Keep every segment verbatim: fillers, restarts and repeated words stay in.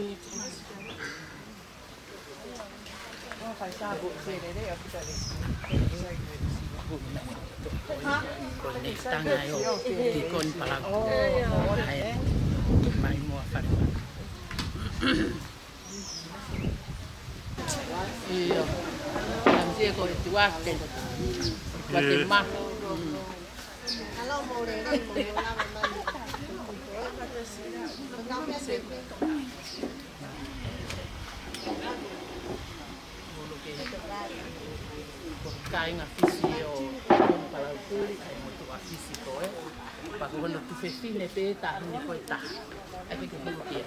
Ko e tanga ʻo e tikoni Palau. ʻAi, mai muʻa fale. ʻIo. Tanti ko e tuate. Tuate ma. Kāinga Fisi ʻo Palautuli, ʻai motuʻa Fisi ko ē. Pea ko hono tuofefine pē taʻahine ko e taha. ʻAi ke ke hulu ki ai.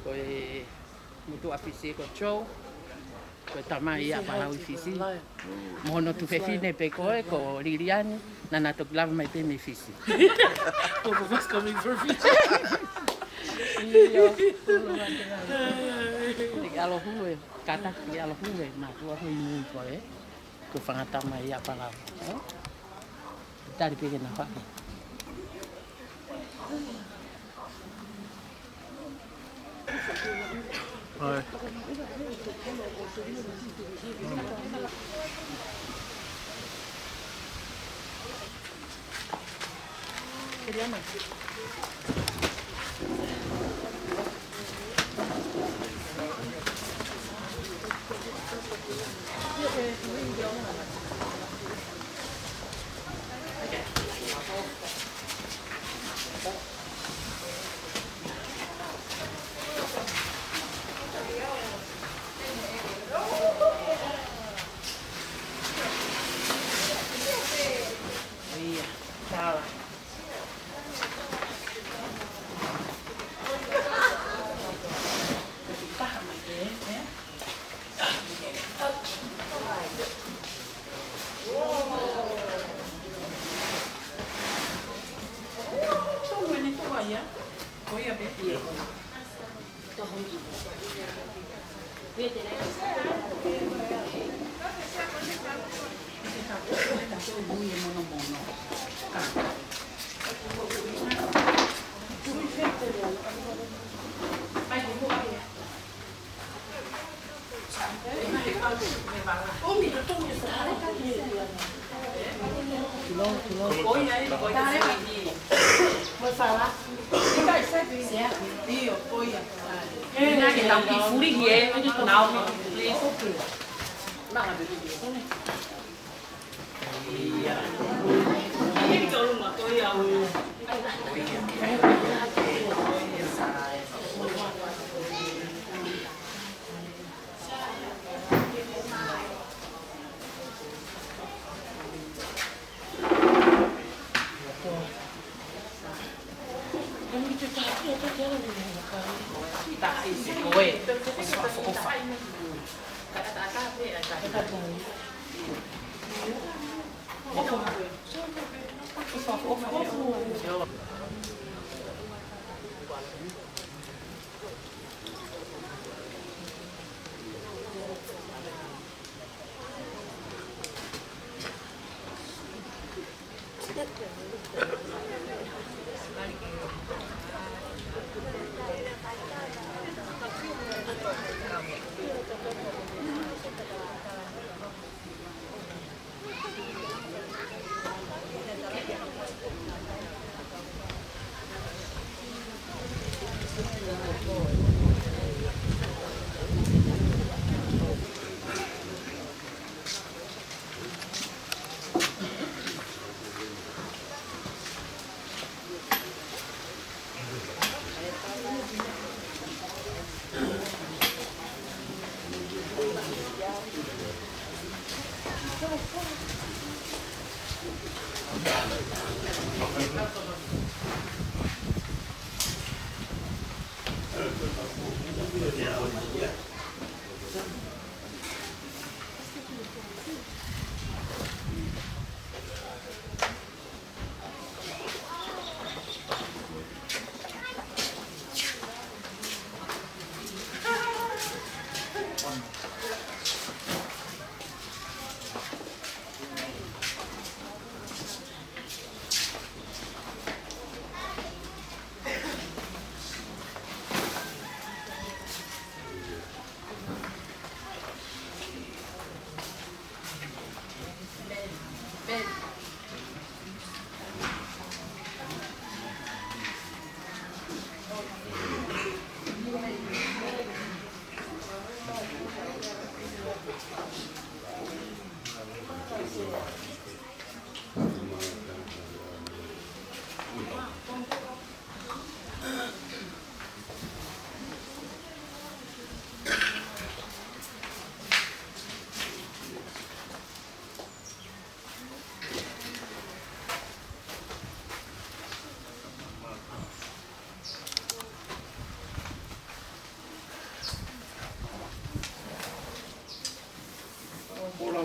Ko e motuʻa Fisi ko Joe, ko e tamai ia Palau ʻi Fisi. Mo hono tuofefine pē ko ē, ko Liliani, naʻa na toki lava mai pē mei Fisi. Both of us coming from Fiji. ʻIo, hulu atu ai. Ke ʻalu hulu ē, kātaki ke ʻalu hulu ē, mātuʻa ko ē ʻi mui ko ē, ko e fanga tamai ia Palau. Tali pē ke na fake. ʻAi.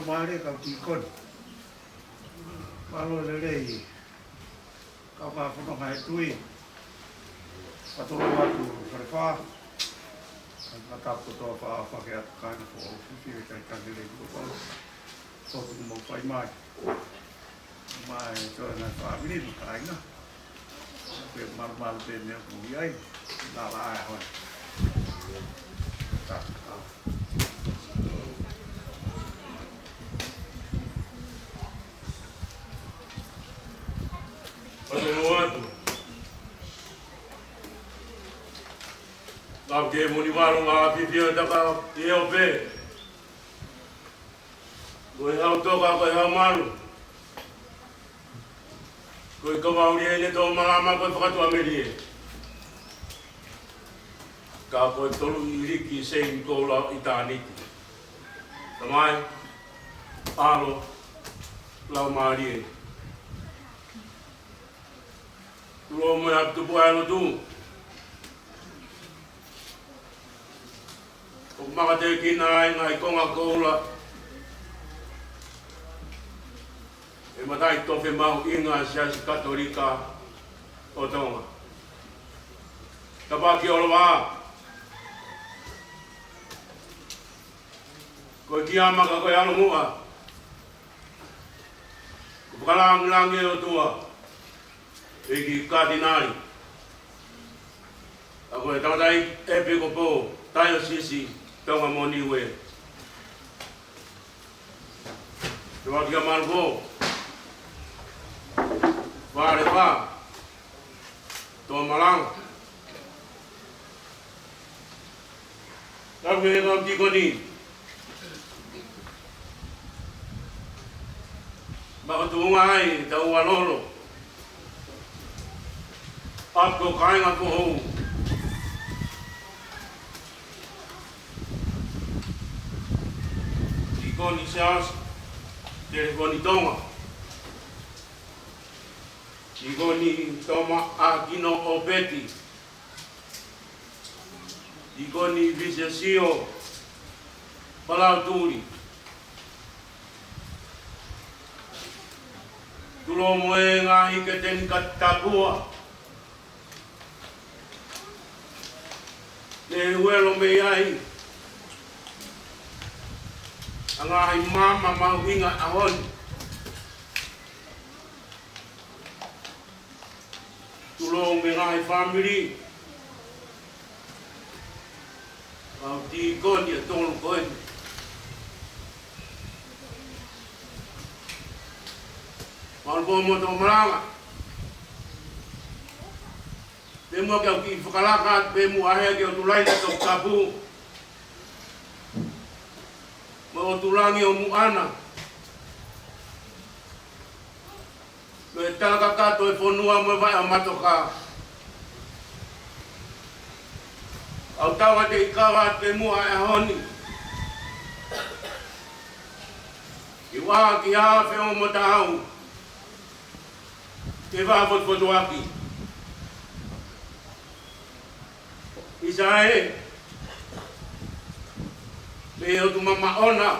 Mālie kau tīkoni. Mālō e lelei. Kau ka fononga he tui. Ka tolo atu Falefā. Ka tapu kotoa fā fake atu kāinga foʻou fifi e kai kangele i kuo pau. Tō tuku mau fai mai. Mai tō e ngaahi fāmili mo kāinga. Pea malumalu pē meʻa ʻoku ʻi ai. Lala ai hoi. Tapu. Atu atu. Ngā ke moni varo ngā fifi o taka i eo pē. Ko e hau toka, ko e hau malu. Ko e kavau lie ne tō malama ko e fakatuʻamelie. Ka ko e tolu ʻiliki sei koula ʻitāniti. Tamai, ʻAlo, Laumālie. Tulo mo e ʻapi tupu ʻa e lotu. ʻOku makatekina ai ngaahi konga koula ʻe he mataʻitofe mahuʻinga ʻa e Siasi Katolika ʻo Tonga. Tāpuaki ʻolovā. Ko e kiama ka ko e ʻalomuʻa. Ko e fakalangilangi ʻo e ʻOtua. ʻEiki Katinali. Ka ko e tangataʻeiki ʻEpikopō Taiosisi Tonga mo Niue. Te waki a Maluko. Falefā. Toa Malanga. Tapu e kau tīkoni. Makatuʻunga ai, tau alolo. ʻApi ko kāinga foʻou. Tīkoni Siaosi, Telefoni Tonga. Tīkoni Toma Akino ʻOpeti. Tīkoni Visesio Palautuli. Tulo mo e ngaahi keteni katapua. Ne uelo mei ai. ʻA e ngaahi maama mahuʻinga ʻaho ni. Tulo mo e ngaahi fāmili. Kau tīkoni ʻe tolu ko eni. Maluko mo Toa Malanga. Pea mo ke au kiʻi fakalaka atu pē muʻa hea ke u tulai na Toputapu. Mo ʻOtulangi ʻo Muʻana. Ko e talakakato e fonua mo e vaʻe ʻa Matoka. ʻOku tau ʻa te ʻi kava atu pē muʻa e ʻaho ni. ʻI ua ki ha feʻomo taau. Ke vā fotufotuaki. ʻIsa ē. Pea ʻoku mamaʻo na.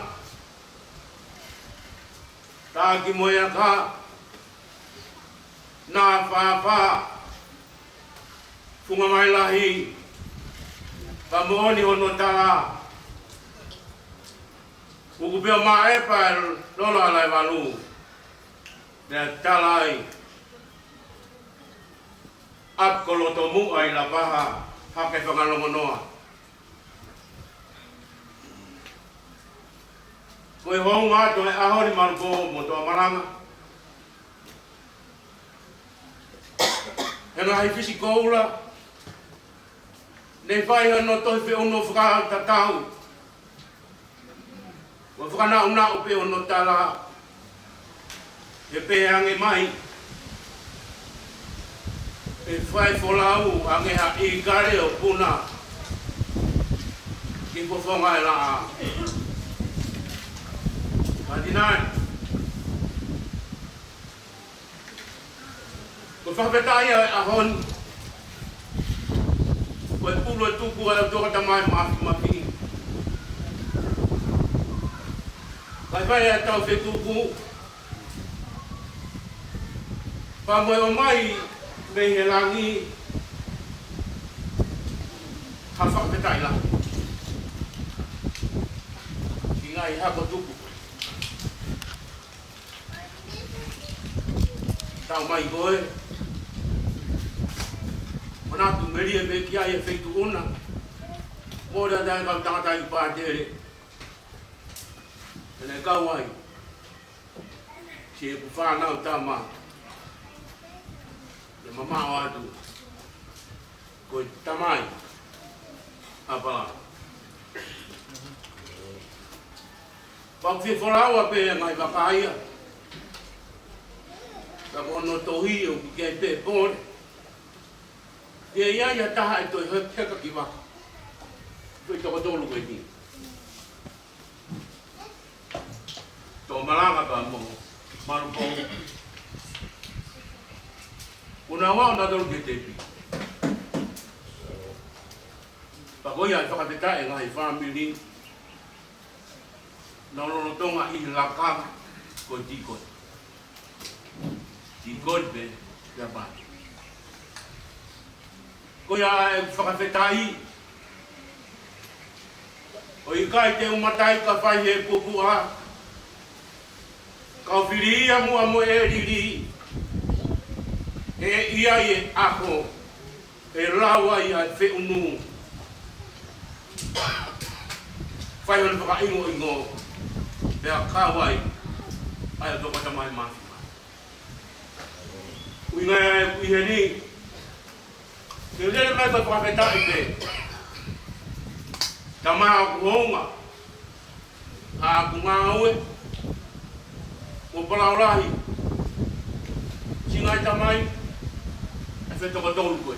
Taki mo e aka. Nā fāfā. Funga mai lahi. Ka moʻoni hono tala. Kuku pea maʻepa e lolo ala e valu. Pea tala ai. ʻApi ko Lotomuʻa ʻi Lapaha, hake Fangalongonoa. Ko e hounga atu e ʻaho ni Maluko mo Toa Malanga. He ngaahi fisi koula. Ne fai hono tohi feʻunu fakatatau. Ua fakanaʻunaʻu pē hono tala. He pehē ange mai. ʻE fai folau ange ha ʻīkale ʻo puna. Ki fofonga e laʻā. Katinali. Ko e fakafetaʻi ʻa e ʻaho ni. Ko e pulu e tuku ʻa e ʻOtua ko e Tamai Mafimafi. Ko Kae fai ʻa e tau fetuku, pea mo e ʻomai mei he langi ha fakafetaʻi lahi ki he ngaahi hako tupu. Tau mai ko e manatu melie pē ki ai e feituʻu na. Mole ʻa e kau tangataʻeiki pātele ʻene kau ai siʻeku fānau tama, ʻe mamaʻo atu ko e tamai ʻa Palani. Pau ke folaua pē ngaahi vaka ia. Ka ko hono tohi ʻoku ʻikai pē pole. ʻE ʻi ai ha taha ʻe toe heka ki vaka. Ko e toko tolu ko eni. Tomalanga pea mo Malupou. Ko naua ʻo na tolu ke tepi. Pea ko ia ʻe fakafetaʻi e ngaahi fāmili naʻa nau lolotonga ʻi he lakanga ko e tīkoni. Tīkoni pē ia pē. Ko ia ʻe fakafetaʻi. ʻOku ʻikai te u matai ka fai he pupuʻa. Kau fili ia muʻa mo e lili. ʻE ʻi ai e ʻaho ʻe lau ai ʻa e feʻunu. Fai hono fakaʻingoʻingo. Pea kau ai ʻa e toko tamai mafi. ʻUhinga ia ʻeku ʻi heni. Ke lele mai ko e fakafetaʻi pē. Tama ʻoku hounga ʻa ʻeku ngāue. Ko Palaolahi. Siʻi ngaahi tamai. ʻE fetokotolu ko e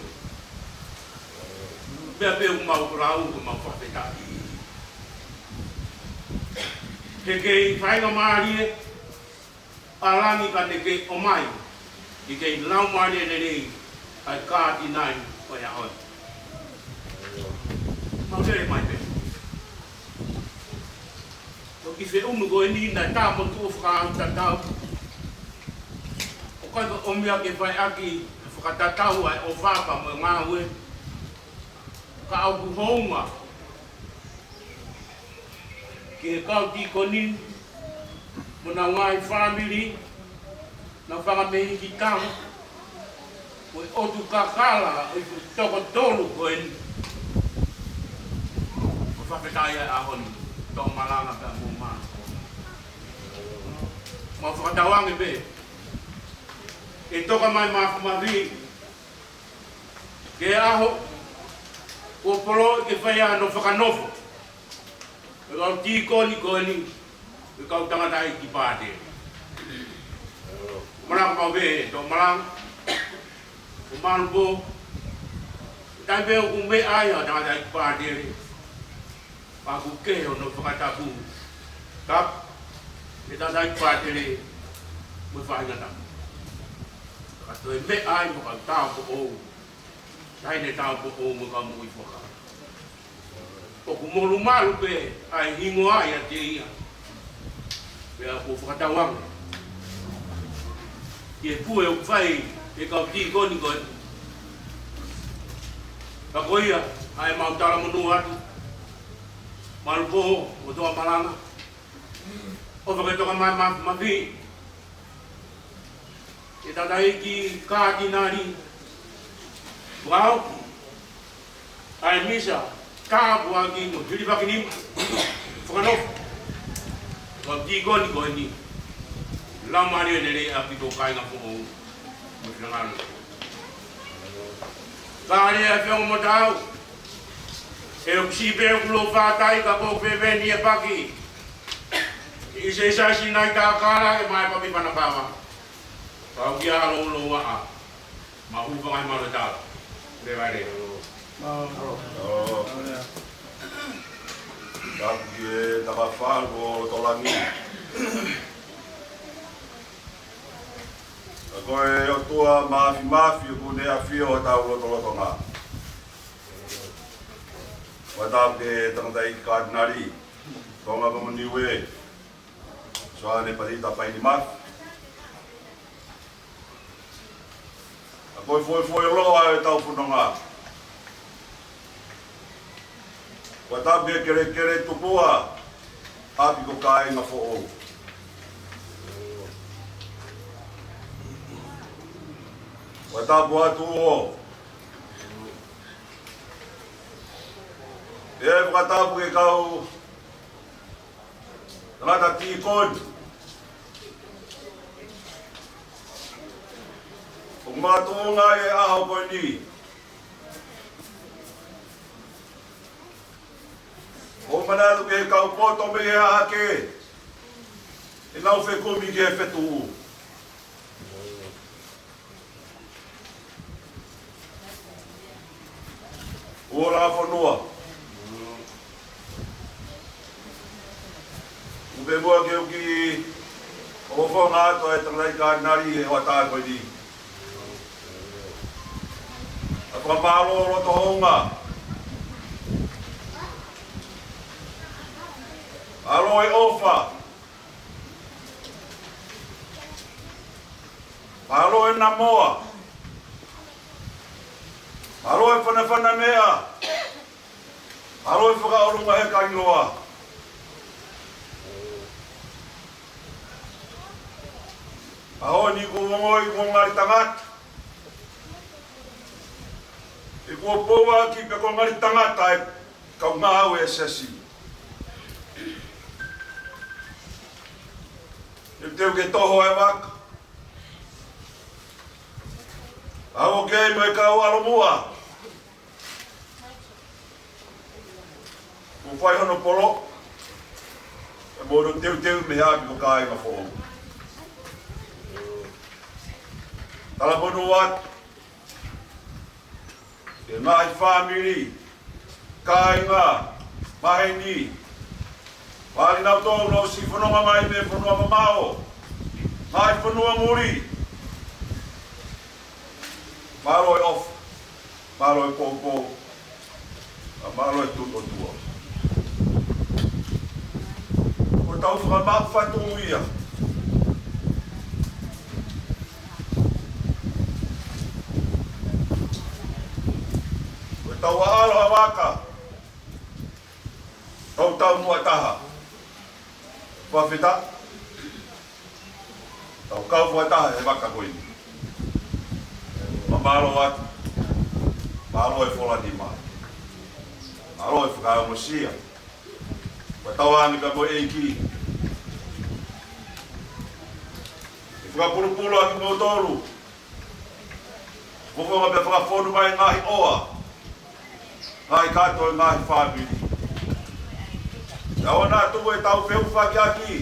meʻa pē ʻoku mau lau, ʻoku mau fakafetaʻi. He kei faingamālie ʻa langi ka ne kei ʻomai, ʻi he kei laumālie lelei ʻa e kātinali ʻo e ʻaho ni. Mau lele mai pē. Ko e kiʻi feʻunu ko eni naʻe tā mo tuʻu fakaʻau tatau. ʻOku ʻikai ko e ʻomi ia ke fai ʻaki e fakatatau ʻa e ʻofa pea mo e ngāue. Ka ʻoku hounga ki he kau tīkoni mo honau ngaahi fāmili, naʻa nau fanga mei he kau, ko e ʻotu kakala ʻo e toko tolu ko eni. Ko e fakafetaʻi ʻa e ʻaho ni, Tomalanga pea mo Malu. Mau fakatauange pē ʻe toka mai Mafimafi ki he ʻaho kuo poloʻi ke fai ai hono fakanofo ʻo e kau tīkoni ko eni, ʻo e kau tangataʻeiki pātele. Manako mau pē, Tomalanga, ko Malupou, taimi pē ʻoku meʻa ai ʻa e tangataʻeiki pātele, pea ʻoku kehe hono fakatapu. Tapu ki he tangataʻeiki pātele mo e faʻahinga tama. Ka toe meʻa ai mo e kau tāupoʻou, taʻahine tāupoʻou mo e kau moʻui fuakava. ʻOku molumalu pē ʻa e hingoa ʻiate ia. Pea ʻoku ou fakatauange ki he pule ʻoku fai ʻe he kau tīkoni ko eni. Ka ko ia, ʻa e mau talamonū atu, Malupou mo Tomalanga, ʻofa ke toka mai Mafimafi, ʻe tangataʻeiki kātinali, ʻo aʻu ki he misa tāpuaki mo e hilifakinima fakanofo ʻo e kau tīkoni ko eni. Laumālie lelei ʻaupito, kāinga foʻou mo e finangalo. Ka lea ʻa e feʻunga mo taau, he ʻoku siʻi pē ʻoku lōfātai ka ʻoku fēfē ni e paki. ʻIsaisaisi nai takala e mai papi panapava. Pau kia alo ulo waʻa. Mau hū fanga ʻi malo tau. Leva leva. Tapu ki he takafa ko Tolangi. Ka ko e ʻOtua Mafimafi ʻoku ne ʻafio ʻi hotau lotolotonga. Pea tapu ki he tangataʻeiki kātinali, Tonga pea mo Niue. Soane Palita Paini Mafi. ʻA ko e foʻi foʻi loa ʻetau fononga. Fakatapu ki he kelekele Tupua, ʻapi ko Kāinga Foʻou. Fakatapu atu ʻo. ʻE fakatapu ki he kau tangata tīkoni ʻoku makatuʻunga ʻi he ʻaho ko eni. ʻOku manatu ki he kau poto mei he ʻaho kehe ʻenau fekumi ki he fetuʻu. ʻUluaki fonua. ʻOku pē muʻa ke u kiʻi ʻofonga atu ʻa e tangataʻeiki kātinali he hoʻatā ko eni. ʻA e fakamālō loto hounga. Mālō e ʻofa. Mālō e namoa. Mālō e fanafana meʻa. Mālō e fakaʻolunga he kailoa. ʻAho ni kuo ongoʻi kuo ngali tangata. ʻE kuo pouaki pē kuo ngali tangata e kau ngāue ʻa e siasi. Teuteu ke toho e vaka. ʻA ʻoku kei mo e kau ʻalomuʻa. Kuo fai hono polo. ʻE mo hono teuteu mei he ʻapi ko Kāinga Foʻou. Talamonū atu ki he ngaahi fāmili, kāinga, maheni, pali nau tō nau siʻi fononga mai mei he fonua mamaʻo, ngaahi fonua muli. Mālō e ʻofa, mālō e poupou, ʻa mālō e tui ʻOtua. Ko ʻetau fakamaʻu fatu ia. Ko ʻetau ʻaʻalo ha vaka. Tau tau muʻa taha. Fakafetaʻi. Tau kau fakataha he vaka ko eni. Mālō atu. Mālō e fola nima. Mālō e fakaongosia. Fakatauange pea mo e ʻEiki ke fakapulupulu ʻaki kimoutolu. Fofonga pea fakafonu mai ngaahi ʻoa, ngaahi kato e ngaahi fāmili. Pea ʻoua naʻa tuku ʻetau feʻufakiʻaki.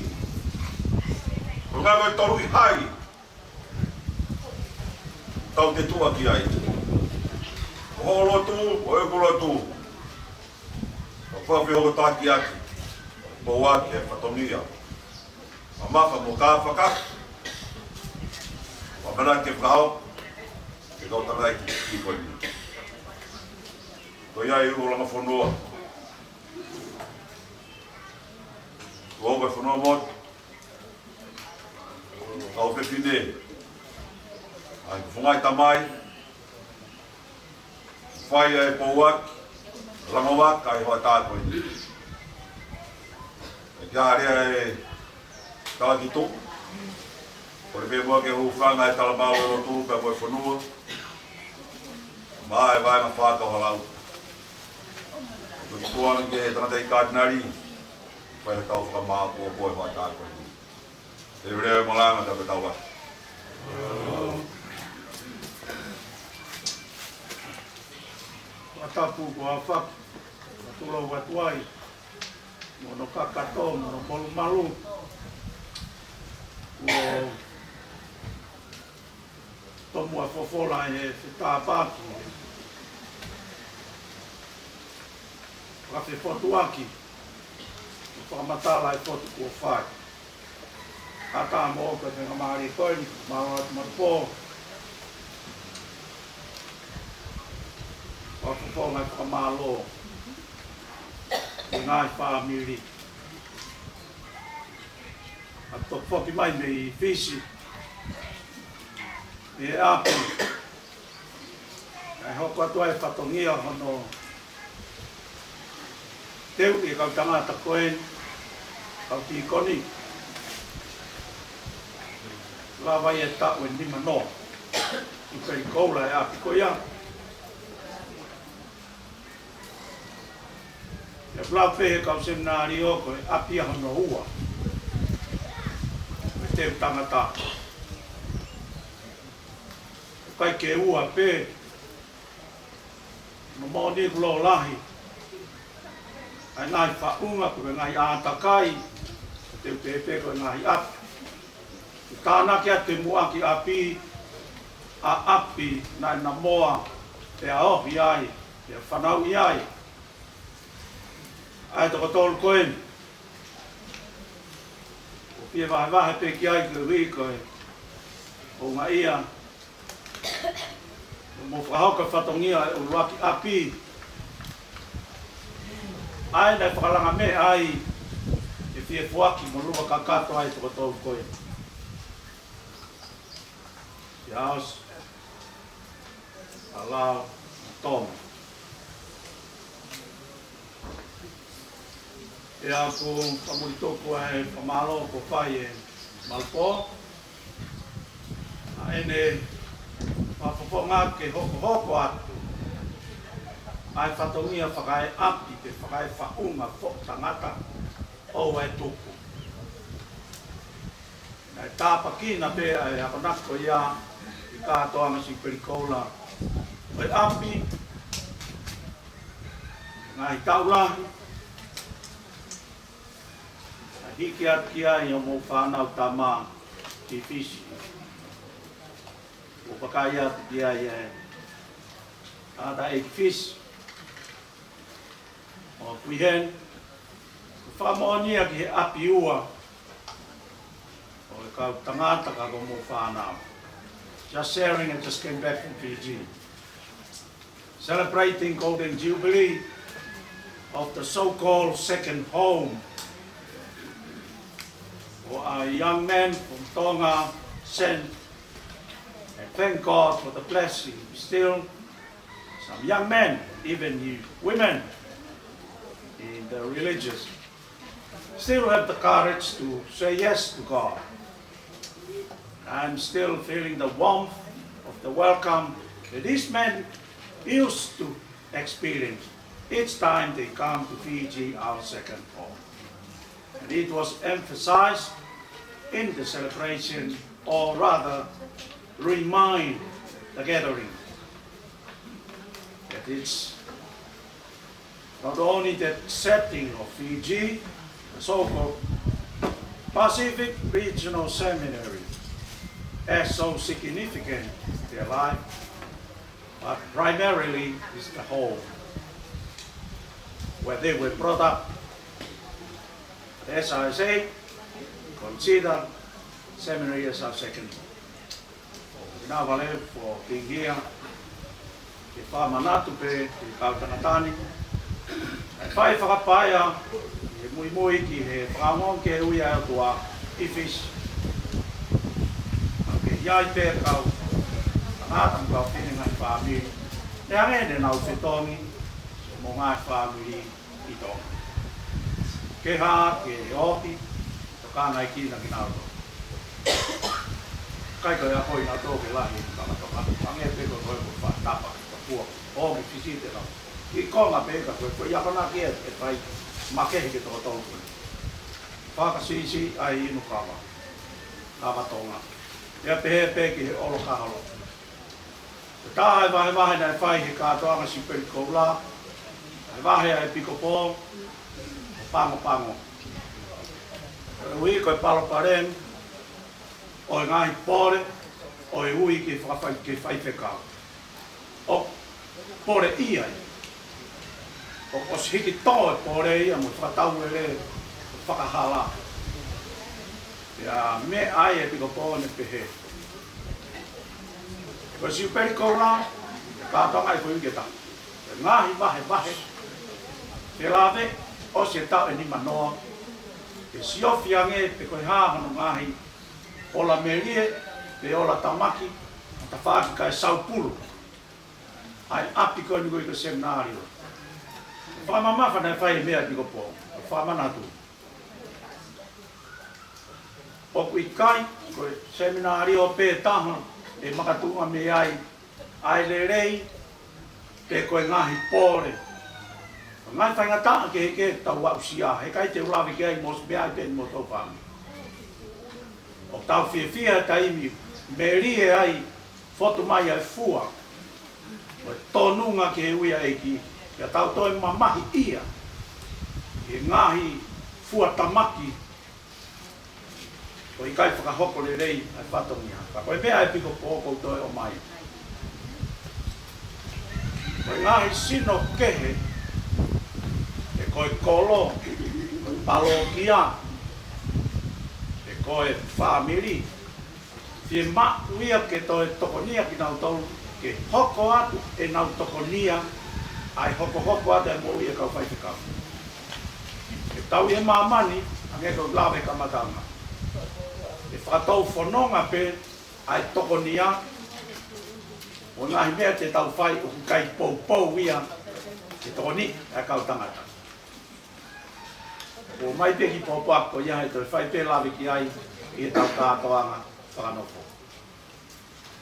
Ko e ngaahi ko e tolu ʻi hai. Tau te tuʻa ki ai. Ko hoʻo lotu, ko ʻeku lotu. Ka fafehokotaki atu. Pouaki e fatongia. Mamafa mo ka fakaka. Mamanaki ke fakahau. Ke kau tangai ki ki ko ni. Ko ia i ʻolunga fonua. Ko ʻeku fonua motu. Kau fefine. ʻAi, ko fungai tamai. Fai ai pouaki, langovaka ai hoʻatā ko eni. ʻE kia harea e tala ki tuʻu. Ko e pē muʻa ke hūfanga e tala mālō lotu pea mo e fonua. Mā e vaenga fākau halau. Ko e tukuange ki he tangataʻeiki kātinali. Fai ha tau fakamāʻopoʻopo e hoʻatā ko eni. Te u lea e malanga ka te tau atu. Fakatapu ko e ʻafaki, ko e tulou atu ai, mo hono kakato, mo hono molumalu, kuo tomuʻa fofola he fetāpaki. Fakafefotuaki, fakamatala e fotu kuo fai. Ata mo ka te ngamari ko eni, mālō atu matapō. Fakafofonga e fakamālō ki he ngaahi fāmili. Toki foki mai mei Fisi, mei he ʻapi naʻe hoko atu ai e fatongia hono teuʻi e kau tangata ko eni, kau tīkoni. Lava ai e taʻu ʻe nimanoa ʻi Pelikoula e ʻapi ko ia. ʻE lau pē he kau seminalio ko e ʻapi ia hono ua ʻo e teu tangata. ʻIkai ke ua pē, mo moʻoni kuo lahi ʻa e ngaahi faʻunga, ko e ngaahi ʻātakai, ʻo e teu pēpē ko e ngaahi ʻapi. Tānaki atu e muʻaki ʻapi, ʻa e ʻapi naʻe namoa pea ohi ai, pea fanauʻi ai ʻa e toko tolu ko eni. ʻOku ou fie vahevahe pē ki ai koeʻuhi ko e ʻuhinga ia ʻoku mou fakahoko e fatongia ʻo e ʻuluaki ʻapi, ʻa ia naʻe fakalanga meʻa ai e fiefuaki mo lua kakato ai e toko tolu ko eni. Ia ʻosi ʻa Lao mo Toma. ʻIa, ʻoku ou kamulitō ʻa e fakamālō kuo fai ʻe Malupō ʻa ʻene fakafofonga ke hokohoko atu ʻa e fatongia fakaeʻapi pe fakaefaʻunga foʻi tangata ʻo e tupu. Naʻe tāpuekina pē ʻa e akonaki ko ia ʻi he kātoanga Siu Pelikoula ʻo e ʻapi, ngaahi taʻu lahi, naʻe hiki atu ki ai hoʻomou fānau tama ki Fisi. ʻO vakai atu ki ai e tangataʻeiki Fisi ʻo Kuihen, ʻo fakamoʻoni ia ki he ʻapi ua ʻo e kau tangata ka ko hoʻomou fānau. Just sharing, I just came back from Fiji. Celebrating Golden Jubilee of the so-called second home for our young men from Tonga sent, and thank God for the blessing. Still, some young men, even you women, in the religious, still have the courage to say yes to God. I'm still feeling the warmth of the welcome that these men used to experience each time they come to Fiji, our second home. And it was emphasized in the celebration, or rather, remind the gathering that it's not only the setting of Fiji, the so-called Pacific Regional Seminary, as so significant in their life, but primarily is the home where they were brought up. The S R S A consider seminary as our second home. Ina vale for being here. Ke fakamanatu pē ki he kau tangata ni ʻa e fai fakapaea ʻi he muimui ki he fakaongoongo ki he ui ʻa e ʻOtua ʻi Fisi. ʻOku ʻi ai pē kau tangata mo e kau fefine, ngaahi fāmili, ʻe hangē ne nau fetongi mo e ngaahi fāmili ʻi Tonga. Ke hā, ke oki, tokangaekina kinautolu. ʻIkai ko e akoʻi nautolu ke lahi ʻi Tonga, Tonga. Hangē pē ko e, ko e, ko e fakatapa, ko e pua. ʻO ki Fisi te nau. Ki Tonga pē ka ko e, ko e akonaki ʻe, ʻe fai makehe ki he toko tolu ko ē. Fakasiʻisiʻi ʻa e inu kava, kava Tonga. ʻIa, pehē pē ki he ʻolo kaholo. Ko e taha e vahevahe naʻe fai he kātoanga Siu Pelikoula, vahevahe ʻa e ʻepikopō, ʻo Pago Pago. Koeʻuhi ko e palopalema ʻo e ngaahi pole ʻo e ui ke fakafai, ke faifekau. ʻOku poleʻi ia. ʻOku ʻosi hiki tō e pole ia mo e fakatauele, fakahala. ʻIa, meʻa ai e ʻepikopō ʻo ne pehē, ko Siu Pelikoula, kātoanga ʻi he foʻi uike ʻe taha. Ngaahi vahevahe, ke lave, ʻosi e taʻu ʻe nimanoa, Ke siofi ange pe ko e hā hono ngaahi ola melie, pe ola tamaki, tafaʻaki kae saupulu ʻa e ʻapi ko eni ko e seminalio. Fakamamafa naʻe fai e meʻa ʻa e ʻEpikopō, fakamanatu. ʻOku ʻikai ko e seminalio pē taha ʻe makatuʻunga mei ai ʻa e lelei, pe ko e ngaahi pole. Ngaahi faingataʻa kehekehe tau aʻusia, heʻikai te u lave ki ai mo e meʻa ʻi pē mo tau fāmili. ʻOku tau fiefia he taimi melie ai, fotu mai ʻa e fua, ko e tonunga ki he ui ʻa e ʻEiki, pea tau toe mamahiʻia ʻi he ngaahi fua tamaki, ʻo ʻikai fakahoko lelei ʻa e fatongia. Ka ko e meʻa ʻa e ʻEpikopō ʻoku ou toe ʻomai. Ko e ngaahi sino kehe, pe ko e kolo, ko e palokia, pe ko e fāmili, fiemaʻu ia ke toe tokonia kinautolu, ke hoko atu ʻenau tokonia ʻa e hokohoko atu ʻa e moʻui ʻa e kau faifekau. ʻE tau ʻi he māmani, hangē ko e lave kamataʻanga, ʻe fakatou fononga pē ʻa e tokonia, ʻo e ngaahi meʻa te tau fai ʻoku ʻikai poupou ia ke tokoniʻi ʻa e kau tangata. ʻOmai pē ki pōpoaki ko ia he toe fai pē lave ki ai ʻi heʻetau kātoanga fakanofo.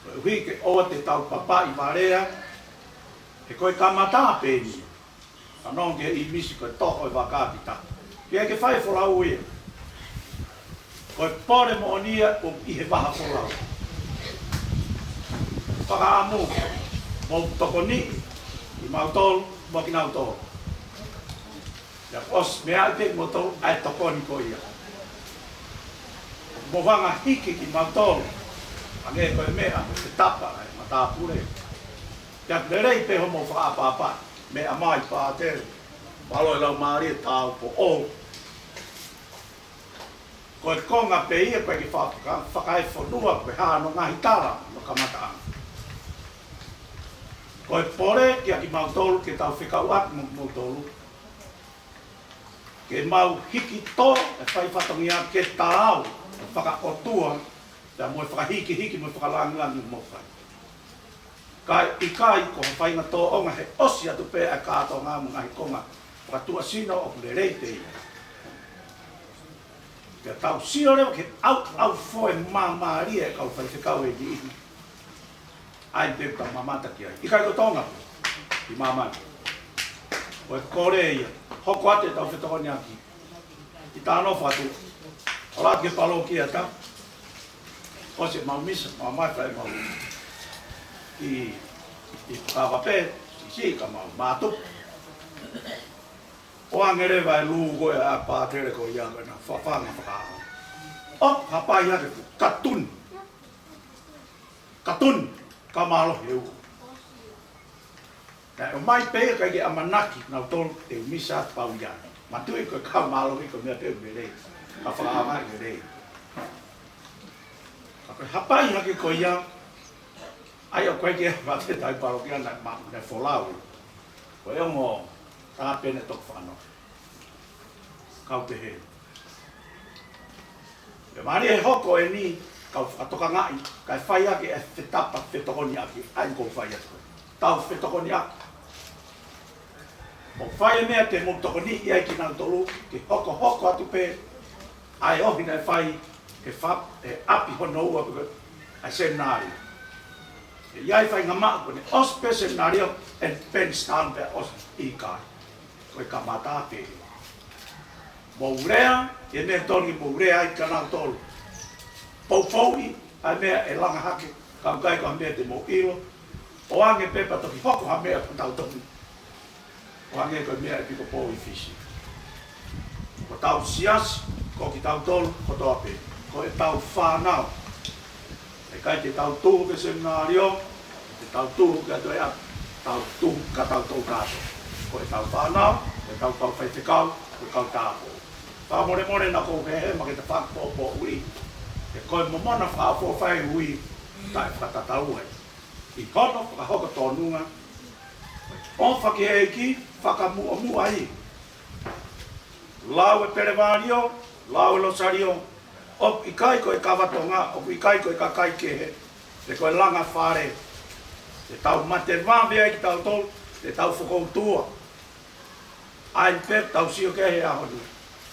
Koeʻuhi ke ʻoua te tau papaʻi valea, he ko e kamata pē eni. Fanongo ki he ʻīmisi ko e toho e vaka ʻi tahi. Pea ke fai folau ia. Ko e pole moʻoni ia ʻoku ʻi he vaha folau. Fakaʻamu, mou tokoniʻi kimautolu mo kinautolu. Pea ʻosi meʻa pē mo tau ʻai tokoni ko ia. Mou hanga hiki kimautolu, hangē ko e meʻa mo e tapa ʻa e matāpule. Pea lelei pē hoʻomou fakaʻapaʻapa, meʻa mai pātele, mālō e laumālie tāupoʻou. Ko e konga pē ia ko e ke faka-, fakaefonua, ko e hā hono ngaahi tala, hono kamataʻanga. Ko e pole kiate kimautolu ke tau fekauʻaki mo kimoutolu. Ke mau hiki tō e fai fatongia ke taau, fakaʻotua, pea mo e fakahikihiki mo e fakalangilangi mo fai. Kae ʻikai ko ha faʻahinga tōʻonga he ʻosi atu pē ʻa e kātoanga mo e ngaahi konga fakatuʻasino ʻoku lelei pē ia. Pea tau sio leva ki he ʻauʻaufoe māmālie ʻa e kau faifekau ʻe niʻihi. ʻAi pē tau mamata ki ai. ʻIkai ko Tonga, ʻi māmani. Ko e kole ia, hoko atu ʻetau fetokoniʻaki. ʻI Tānofa atu, ʻo lava ki he palokia ta. ʻOsi ʻemau misa, mau mai fai mau. ʻI, ʻi Kava pē, ʻi si ka mau mātuku. ʻOange leva e lū ko ē ʻa e pātele ko ia ko ena fafanga fakaʻau. ʻO, hapai hake fu, katuni. Katuni, ka mālohi e uho. Naʻe ʻomai pē ia kae ke ʻamanaki nautolu te u misa pau ia. Matuʻi ko e kau mālohi ko e meʻa pē ʻoku lelei. Ka fakaʻaongaʻi lelei. Ka ko e hapai hake ko ia, ʻai ʻo ko e ke mate tai palokia naʻe ma-, naʻe folau. Ko e ongo tāpene toko fano. Kau pehē. Pea mālie e hoko eni, kau fakatokangaʻi, kae fai ake e fetapa fetokoniʻaki, ʻai ko fai atu. Tau fetokoniʻaki. ʻO fai e meʻa te mou tokoniʻi ai kinautolu, ke hokohoko atu pē, ʻa e ohi naʻe fai, he fa-, he ʻapi hono ua pē, ʻa e seminalio. ʻE ʻi ai faʻahinga maʻu ko eni, ʻosi pē seminalio, ʻe Penstown pē ʻosi ʻikai. Ko e kamata pē. Mou lea, ʻi he meʻa tonu mou lea ai kinautolu. Poupouʻi, ʻa e meʻa ʻe langa hake, ka ʻoku ʻikai ko ha meʻa te mou ʻilo. ʻOange pē pea toki hoko ha meʻa pea tau toki. ʻOange ko e meʻa ʻa e ʻEpikopō ʻi Fisi. Ko ʻetau siasi, ko kitautolu, kotoa pē. Ko ʻetau fānau. ʻE ʻikai te tau tuhu ki he seminalio, te tau tuhu ki ha toe ʻapi, tau tuhu kia tautolu kātoa. Ko ʻetau fānau, ko ʻetau kau faifekau, ko e kau tāupoʻou. Fakamolemole naʻa ku hehema ke ta fakapōpōʻuli. He ko e momona fakaʻofoʻofa e ui, taʻefakatatau ai. ʻI hono fakahoko tōnunga, ʻofa ki he ʻEiki, fakamuʻomuʻa ai. Lau e pelevalio, Lau e Losalio, ʻoku ʻikai ko e kava Tonga, ʻoku ʻikai ko e kakai kehe, pe ko e langa fale. Te tau mate vave ai kitautolu, te tau fokoutua. ʻAi pē tau sio ki he ʻaho ni.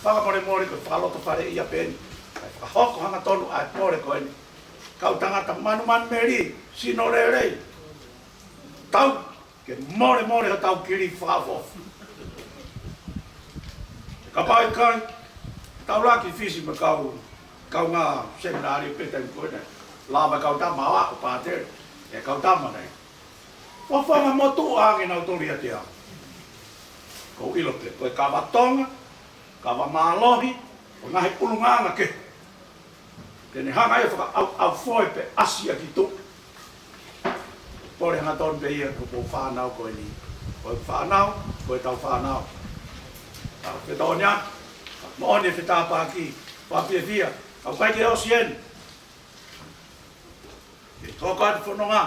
Fakamolemole ko e fakalotofale ia pē eni. Kae fakahoko hangatonu ʻa e pole ko eni. Kau tangata manumanu meli, sino lelei. Tau ke molemole hotau kili fakaʻofoʻofa. Kapau ʻe ʻikai, tau laka ki Fisi mo e kau, kaungā seminalio pē taimi ko ē. Lava e kau tama ʻo aʻu pātele, e kau tama nei. Fafanga motuʻa ange nautolu ia te au. Ko u ʻilo pē, ko e kava Tonga, kava mālohi, ko e ngaahi ʻulungaanga kehe. Te ne hanga ia fakaʻauʻaufoʻi pē ʻasi ia ki tuʻa. Pole hangatonu pē ia ko e fānau ko eni. Ko e fānau, ko e tau fānau. Tau fetaʻonia, moʻoni e fetāpaki, fakafiefia, ʻoku ʻikai ke ʻosi eni. Ke tō ka te fononga.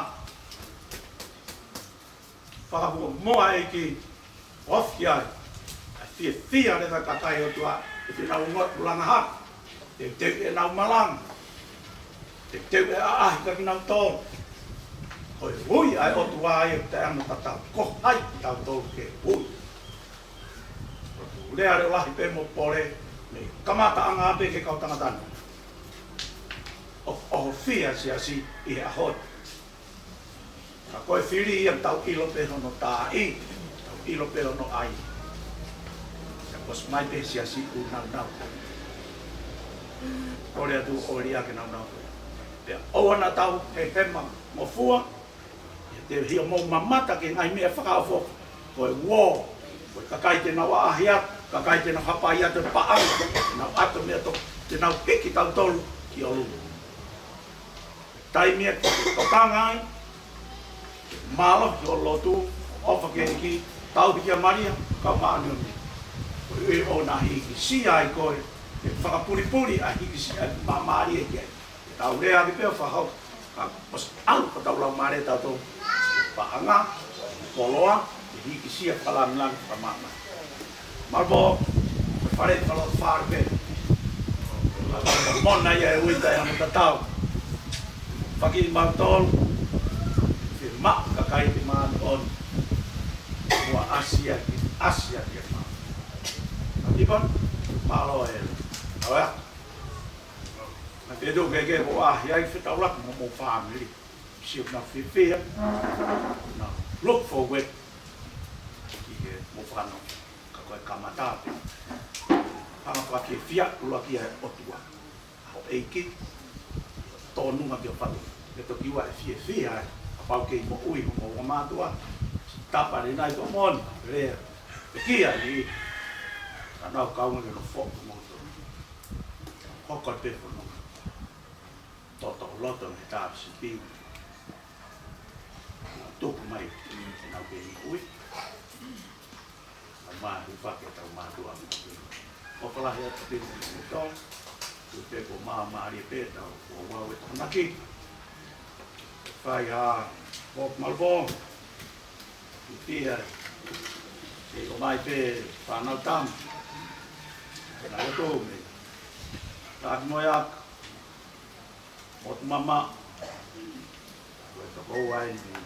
Fakamuʻomuʻa ʻEiki, ofi ai ʻa e fiefia leva e kakai ʻOtua, ʻe te nau ongoʻi ʻulungaanga hake, teuteu ʻenau malanga, teuteu e ʻaʻahi kia kinautolu. Ko e ui ʻa e ʻOtua ia ʻoku taʻeʻaonga tatau, ko hai kitautolu ke ui. ʻOku lea leʻo lahi pē mo pole, mei kamataʻanga pē ki he kau tangata ni. ʻOku ʻohofia e siasi ʻi he ʻaho ni. Ka ko e fili ia tau ʻilo pē hono taaʻi, tau ʻilo pē hono ʻai. Sa kosi mai pē siasi ʻoku naunau. Kole atu ʻo liʻaki e naunau ko ia. Pea ʻoua naʻa tau hehema ngofua, ʻiate hia mo mamata ki he ngaahi meʻa fakaʻofoʻofa. Ko e uō, ko e kakai te nau ʻaʻahi atu, kakai te nau hapai atu e paʻanga, te nau ʻatu meʻa to, te nau hiki tautolu ki ʻolunga. Taimi ʻe tokanga ai, mālohi hoʻo lotu, ʻofa ki he ʻEiki, tauhi kia Malia, kau māʻoniʻoni. Ko e ʻoua naʻa hīkisia ai koe, ke fakapulipuli ʻa e hīkisia ʻa e māmālie ki ai. Tau lea ake pē ʻo fakahoko, ka ʻosi ʻalu ko tau lau mālie tautolu, paʻanga, koloa, ke hīkisia fakalāngilangi fakamāmani. Malu pō, ko e fale, fale, fale pē. Mona ia e ui taʻeʻaonga tatau. Fakamaʻu tolu, fiemaʻu kakai ke māʻoniʻoni. Ua ʻasi ʻaki, ʻasi ʻaki e mā. Aki pā, mālō e. Au ea. Naʻa te tō ke ke ko ʻaʻahi ai fetaulaki mo hoʻomou fāmili. Sio ki he fiefia. Nau look forward ki he mou fānau. Ka ko e kamata pē. Hanga fakafiefia ʻuluaki ʻa e ʻOtua. Ho ʻEiki. Tōnunga ki ho fatu. Ke toki ua e fiefia ai. Kapau kei moʻui hoʻomou mātuʻa. Tapa le nai ko moni. Lea. Pekia ni. Ka nau kaunga ke no foʻu mo tō. Hoko pē fononga. Toto loto mei he tāpisipi. Tuku mai ʻenau kei ui. Ka mā hufake tau mātuʻa mo tō. ʻOfa lahi atu pē mo tō. Tuku pē ko māmālie pē tau ua ua e tānaki. Fai ha, Bob Malvo. Ki tia. Ke ʻomai pē fānau tama. Nau tō me. Tāki mo e aka. Motu mama. Ko e toko ua eni.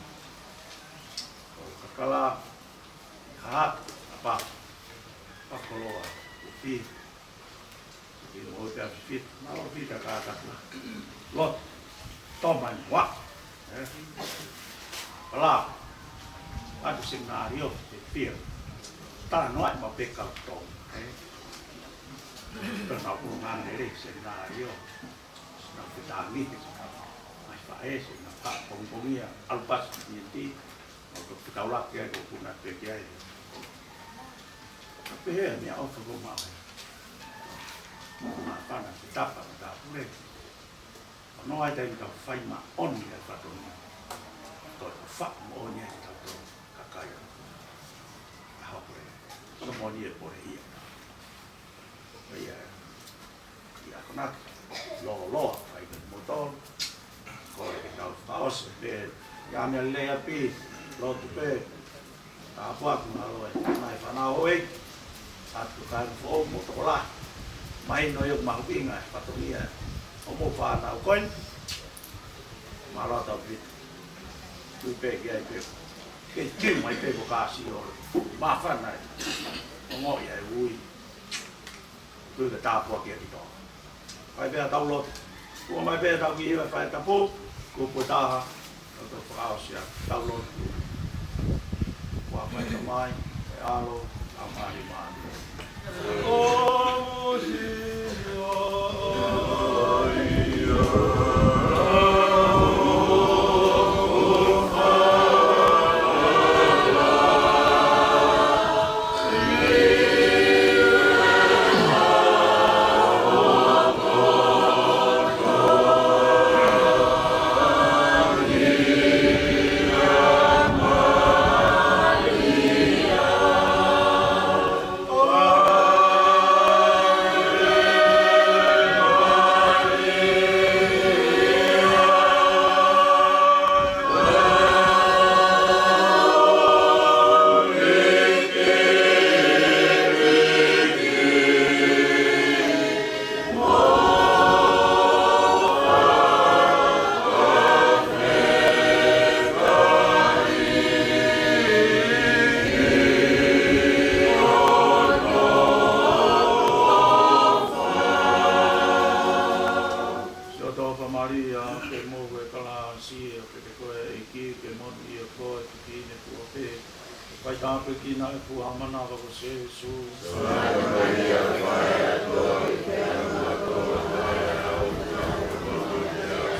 Ko e kakala. Hahaka. Apa. Pakoloa. Ufi. Ufi mo te afifit. Malo fita ka kata. Lot. Toma ni wa. Eh. Pala. Atu seminalio. Te fia. Tala noa ma peka to. Eh. Tana ʻulungaanga lelei seminalio. Sina fetāngi, sina mai faʻē, sina faʻa pongipongia, ʻalu pasi ki T N T, mau toki fetaulaki ai, ko kuna pē ki ai. Ka pehē, meʻaʻofa ko mau. Māfana, ke tapa, ke tāpule. ʻO noa ai taimi tau fai māʻoni ai fatongia. Toe ʻofa moʻoni ai tau tau kakai. Ka hoko e. Sō moʻoni e pole ia. Ia, ia konaki, lōloa, kai ke motor, ko e ke tau fakaʻosi, pē, ia mea lea pē, lotu pē, tāpuaki mālō e, mai fānau ʻoe, atu kai fō mo tokolahi. Mahino ia ʻoku mahuʻinga e fatongia ʻo hoʻomou fānau ko eni. Mālō ʻaupito. Tui pē ki ai pē. Ke tui mai pē ko Kāsio. Māfana e ongoʻi ʻa e ui. Tui ke tāpuakiʻi kitautolu. Fai pē ʻetau lotu. Fua mai pē ʻetau kiʻi hiva fai tapu. Kupu ʻe taha. Tau fakaʻosi ʻetau lotu. Fua mai Tamai, ʻAlo, Laumālie Māʻoniʻoni. Siʻoto Famalia, ke mohu e kalāsia, ke te koe ʻEiki, ke monūʻia koe, ke fefine fua pē. Fai tāpuekina e fua manava ko Sēsū.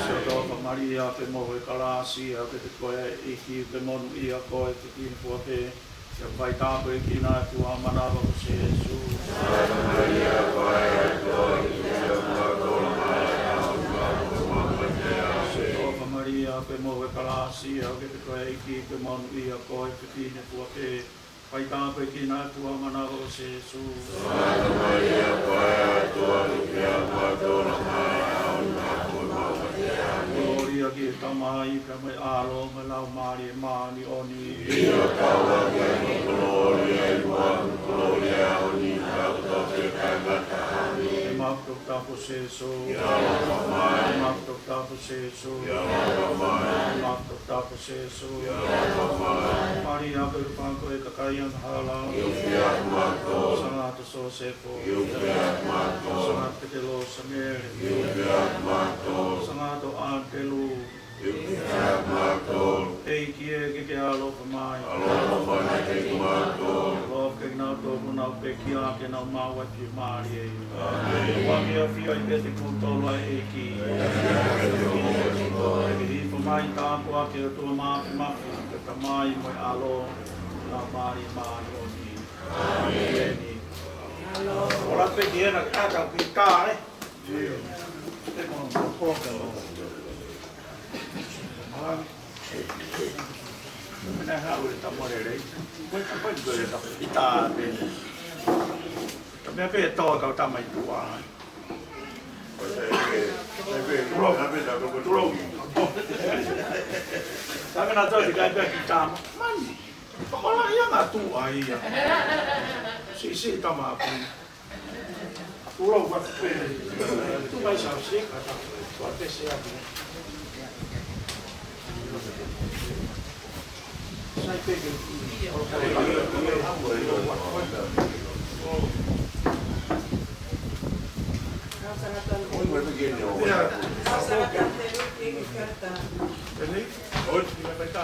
Siʻoto Famalia, ke mohu e kalāsia, ke te koe ʻEiki, ke monūʻia koe, ke fefine fua pē. Fai tāpuekina e fua manava ko Sēsū. Siʻoto Famalia, ke mohu e kalāsia, ke te koe ʻEiki, ke monūʻia koe, ke fefine fua pē. Fai tāpuekina e fua manava ko Sēsū. Siʻoto Famalia, ko e ʻOtua, ke fai ʻa e mātuʻa mai ʻa e ʻOtua. Kolōlia ki he Tamai, pea mo e ʻAlo, mo e Laumālie Māʻoniʻoni. ʻIo, taua ki he kolōlia, ʻi muʻa kolōlia ʻo e ʻaho ni, tautolu ki he taʻengata. ʻĒmeni. ʻEmeni. Toketā ko Sēsū. ʻIo, taua mai. ʻEmeni. Toketā ko Sēsū. ʻIo, taua mai. ʻEmeni. Toketā ko Sēsū. Maria, ko e fanga ko e kakai angahala. Sangato Sosefo. Sangato Petelō Samele. Sangato ʻAnitelū. ʻEiki ē, ke ke ʻaloʻofa mai. ʻAloʻofa mai kiate kimautolu. ʻAloʻofa kiate kinautolu ʻoku nau pekia, ke nau maʻu ʻa e fiemālie. ʻĒmeni. ʻOku ke ʻafioʻi pē ʻe kimoutolu ʻa e ʻEiki. Ke hifo mai tāpuaki ʻa e ʻOtua Māfimafi, ko e Tamai mo e ʻAlo, Laumālie Māʻoniʻoni. ʻĒmeni. ʻOla pē ki hena ke ʻatā ki tā, ē? Mena haʻu e tama lelei. Ko e tama lelei, ko e tama lelei. Tama pē tō kau tama i tua. Tama na tō ki kai pē ki tama. Mani. Pakola ia ngā tuʻa ia. Siʻisiʻi tama apu. Tulo wa pe. Tu mai sa si ka ta. Wa pe se apu. Sai pe ke. Ia. Eni? Oi, ia pe ka.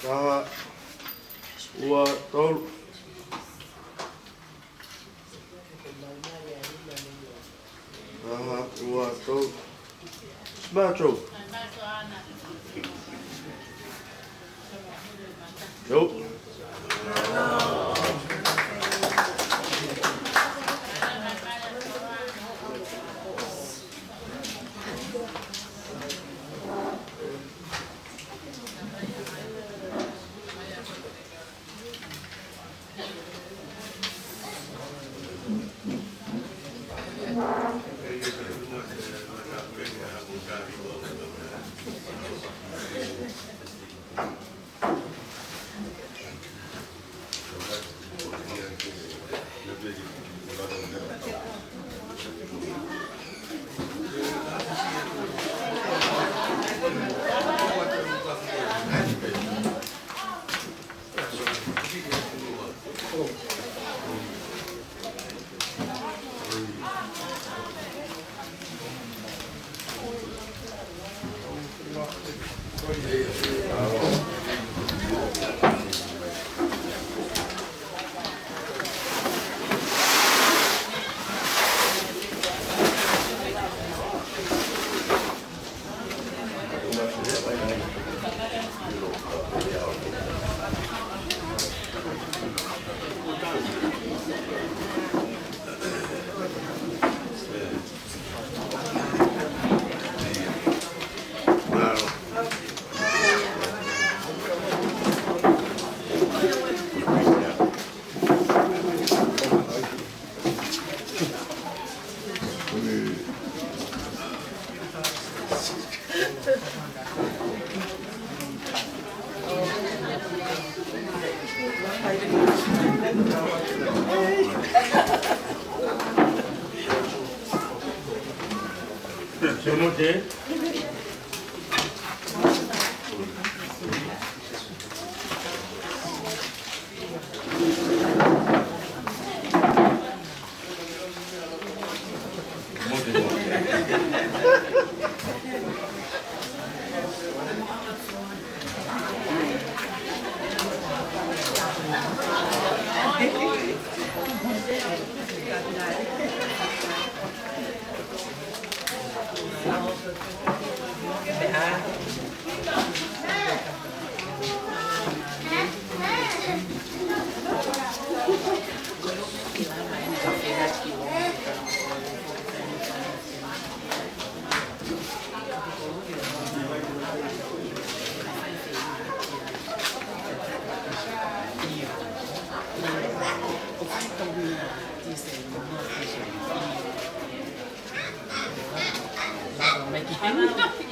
Taha, ua, tolu. Taha, ua, tolu. Smart, Joe. Joe.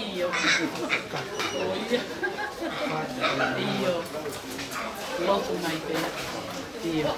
ʻIo. ʻIo. Lotu mai pē. ʻIo.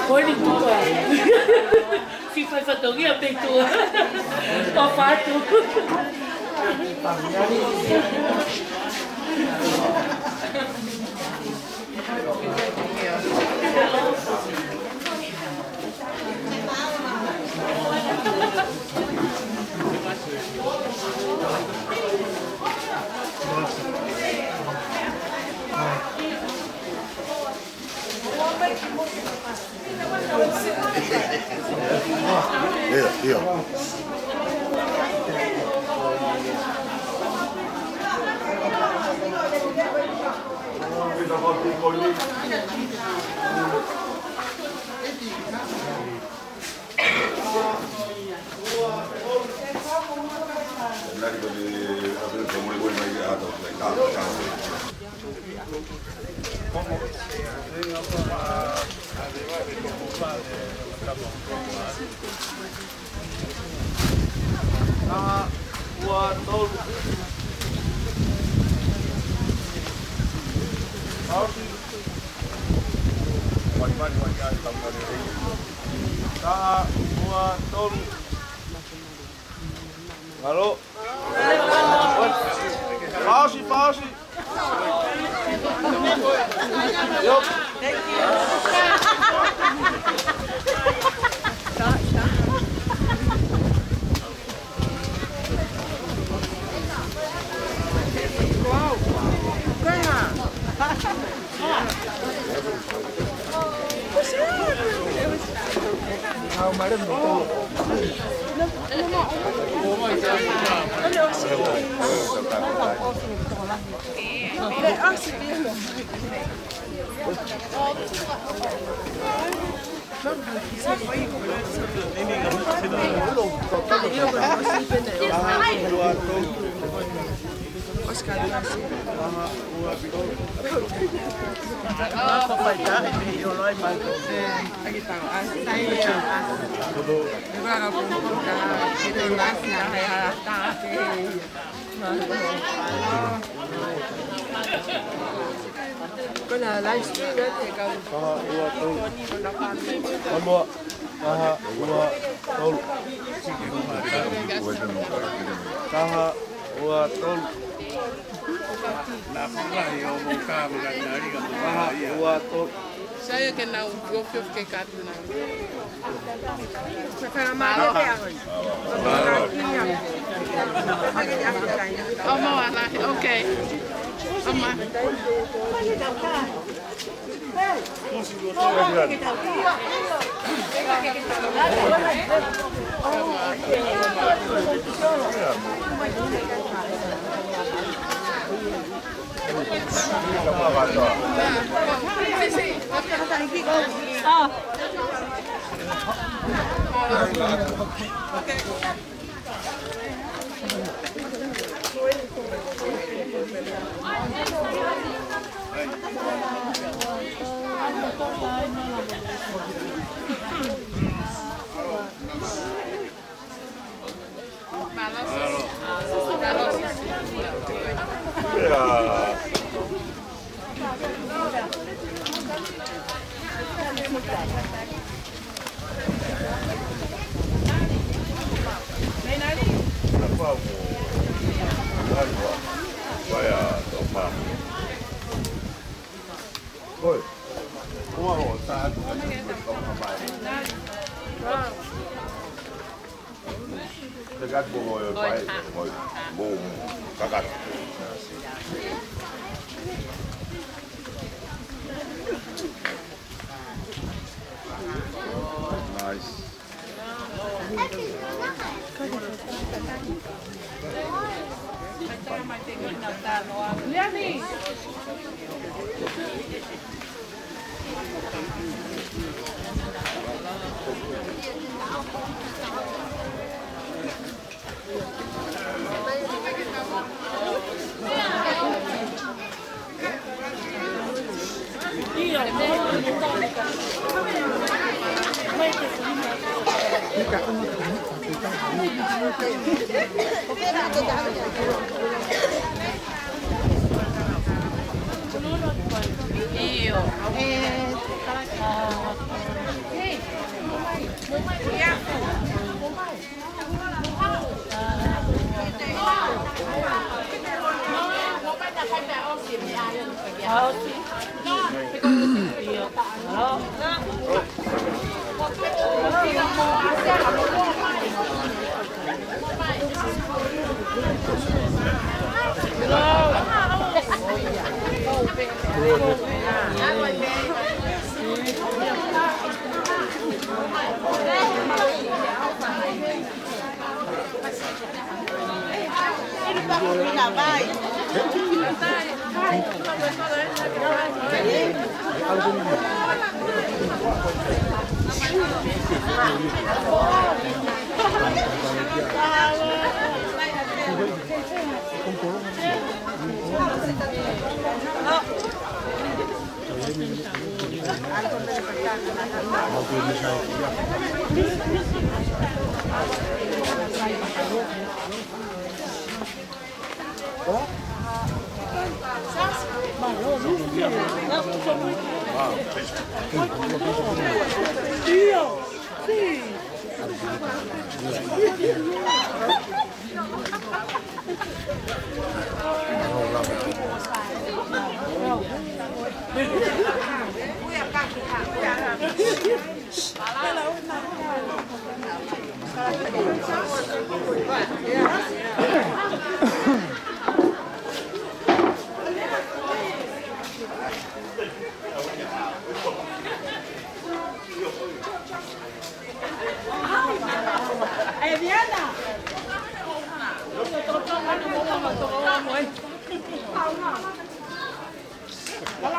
Ko eni tuʻa. Si fai fatongia pē tuʻa. ʻO fatu. ʻIo, ʻio. Taha, ua, tolu. Fausi. Mai, mai, mai, mai, mai, mai. Taha, ua, tolu. Mālō. Fausi, fausi. Ko e live stream ē, te kau. Taha, ua, tolu. Taha, ua, tolu. Taha, ua, tolu. Taha, ua, tolu. Sai ke nau ofiofi ke katu na. Oh, mau ala. Okay. Ama. Oi. Ua o, taha. Te kati mo mo e pai, mo mo kakata. Nice. ʻIo.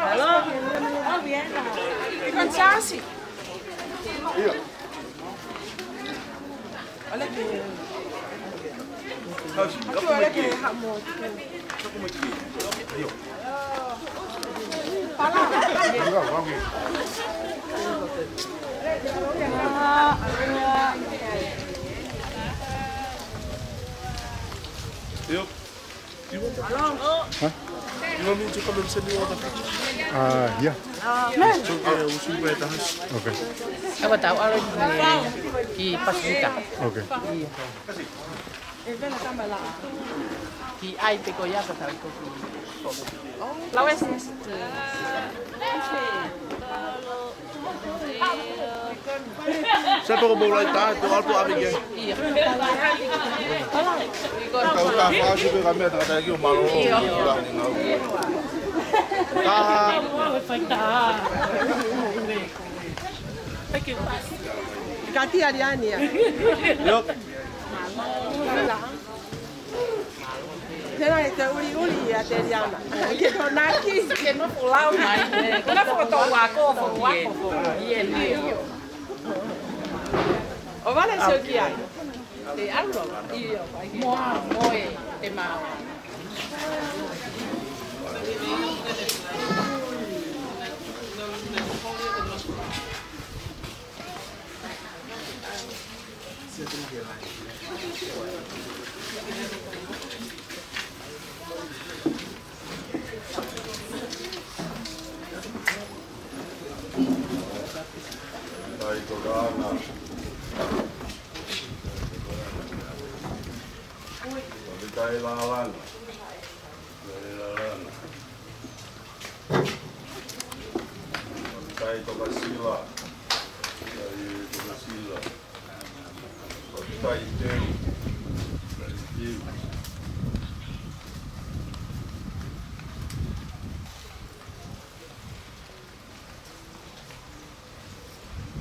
Hello? Oh, Vienna. You can charge it. Ole ke. Ole ke hamo. Yep. Hah? You want me to come and send you water? Uh, yeah. So, yeah, we'll soon be at the house. Okay. Apa tahu ada di, di Pasifika. Okay. Iya. Ki ai pe ko ia ka tau ko ki. Lau ese. Sa toko bau lai tā, tō atu ʻave ki ai. Iya. Tau tā fāsi pe ka mea tangata ki o malo. Iya. Taha. Ka ti ariani ia. Yok. Tena e te uli uli ia te riama. Ke to naki. Ke no fulau mai. Kuna foto wako, foto wako. Ie, ie. O vale se o ki ai. Te alo. Io, mo, mo e, te mao. Taitolana. Taitolana. Taitokasila. Taitokasila. Taiteu. Taiteu.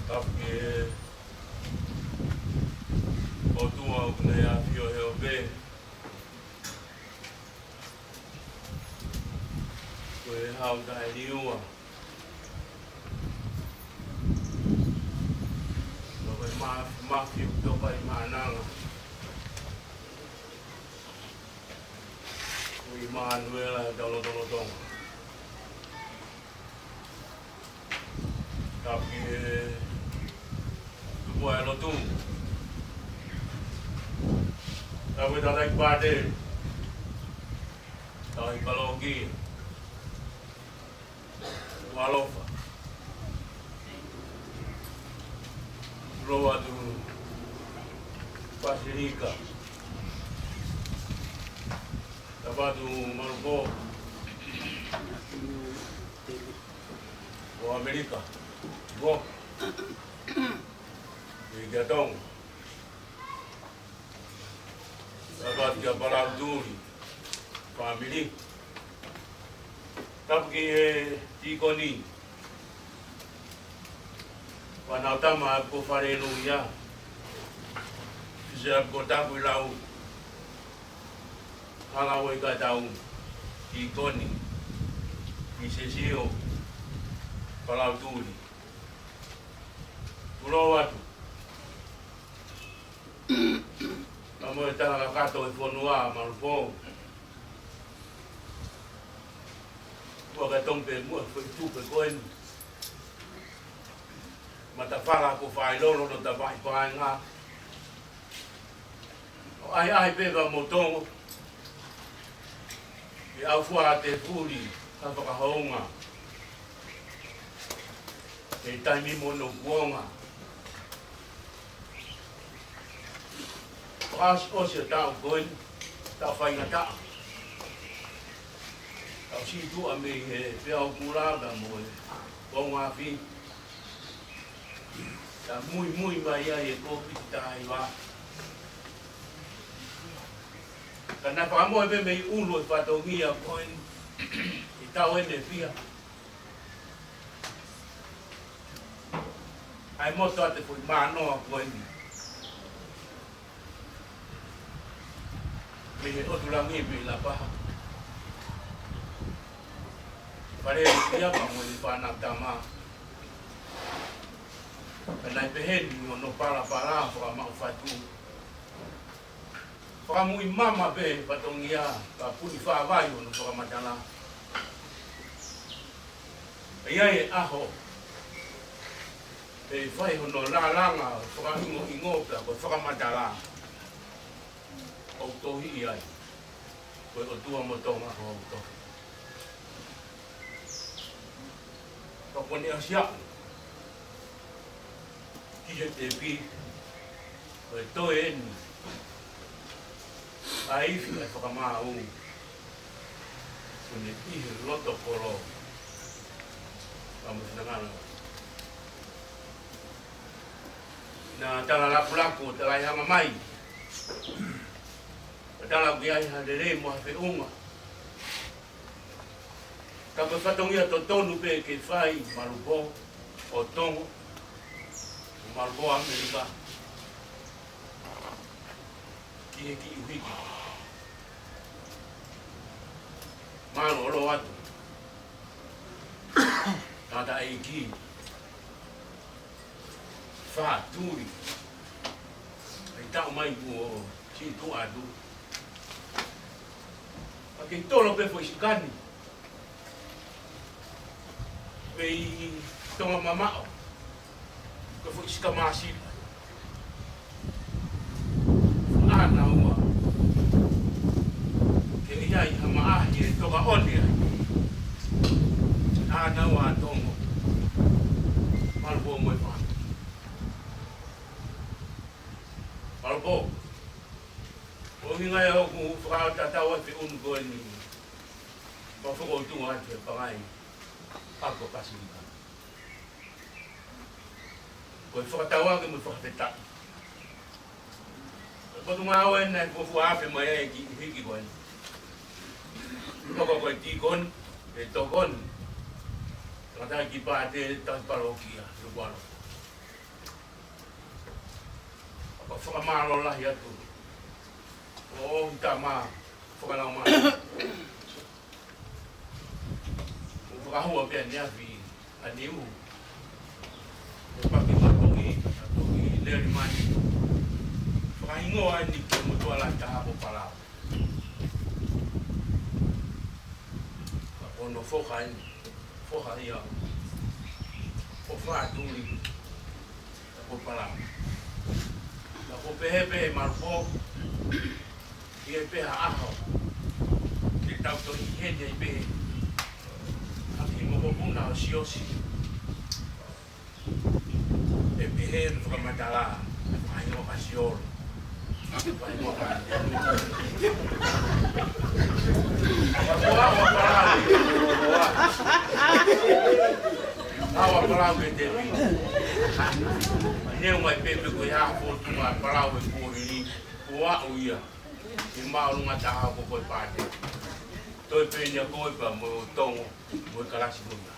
Tapu ki he ʻOtua ʻoku ne ʻafio he ope. Ko e hau taʻeliua. Ko e ma-, mafiu toka ʻi mānanga. Ko ʻImanuela he tau lotolotonga. Tapu ki he tupu ʻa e lotu. Tapu ki he tangataʻeiki pātele. Tangataʻeiki palokia. Ualofa. Loa atu Pasilika. Tapu atu Maluko. ʻO ʻAmelika. Ko. ʻI kia Tonga. Tapu atu kia Palautuli. Fāmili. Tapu ki he tīkoni. Fānau tama ʻapi ko Faleluia. Fisi ʻapi ko Tapuilau. Hala ue ka tau ki Koni, ki Sesio, Palautuli. Tulou atu. Ka mo e tala kakato e fonua Malupō. Ua ka tong pe mua foʻi tupe ko eni. Matafala ko fai lolo no tavai paenga. ʻO ʻai ʻai pē ka mo Tongo. ʻI au fua te fuli ka fakahounga. He taimi mo no kuonga. Fakaʻosi ʻosi ʻa taʻu ko eni, taʻu faingataʻa. Taʻu sītuʻa mei he peau kulava mo e konga afi. Ka muimui mai ai e Kōviti taha hiva. Ka naʻe fakamohe pē mei ʻulu e fatongia ko eni, ʻi taʻu eni ʻe fiha. ʻAi moto atu e foʻi manoa ko eni. Mei he ʻotu langi mei Lapaha. Fale ia ka mo e fānau tama. Ka naʻe pehē ni hono palapala fakamaʻu fatu. Fakamuimui mama pē fatongia ka puni fāvai hono fakamatala. ʻE ʻi ai e ʻaho ʻe fai hono lalanga fakaʻingoʻingo pea ko e fakamatala. ʻOku tohi ai ko e ʻOtua mo Tonga ko hoku tohi. Ka ko eni ʻasi aʻu ki he tepi, ko e toe eni ʻa e ifi ʻa e fakamaau. Ko eni ʻi he loto kolo. Ka mo finangalo. Naʻa tala lapulapu ʻo tala ʻi hanga mai. Ka tala ki ai ha lelei mo ha feʻunga. Ka ko e fatongia totonu pē ke fai Malupō ʻo Tongo, Malupō ʻAmelika, ki he kiʻi ʻuhiki. Mālōlō atu. Tata ʻEiki. Fātuli. ʻAi taʻu mai kuo sītuʻa atu. ʻA ke tolo pē foʻi sikani. Pei Tonga mamaʻo. Ko e foʻi sika māsila. ʻAna ua. Ke ʻi ai ha maʻahi ʻe toka ʻone ai. ʻAna ua Tongo. Malupō mo e fānau. Malupō. ʻUhinga ia ʻoku fakatatau ai feʻunu ko eni. Mau fakaʻotua atu e pangai. Ako Pasifika. Ko e fakatauange mo e fakafetaʻi. Ko e Potungāue naʻe fuofua afe mai ai e kiʻi ʻuhiki ko eni. Hoko ko e tīkoni, e tokoni. Tangata ki pāte tahi palokia, Nukuʻalofa. Ka fakamālō lahi atu. ʻO ʻoku tama fakalaumālie. ʻO fakahua pea ne afi a niu. ʻO paki matongi, matongi leri mani. Fakahingoa ni ke motuala taha ko Palau. Ka ko hono foha eni, foha ia ʻo Fātuli, ko Palau. Ka ko pehē pē Malupō, ʻi he pē ha ʻaho, ke tau toe ʻi heni ai pē, ʻaki mokopuna ʻo Siosi. ʻE pehē ʻe fakamatala, ʻe fakahingoa ka Siolo. Fakahingoa ka Siolo. Ka ko au ʻa Palau. Au ʻa Palau ke te vi. Neu mai pē pe ko e hā fotu ʻa Palau ʻe kuo hili. Ko au ia. ʻI māʻolunga taha ko koe pāte. Toe pē nia koe pea mo Tongo, mo e kalasi mo ia.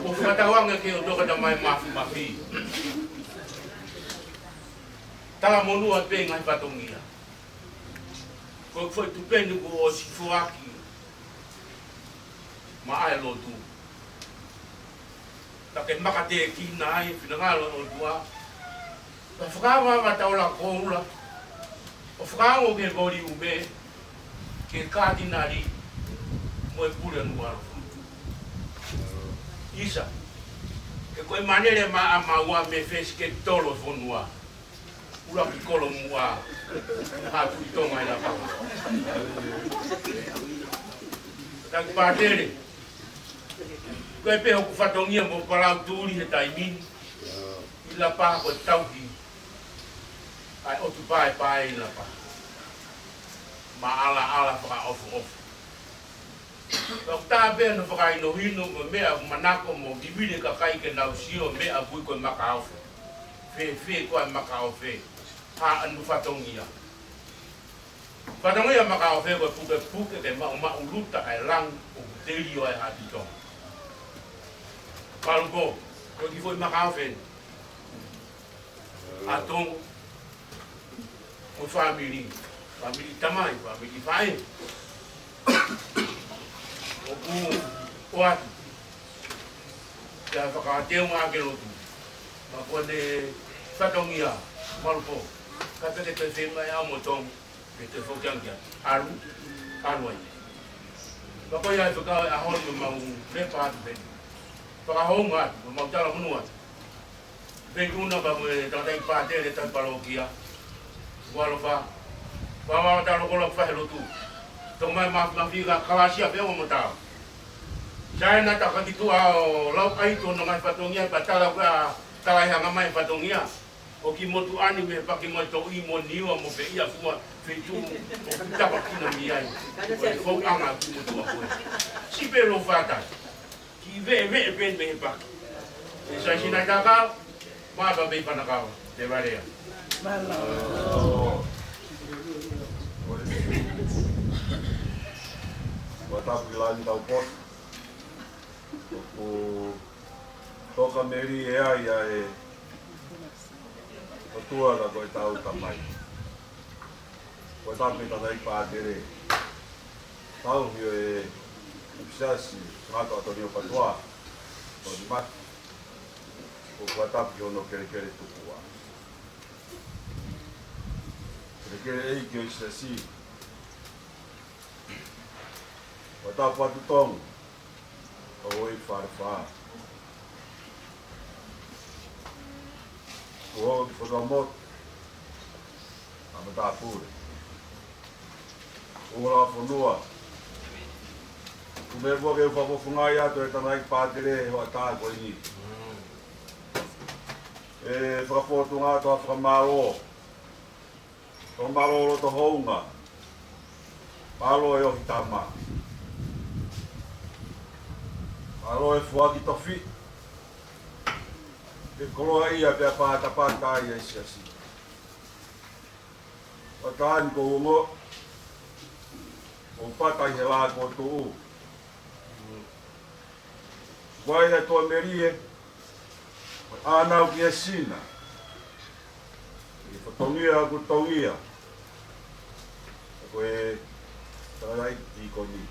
ʻO fakatauange ke ʻo toka tamai mafimafi. Talamonū atu pē ngaahi fatongia. Ko e foʻi tupe ni kuo ʻosi foaki maʻa e lotu. Ka ke makatekina ai e finangalo ʻo e ʻOtua. Ka fakaava ʻa Taula Koula ʻo fakaongo ki he voliume, ki he Katinali mo e Pule Nukuʻalofa. ʻIsa, he ko e manele maʻamaua mei he fesi ke tolo fonua. ʻUluaki Kolomuʻa, Haʻa Tuʻi Tonga ʻi Lapa. Taki Pātele, ko e pē hoku fatongia mo Palau Tuli he taimi ni. ʻI Lapa ko e tauhi ʻa e ʻOtu Paepae ʻi Lapa. Maʻalaʻala fakaʻofoʻofa. Ka ʻoku tā pē hono fakahinohino mo e meʻa ʻoku manako mo vivili e kakai ke nau sio meʻa ʻoku ui ko e makaofe. Fēfē koā e makaofe? Hā ʻanu fatongia? Fatongia makaofe ko e pukepuke ke maʻumaʻuluta e langi ʻoku telio ai e Haʻa Tuʻi Tonga. Palu pō, ko e kiʻi foʻi makaofe ni. ʻA Tonga, mo e fāmili, fāmili tamai, fāmili faʻē. ʻOku ʻoatu ke fakateunga ʻaki e lotu. Ka ko ʻene fatongia, Malu pō, ka peke te fema e amo Tonga, ke te foki angia. ʻAlu, ʻalu ai. Ka ko ia e fekau e ʻaho ni mau lepa atu pē. Fakahounga atu, mau talamonū atu. Pē tuna ka mo e tangataʻeiki pātele, tangataʻeiki palokia. Nukuʻalofa. Pea mau talo kola fai e lotu. Tō mai ma, ma fika kalasia pē o mo tau. Sai na ta ka ki tuʻa ʻo lau ai tō no mai fatongia, ka tala kua tala e hanga mai fatongia. ʻO ki motu ani mei he paki mo e toʻi mo Niua mo Peʻia fua feituʻu ʻoku tapakina mei ai. ʻO e fou anga ki motu a koe. Si pē lo fata. Ki veʻeveʻe pē mei he paki. E sai sina i taka, ma pa pei panakau, te varea. Ua tapu ki lani tau pot. ʻOku toka meli e ai a e ʻOtua ka ko e tau tamai. Ko e tapu ki he tangataʻeiki pātele. Tauhi ʻo e Siasi, Sangata Atonio Patoa, Tony Maki. ʻOku tapu ki hono kelekele tupua. Kelekele ʻeiki ʻo e Siasi. Ko e tapu atu Tonga. ʻO e Fale Fā. Ko e fonua motu. ʻA matāpule. Ko e lava fonua. Ko e meʻa fua ke u fakafofongaʻi atu e tangataʻeiki pātele he hoʻatā ko eni. ʻE fakafofonga atu ha fakamālō. Fakamālō loto hounga. Mālō e ohi tama. Mālō e foaki tofiʻa. Ke koloaʻia pea patapata ai e Siasi. Pata ni ko uongo. Ko pata ʻi he lā ko tuʻu. Vai he toa melie. ʻAnau ki he sina. ʻI he fatongia ʻoku tongia. Ko e tangataʻeiki tīkoni.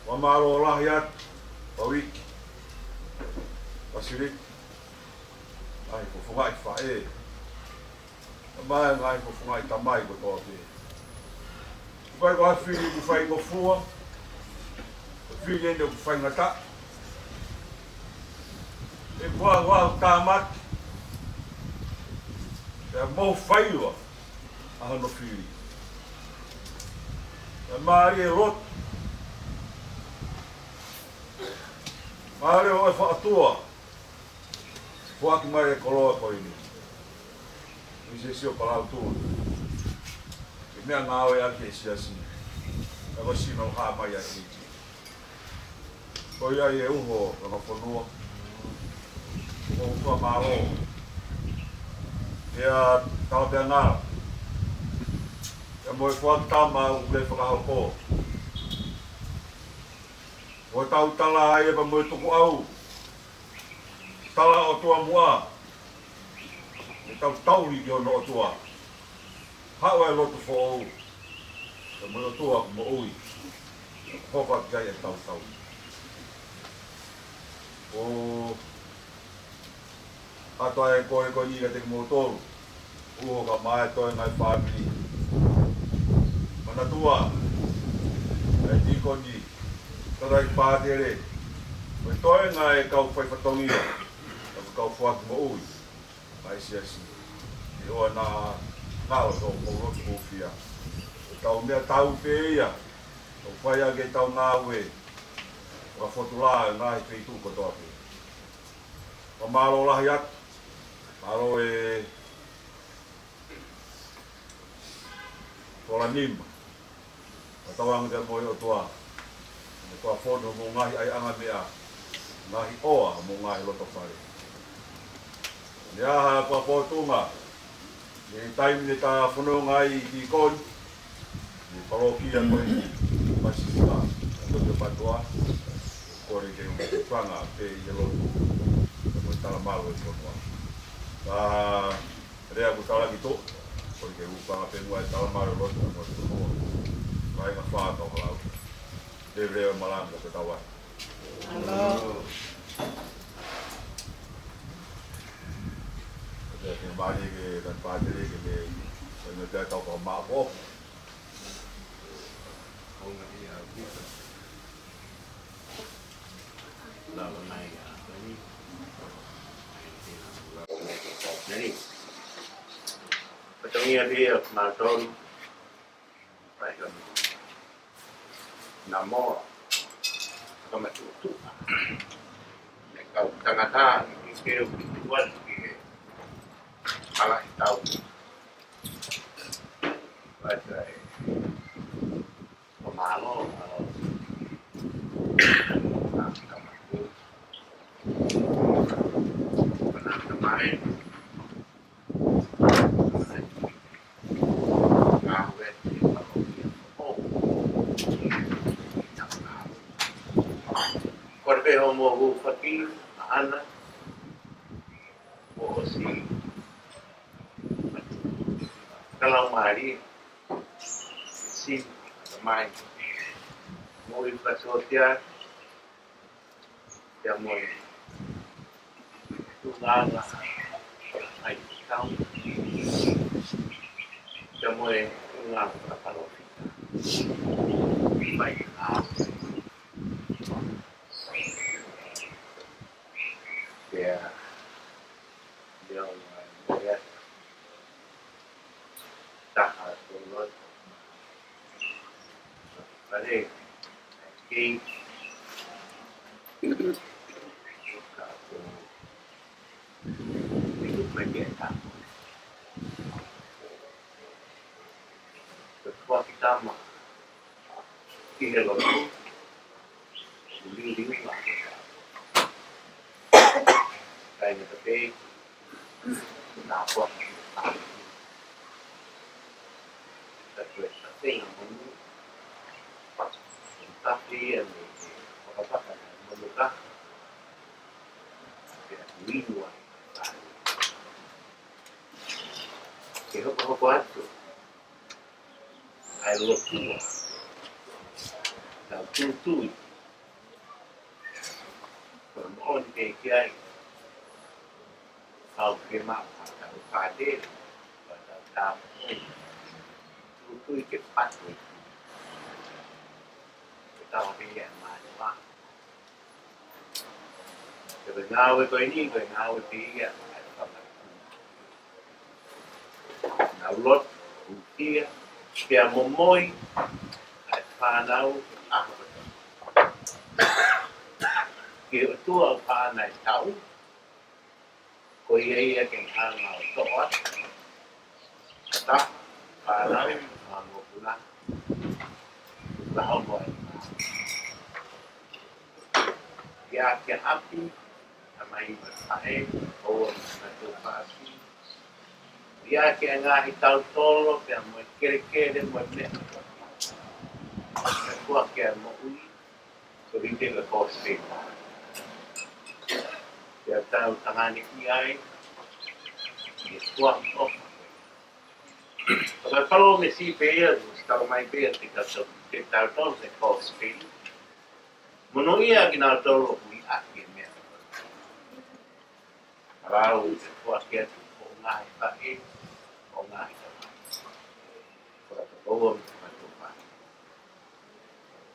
Fakamālō lahi atu. Pāviki. Pasiliki. Ai, ko e fofongaʻi faʻē. Mai ngaahi fofongaʻi tamai kotoa pē. Ko e fai ko ha fili ʻoku faingofua, ko e fili eni ʻoku faingataʻa. ʻE kuo, kuo tāmaki, pea mou faiva ʻa hono fili. Pea mālie lotu, mālie ʻo e fakatua, foaki mai e koloa ko eni. ʻI he Siasi ʻo Palau Tuli. Ke meʻangāue ʻaki e Siasi. Ka ko e sino hā mai ʻa e ʻEiki. Ko ia ʻi he uho ʻo e fonua. Ko e fakamālō. ʻIa Talapeangala. ʻIa mo e foaki tama ʻoku lele fakahoko. Ko e tau tala ai ʻe pa mo e tukuʻau. Tala ʻOtua muʻa. ʻE tau tauhi ki hono ʻOtua. Haʻu e lotu foʻou, ʻa e moʻui ʻOtua ʻoku moʻui, ʻoku hoko atu ki ai e tautau. ʻOku ʻoatu e kole ko eni kiate kimoutolu, ʻoku ʻomai e toenga e fāmili. Manatua, e tīkoni, tala e pātele, mo e toenga e kau faifatongia, ʻa e kau foaki moʻui ʻa e siasi. ʻOua naʻa ngalo ʻetau lotu hūfia. Ko ʻetau meʻa tau pē ia, ʻo fai ʻaki ʻetau ngāue, ʻo fakafotulā ʻa e ngaahi feituʻu kotoa pē. Fakamālō lahi atu, mālō e Tolanima. Fakatauange pea mo e ʻOtua, ʻoku fonu mo e ngaahi ʻaiʻanga meʻa, ngaahi ʻoa mo e ngaahi loto fale. Neongo ha fakapōtunga, ʻi he taimi ne ta fononga ai ʻi tīkoni, ʻi he palokia ko eni, Pasifika, ko e Pātua, kole ke u hūfanga pē ʻi he lotu, mo e talamalu e fonua. Ka lea ʻoku talaki tō, kole ke u hūfanga pē muʻa e talamalu e lotu, mo e fonua. Kāinga fā kau halau. Leveleva malanga ko tau ai. Mālō. Ko e mālie ke tau pātele ke me, ke me tau fakamāʻopoʻopo. Lava mai a Tony. Tony. Fatongia pē ʻa mātolu. Pai ka mo. Namo. Ka matuʻutuʻa. Me kau tangata, ke ke u ki tuan ki he. Kala i tau. Pai ka e. Ko mālō, mālō. Ka, ka matuʻu. Ka na ka mai. Kore pē hoʻomo hūfaki, ʻa ʻAna, ʻo ʻosi. Ka lau mālie, si, mai, mo i fasotia, Pea mo e tuʻunga ʻa e tau. Pea mo e tuʻunga ʻa e palōfita. Mai ʻa pea, pea, taha tolot. Pare, kei, ka ko, ʻi tuku mai ke ta. Ko e kua ki tama, ki he lotu, uli uli ma. Kai na ka pei, Nā ko, nā. Ka ko e tafe ngā manu. Tafe ia me, me, whakapaka ngā manu ka. Pea kuinu ai. Ke hokohoko atu. ʻA e lotua. Tau tūtui. Ko e moʻoni pē ki ai. Kau ke maʻu, tau pātele, tau tāpuaki. Tūtui ke patu. Ke tau pē ia mātua. Ko e ngāue ko eni, ko e ngāue pē ia, ʻa e fanga. Nau lotu, hūfia, pea momoi, ʻa e fānau, ʻa e fānau. Ke ʻotua ʻo fānau tau, ko ia ia ke hanga ʻo toʻo atu. Ka, fānau, fānau puna. Ka hoko ai. Ia ke ʻapi, tamai mo faʻē, ʻoua mo e tō pāsi. Ia ke ngaahi tautolo, pea mo e kelekele, mo e meʻa. Ka kua ke moʻui, ko hite ka kōsipeli. Pea tau tangane ki ai, ke kua ʻofa. Ka palōmesi pē ia, ʻoku tau mai pē ia te tau, te tau tonu he kōsipeli. Monūʻia kinautolu ʻoku liʻaki e meʻa. Palau ke foaki atu ʻo ngaahi faʻē, ʻo ngaahi tamai. Ko e toko ua mo e toko fā.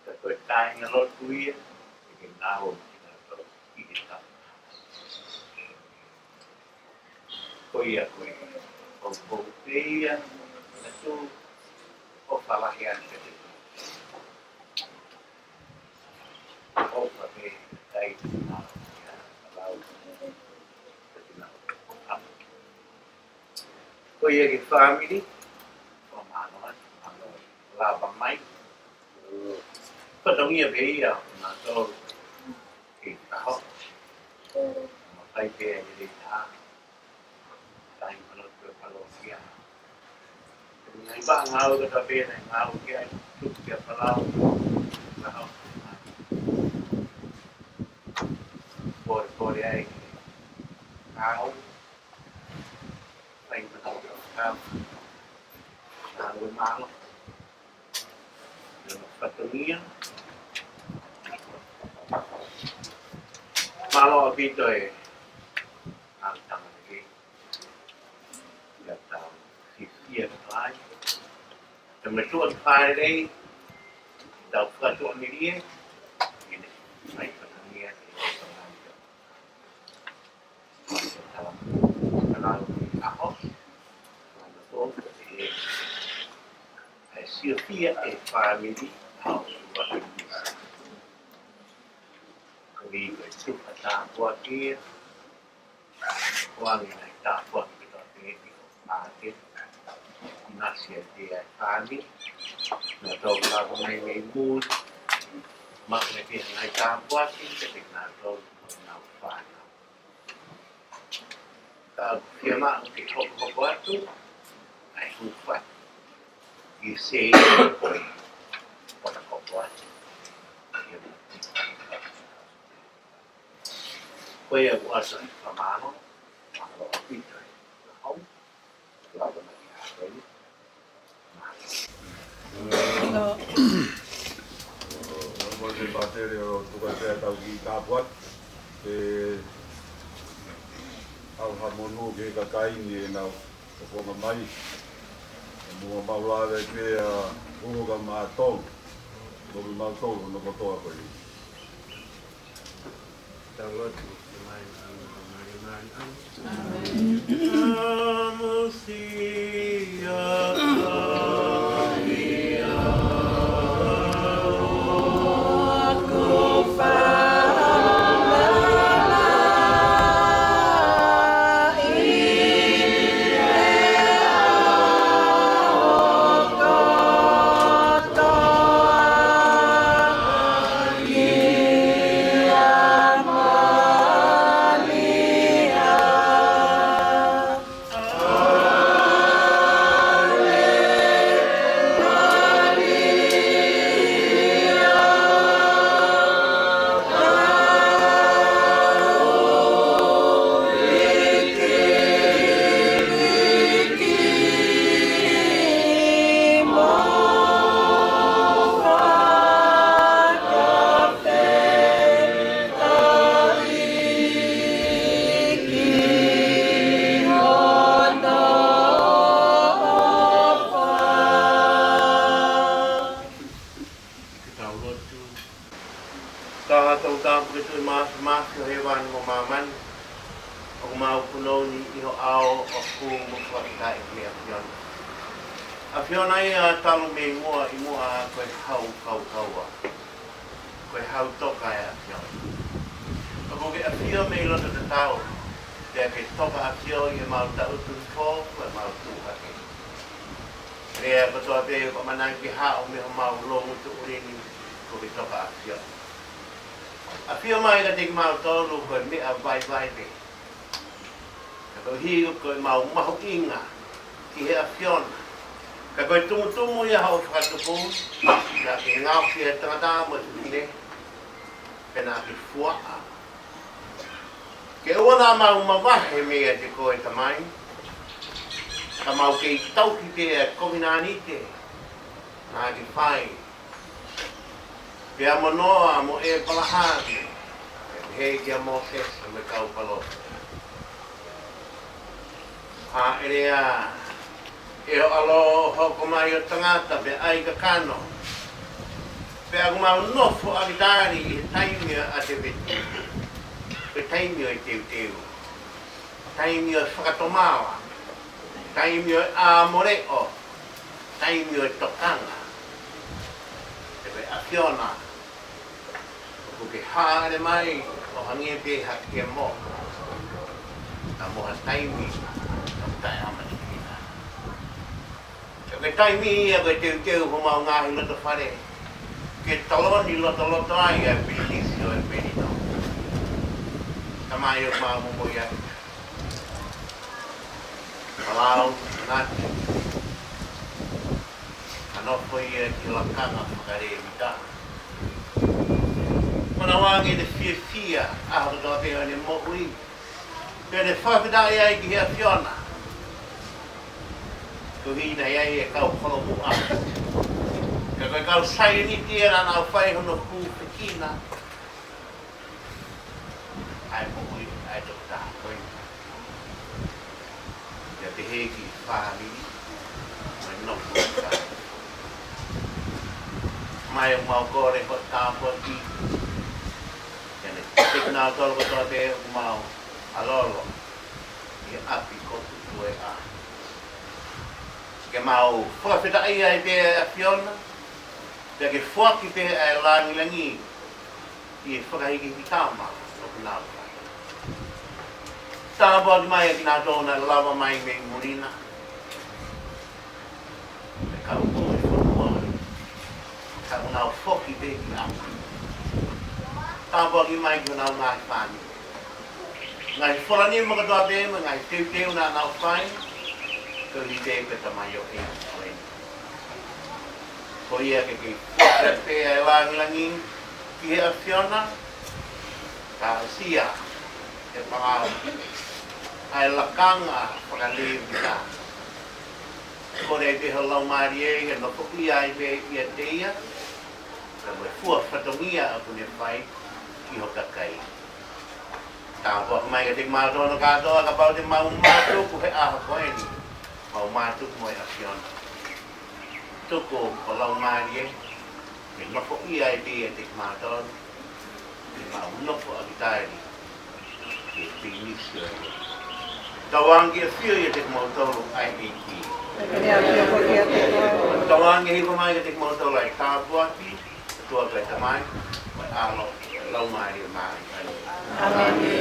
Ka ko e kāinga lotu ia, ʻe ke ngāue mo kinautolu ʻi he tau. Ko ia ko e, ko, ko e ia, na tu, ʻofa lahi atu ke te. ʻOfa pē, kai te nā, ia, lau, ke te nā. Ko ia ki he fāmili, ʻo mālō, mālō, lava mai. Fatongia pē ia, mālō, ki he kaho. Mafai pē ia ke te tā. Taimi mana ko e palōfia. Ngai ba ngau ka ta pē nai ngau ki ai, tuku ki a Palau. Ngau. Pore, pore ai. Ngau. Taimi mana ko e ngau. Ngau e mālō. Fatongia. Mālō ʻaupito e ngaahi tamai. Ia tau fiefia ai. Te me tuʻa ki Fālelei, tau fakatuʻamelie, ʻi he mai fatongia te o tamai. Tau, tau, ʻaho, ʻaho, ʻe, ʻe siofia e fāmili, ʻaho, ʻi he tuʻa tāpuaki, ʻoange ngaahi tāpuaki ki he tau pēpi ʻo Pāke, ʻinasi ʻa e fāmili, na tau lava mai mei muli, maʻu e ngaahi tāpuaki, ke te na tau, na fānau. Ka ʻoku fiemaʻu ke hokohoko atu, ʻa e hūfaki, ʻi he sēini ko e, hokohoko atu. Ko ia ʻoku ʻoatu e fakamālō, mālō ʻaupito e hau, lava mai ki he hau. Mālō. Ko e pātele ʻo tuku pē ʻetau kiʻi tāpuaki, ke ʻoatu ha monū ki he kakai ni ʻenau ʻofonga mai. Mo mau lave pē ʻa Pulu ka Mātolu, mo mautolu, no kotoa ko eni. Tau lotu, mai, mai, mai, mai, mai. Ke tau lotu. Ka tau tāpuaki Tuʻi māfimafi ʻo hēvani mo māmani, ʻoku mau punou ni ʻi ho ʻao ʻo kū mo fakafetaʻi ki he ʻAfiona. ʻAfiona ia talu mei muʻa ʻi muʻa ko e hau kaukaua. Ko e hau toka ʻa e ʻAfiona. ʻOku ke ʻafio mei loto tatau, pea ke toka ʻafio ʻi heʻemau taʻutu hifo, ko ʻemau tuʻu hake. Lea kotoa pē ʻoku ʻamanaki ke haʻu mei homau loungutu ʻuli ni, ʻoku ke toka ʻafio. ʻAfio mai kiate kimautolu ko e meʻa vaivai pē. Ka koeʻuhi ko ʻemau mahuʻinga ki he ʻAfiona. Ka ko e tumutumu ia hoʻo fakatupu, naʻa ke ngaohi ʻa e tangata mo e fefine, pea naʻa ke fuaʻa. Ke ʻoua naʻa mau mavahe meiate koe Tamai, ka Ka mau kei tauhi pē ʻa e kovinānite naʻa ke fai pea mo Noa mo ʻĒpalahame, pea pehē kia Mōsese mo e kau palōfita. Hāʻele ā ʻe ho ʻAlo ʻo hoko mai ʻo tangata pea ʻai kakano, pea ʻoku mau nofo ʻa ki tali ʻi he taimi ʻo e ʻatepeti, ko e taimi ʻo e teuteu, taimi ʻo e fakatomala, taimi ʻo e ʻāmoleʻo, taimi ʻo e tokanga. Pea ko e ʻAfiona ʻoku ke hāʻele mai ʻo hangē pē ha kemo, ka mo ha taimi ʻoku taʻeʻamanekina. Pea ko e taimi ia ko e teuteu homau ngaahi loto fale ke taloni lotoloto ai ʻa e pilinisi ʻo e melino. Tamai ʻoku mau momoi ai, malau, manatu, ʻa e nofo ia ki he lakanga fakalēvita. Manavahē ʻene fiefia ʻaho kotoa pē ʻo ʻene moʻui, pea ne fakafetaʻi ai ki he ʻAfiona. Koeʻuhi naʻe ʻi ai e kau kolomuʻa, pea ko e kau saieniti ia naʻa nau fai hono hūfekina ʻa e moʻui ʻa e tokotaha ko eni. Pea pehē ki he fāmili, mo e nofo ʻa e fāmili. Tamai ʻoku mau kole ho tāpuaki ke ne ʻiate kinautolu kotoa pē ʻoku mau ʻalolo ʻi he ʻapi ko Utuʻea. Ke mau fakafetaʻi ai pē ʻa e ʻAfiona, pea ke foaki pē ʻa e lāngilangi ʻi he fakahikihiki tama ʻoku nau fai. Tāpuaki mai ʻa kinautolu naʻe lava mai mei muli na, ʻa e kau ʻo e fonua, ka ʻoku nau foki pē ki ʻapi. Tāpuaki mai ki honau ngaahi fāmili, ngaahi fola nima kotoa pē mo e ngaahi teuteu naʻa nau fai, koeʻuhi pē ko e tamaioʻeiki ko eni. Ko ia ke ke foaki pē ʻa e lāngilangi ki he ʻAfiona, kae ʻoua ʻe palau ʻa e lakanga fakalēvita. Kole pē ho Laumālie ke nofoʻia ai pē ʻiate ia, pea mo e fua fatongia ʻoku ne fai ki ho kakai. Tāpuaki mai kiate kimautolu kātoa, kapau te mau mātuku he ʻaho ko eni, mau mātuku mo e ʻAfiona. Tuku ho Laumālie ke nofoʻia ai pē ʻiate kimautolu, ke mau nofo ʻa ki tali ki he pilinisi ʻo e ʻEiki. Tauange ke ʻafio ʻiate kimautolu ʻa e ʻEiki. Tauange hifo mai kiate kimautolu ʻa e tāpuaki, ʻOtua ko e Tamai, ko e ʻAlo, ko e Laumālie Māʻoniʻoni. ʻĀmeni.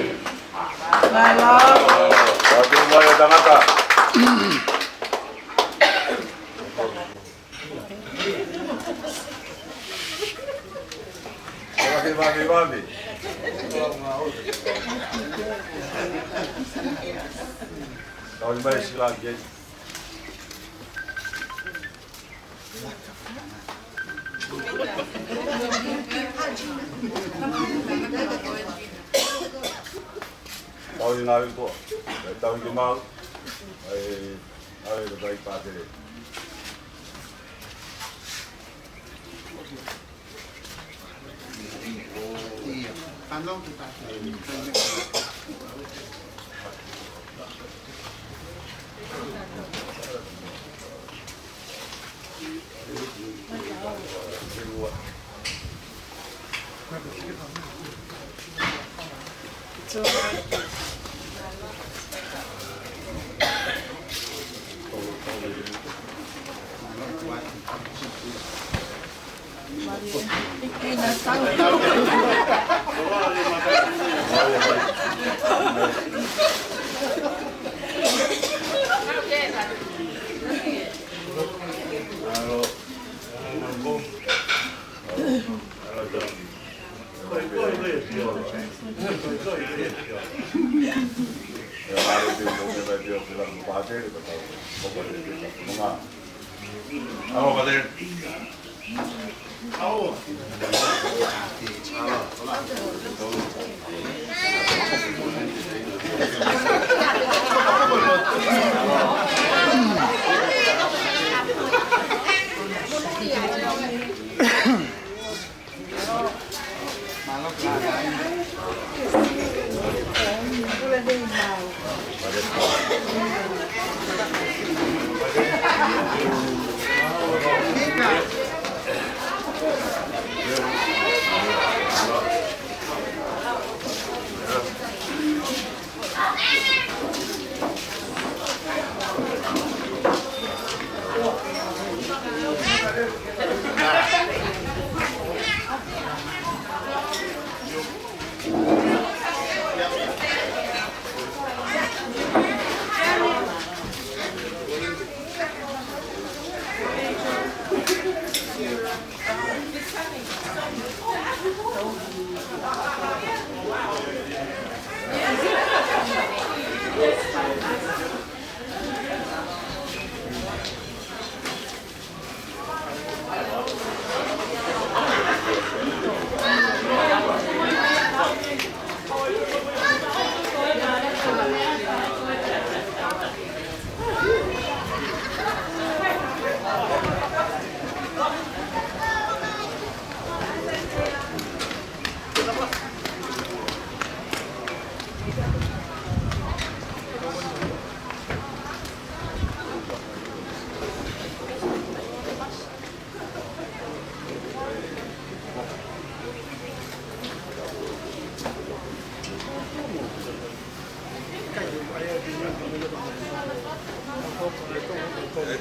Mālō. Tau tuʻu mai ʻa tangata. Vave, vave, vave. Tau mai sila ke. Tau ʻi ngāue kotoa. Tau ʻi ke mau. ʻAi, ʻai, ʻai, pātele.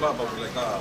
Papa, like, uh,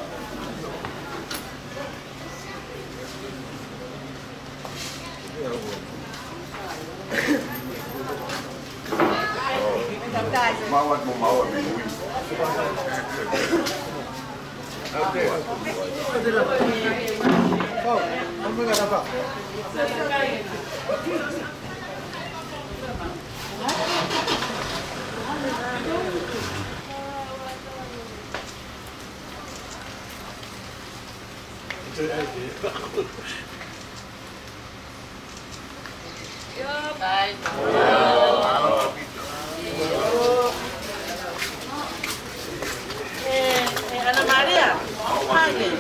Eh, eh, Ana Maria, how are you?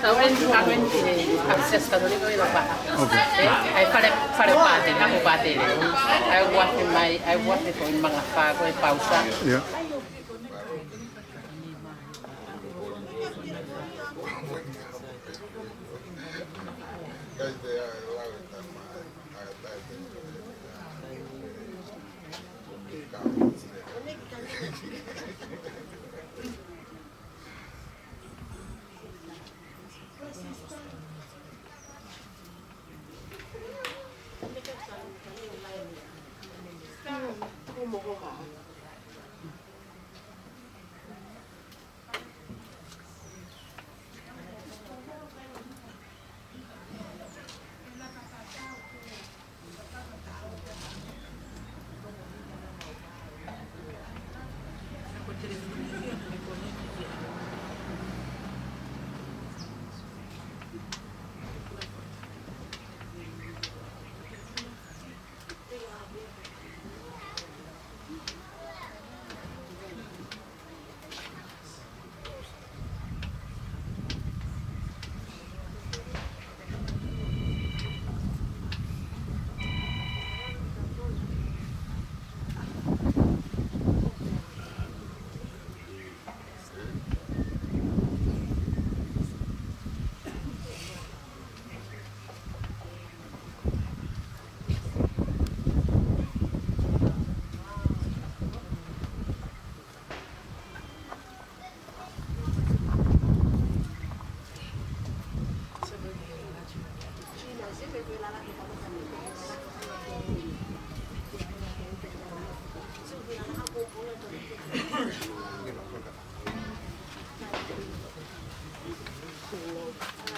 Tau en, tau en, eh, Kapitesi Katolika ʻi Lapaha. Ok. Eh, ʻa e fale, fale pātele, ʻa e pātele. ʻA e uafe mai, ʻa e uafe ko e mangafā ko e pausa. Yeah.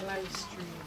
Live stream.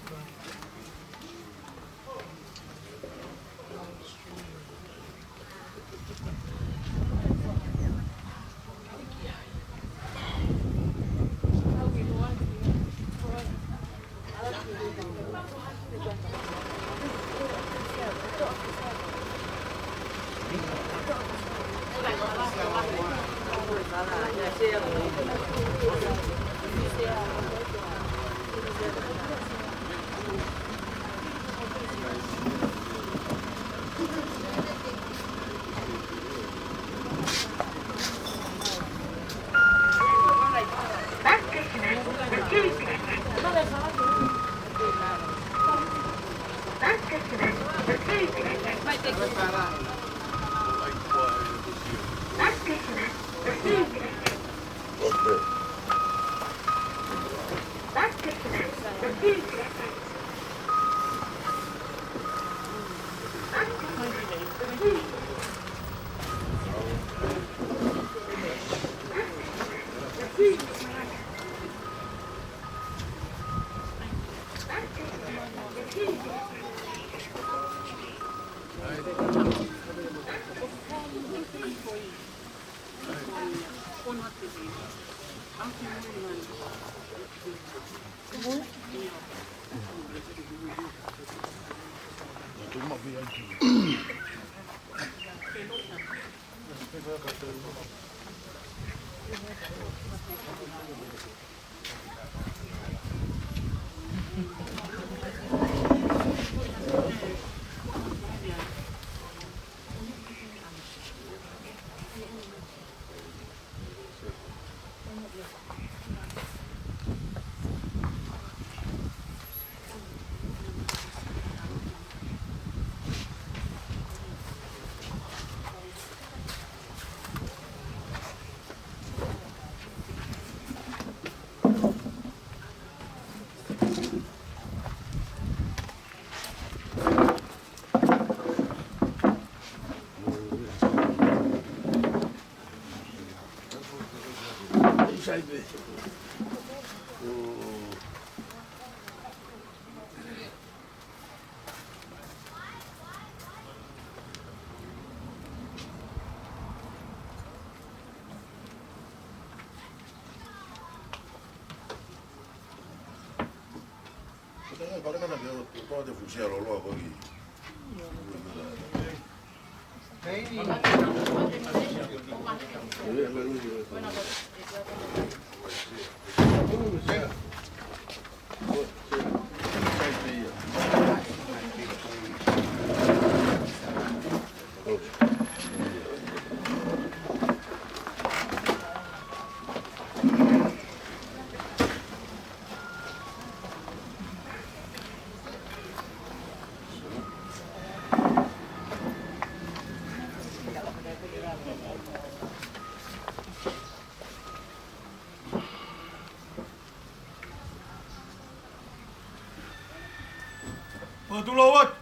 Fakatulou atu.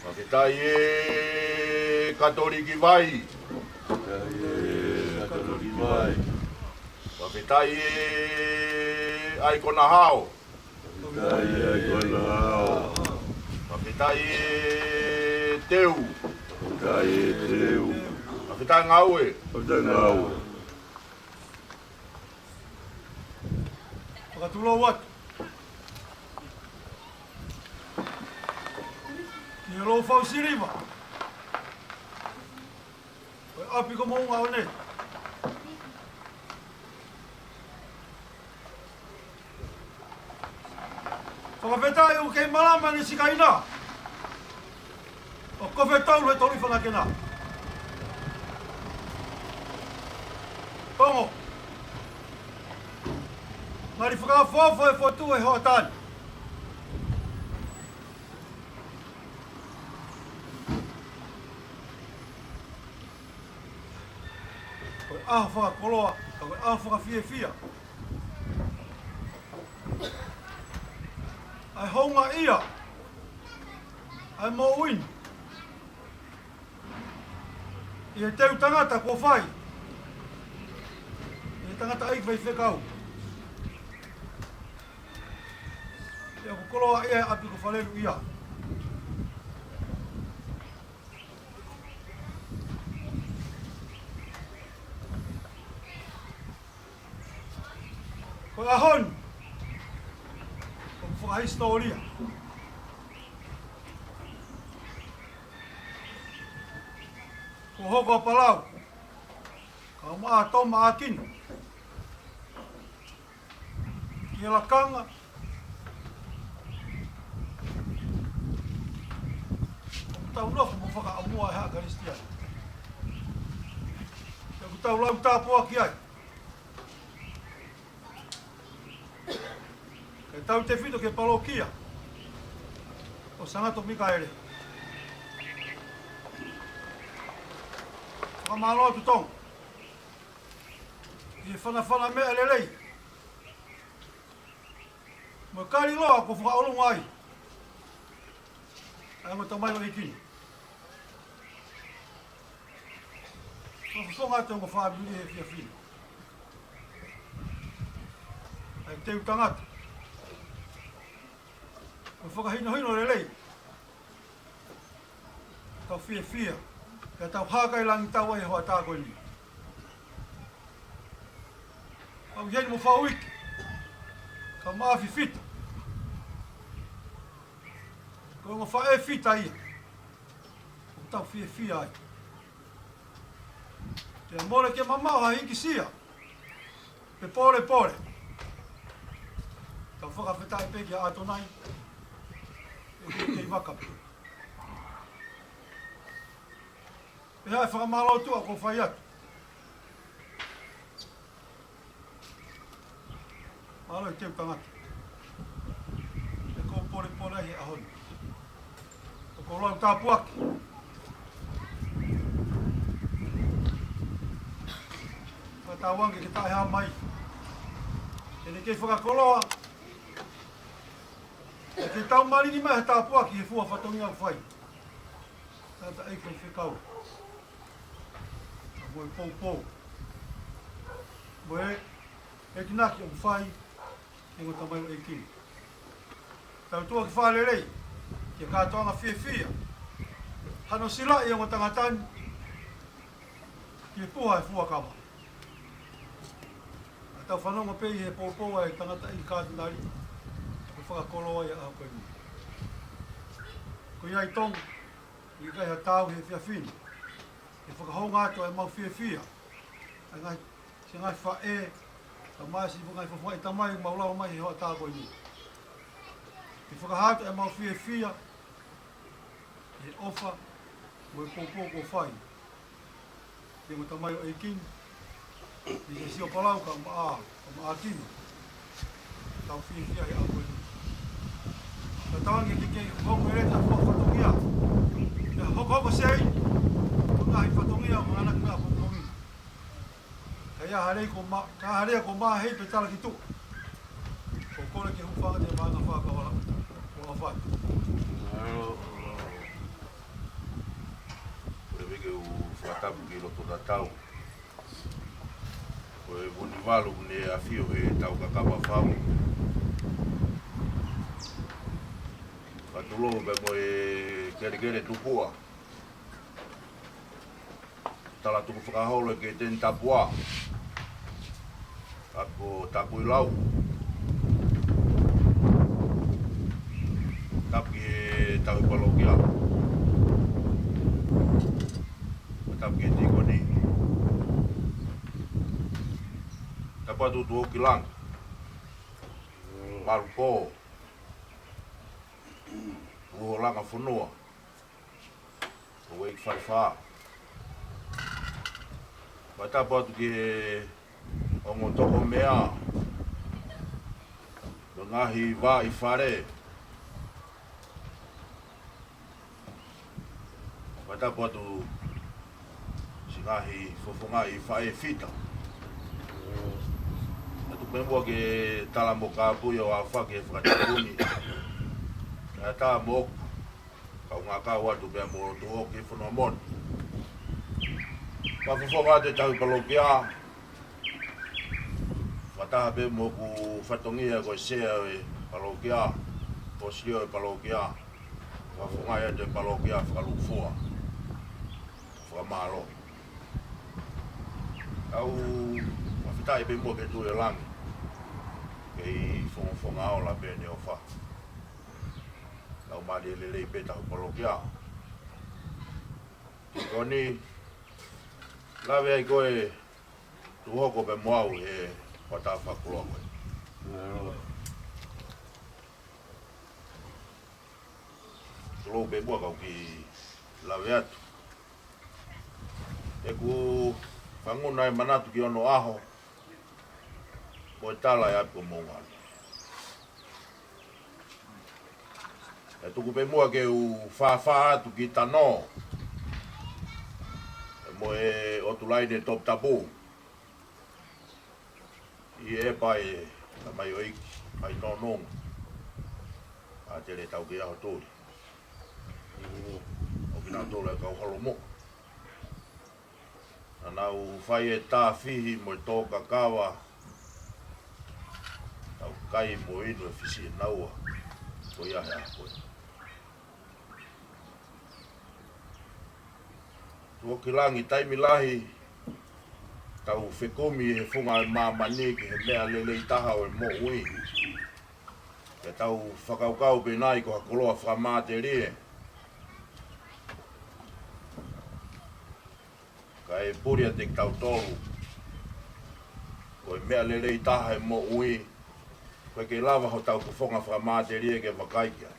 Fakafetaʻi e Katoliki Vai. Fakafetaʻi e Katoliki Vai. Fakafetaʻi e ʻAikona Hao. Fakafetaʻi e ʻAikona Hao. Fakafetaʻi e Teu. Fakafetaʻi e Teu. Fakafetaʻi Ngaue. Fakafetaʻi Ngaue. Fakatulou atu. Ki he Loufau Siliva. Ko e ʻapi ko Moʻunga ʻo ne. Fakafetaʻi ʻoku kei malama ʻene sikaina. ʻO kofe tolu he tolu ʻi Fanakena. Tongo. Ngali fakafoʻou e fotu e hoʻatā ni. Ko e ʻaho fakakoloa, ka ko e ʻaho fakafiefia. ʻA e houngaʻia ʻa e moʻui ni ʻi he teu tangata kuo fai ʻe he tangataʻeiki faifekau. ʻIo, ko e koloa ia ʻa e ʻapi ko Faleluʻia. Ko e ʻaho ni ʻoku fakahisitōlia. Kuo hoko ʻa Palau, kae ʻumaʻā Tomaʻa Kino, ki he lakanga ʻoku tau nofo mo fakaʻamua ʻe haʻa Kalisitiane. Pea ʻoku tau lau tāpuaki ai. Kae tautefito ki he palokia ʻo Sangato Mikaele. Fakamālō atu Tonga ʻi he fanafana meʻa lelei mo e kaliloa kuo fakaʻolunga ai ʻa e ongo tamaioʻeiki ni. Fakafofonga atu e ongo fāmili he efiafi ni. ʻA e teu tangata ʻoku fakahinohino lelei. Tau fiefia, pea tau hākailangitau ai e hoʻatā ko eni. Au heni mo Fauiki, kae ʻumaʻā Fifita. Ko e ongo faʻē fita ia ʻoku tau fiefia ai. Pea mole ke mamaʻo ha hikisia pe polepole. Tau fakafetaʻi pē kia ʻAtonai. ʻE kei, kei vaka pē. Pea ʻe fakamālō atu ʻa ko fai atu. Mālō e teu tangata. ʻE ko polepole he ʻaho ni. ʻOku ou lau tāpuaki. Fakatauange ke taʻehāmai. ʻEne kei fakakoloa. ʻE ke tau malingi mai ha tāpuaki he fua fatongia ʻoku fai. Tangataʻeiki faifekau. Mo e poupou. Mo e ekinaki ʻoku fai ʻi he ongo tamaioʻeiki ni. Tau tuʻu ʻo fai lelei, ke kātoanga fiefia. Hano silaʻi ʻa e ongo tangata ni, ke puha e fua kava. ʻA tau fanongo pē ʻi he poupou ʻa e tangataʻeiki kātinali, ʻoku fakakoloa ia ʻa ko eni. Ko ia ʻi Tonga, ʻikai ha tau he efiafi ni. ʻE fakahounga atu ʻa e mau fiefia. ʻA e ngaahi, siʻi ngaahi faʻē, kae ʻumaʻā siʻi ngaahi faʻē tamai mau lava mai he hoʻatā ko eni. ʻE fakahā atu ʻa e mau fiefia, he ʻofa, mo e poupou kuo fai. Ke mo tamaioʻeiki ni, ʻi he sio palau kae ʻumaʻā, kae ʻumaʻā kina. Tau fiefia he ʻaho ko eni. Ka tau ange ke ke hoko e leta fua fatongia. Ke hokohoko sei, ko e ngaahi fatongia, ko e ngaahi ʻapongipongi. Ka ʻi ai ha lei kuo ma-, ka ʻi ai ha lea kuo mahei pe tala ki tuʻa. Ko e kole ke hūfanga atu e maʻanga fakavala. Ko e ʻofa atu. Kole pē ke u fakatapu ki loto tatau. Ko e Vunivalu ʻoku ne ʻafio he tau kakapa fau. Ka tulou pē mo e kelekele tupuʻa. Tala tuku fakaholo ʻe Keteni Tapua. Ako Takuilau. Tapu ki he tauhi palokia. Tapu ki he tīkoni. Tapu atu Tuʻuhokilangi. Maluko. Tuʻuholangafonua. Ko e ʻEiki Falefā. Fakatapu atu ki he ongo tokomeʻa. Mo e ngaahi vaʻi fale. Fakatapu atu siʻi ngaahi fofonga ʻi faʻē fita. Ka tuku pē muʻa ke tala mo kāpui ʻo ʻafaki e fakatapu ni. Kae ʻatā moʻoku, kau ngākau atu pea mo Tuʻuhoki Fonua Moni. Fakafofonga atu e tauhi palokia. Fakataha pē mo hoku fatongia ko e sea ʻo e palokia, ko e sio e palokia. Fakafofonga atu e palokia fakalūkufua. Fakamālō. Kau fakafetaʻi pē muʻa ki he Tuʻi ʻo Langi. Kei fofonga ola pē ʻene ʻofa. Kau mālie lelei pē tauhi palokia. Ko eni, lave ai koe Tuʻuhoki pea mo au he hoʻatā fakakoloa ko ē. Tulou pē muʻa kau kiʻi lave atu. ʻOku ou fanguna e manatu ki onoʻaho, mo e tala e ʻapi ko Moʻungalo. ʻE tuku pē muʻa ke u fāfā atu ki Tano. Mo e ʻOtu Laine Toputapu. ʻI he ʻepa e tamaioʻeiki, ʻai nonong. ʻA tele tau ki aho tuli. ʻO kinautolu e kau holomo. Naʻa nau fai e tāfihi mo e tō kakava. Tau kai mo inu e fisi e naua. Ko ia he ako. Tuʻuhokilangi taimi lahi. Tau fekumi he funga e māmani ki he meʻa lelei taha ʻo e moʻui. Ke tau fakakaukau pē nai ko ha koloa fakamatelie. Ka e puli atu kitautolu. Ko e meʻa lelei taha e moʻui. Ko e ke lava hotau fofonga fakamatelie ke vakai ki ai.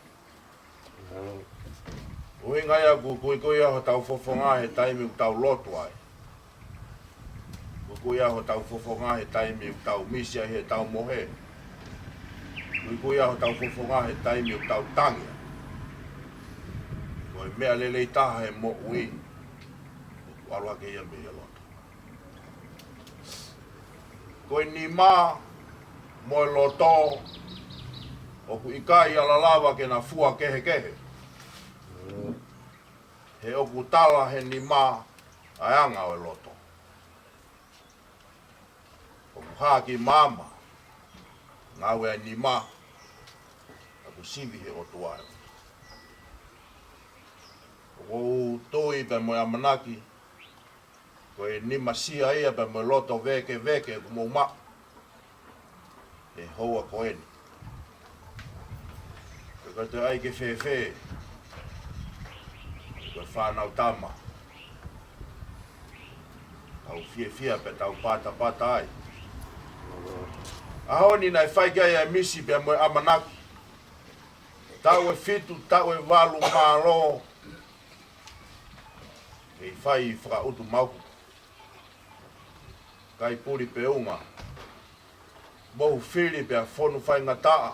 ʻUhinga ia ʻoku kuikui ai hotau fofonga he taimi ʻoku tau lotu ai. Kuikui ai hotau fofonga he taimi ʻoku tau misi ai he tau mohe. Kuikui ai hotau fofonga he taimi ʻoku tau tangi ai. Ko e meʻa lelei taha he moʻui. ʻOku ʻalu hake ia mei he loto. Ko e nima mo e loto, ʻOku ʻikai ala lava ke na fua kehekehe. He ʻoku tala he nima ʻa e anga ʻo e loto. ʻOku hā ki māmani ngāue ʻa e nima, ʻoku sivi he ʻOtua ē. ʻOku ou tui pea mo e ʻamanaki, ko e nima sia ia pea mo e loto vēkeveke ʻoku mou maʻu he houa ko eni. Ko e kau te ai ke fēfē, ko e fānau tama, tau fiefia pea tau patapata ai. ʻAho ni naʻe fai ki ai ʻa e misi pea mo e ʻamanaki. Taʻu ʻe fitu, taʻu ʻe valu, mālō. Kei fai fakaʻutumauku. Kai puli pe unga. Mou fili pea fonu faingataʻa.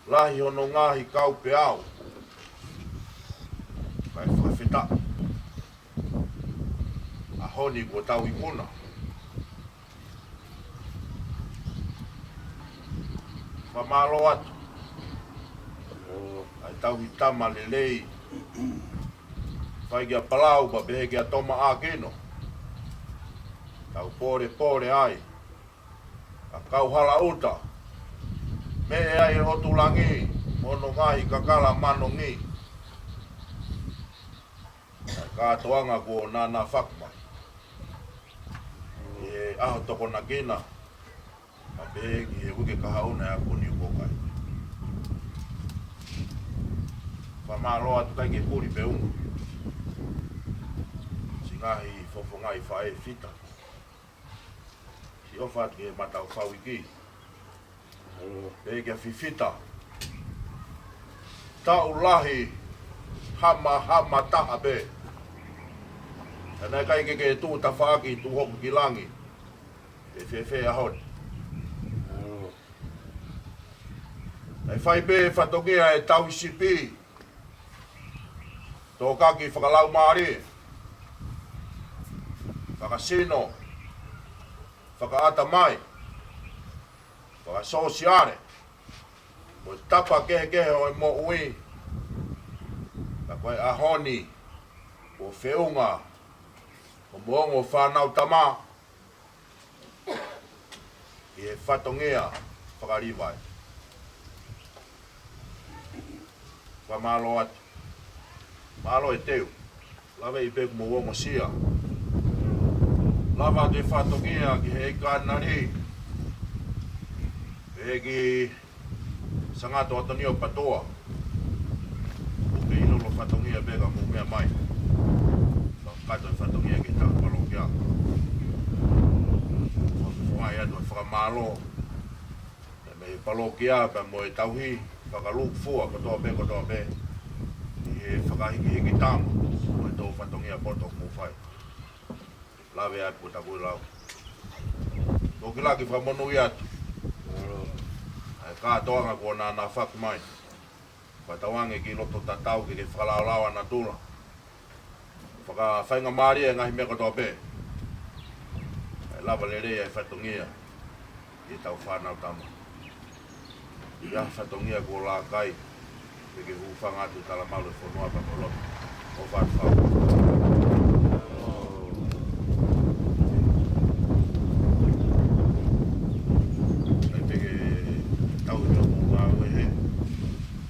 Lahi hono ngaahi kau peau. Kai fakafetaʻi. ʻAho ni kuo tau ikuna. Fakamālō atu. ʻA e tauhi tama lelei. Fai kia Palau pea pehē kia Toma ʻAkino. Tau pōlepole ai. ʻA Kauhalaʻuta. Meʻe ai ʻo Tulangi. Mo hono ngaahi kakala manongi. ʻA e kātoanga kuo nānā fakamai. ʻI he ʻaho Tokonakina. Pea pehē ki he uike kahaʻu na ʻa e ako ni ʻoku kai. Fakamālō atu kai ke puli pe unga. Siʻi ngaahi fofonga ʻi faʻē fita. Siʻi ʻofa atu ki he Matau Fauiki. Pehē kia Fifita. Taʻu lahi, hamahama taha pē. Ka naʻe ʻikai ke ke tuʻu tafaʻaki, tuʻu hoku ki langi. ʻE fēfē ʻaho ni. Naʻe fai pē fatongia ʻe tauhi sipi. Tōkaki fakalaumālie, fakasino, fakaʻatamai, fakasōsiale, mo e tapa kehekehe ʻo e moʻui. Ka ko e ʻaho ni, kuo feʻunga, ʻo mo ongo fānau tama, ʻi he fatongia fakalivai. Fakamālō atu. Mālō e teu. Lave ʻi pē kuo mou ongosia. Lava atu e fatongia ki he ʻEiki Kanali. Pehē ki Sangata ʻAtonio Patoa. ʻOku ke ʻilo lo fatongia pē ka mou meʻa mai. Fakakato e fatongia ki he tauhi palokia. Fakafofongaʻi atu e fakamālō. Mei he palokia pea mo e tauhi fakalūkufua kotoa pē, kotoa pē. ʻI he fakahikihiki tama. Mo e tō fatongia poto kuo mou fai. Lave ai pē ʻo takuilau. Tokilaki fakamonūʻia atu. ʻA e kātoanga kuo nānā fakamai. Fakatauange ki loto tatau ke ke fakalaolao ʻa natula. Fakafaingamālie e ngaahi meʻa kotoa pē. ʻE lava lelei ai fatongia. ʻI he tau fānau tama. ʻI he fatongia kuo lākai. Ke ke hūfanga atu tala malu e fonua pea mo loto. ʻOfa atu fau. ʻAi pē ke tau ʻi he mou ngāue he.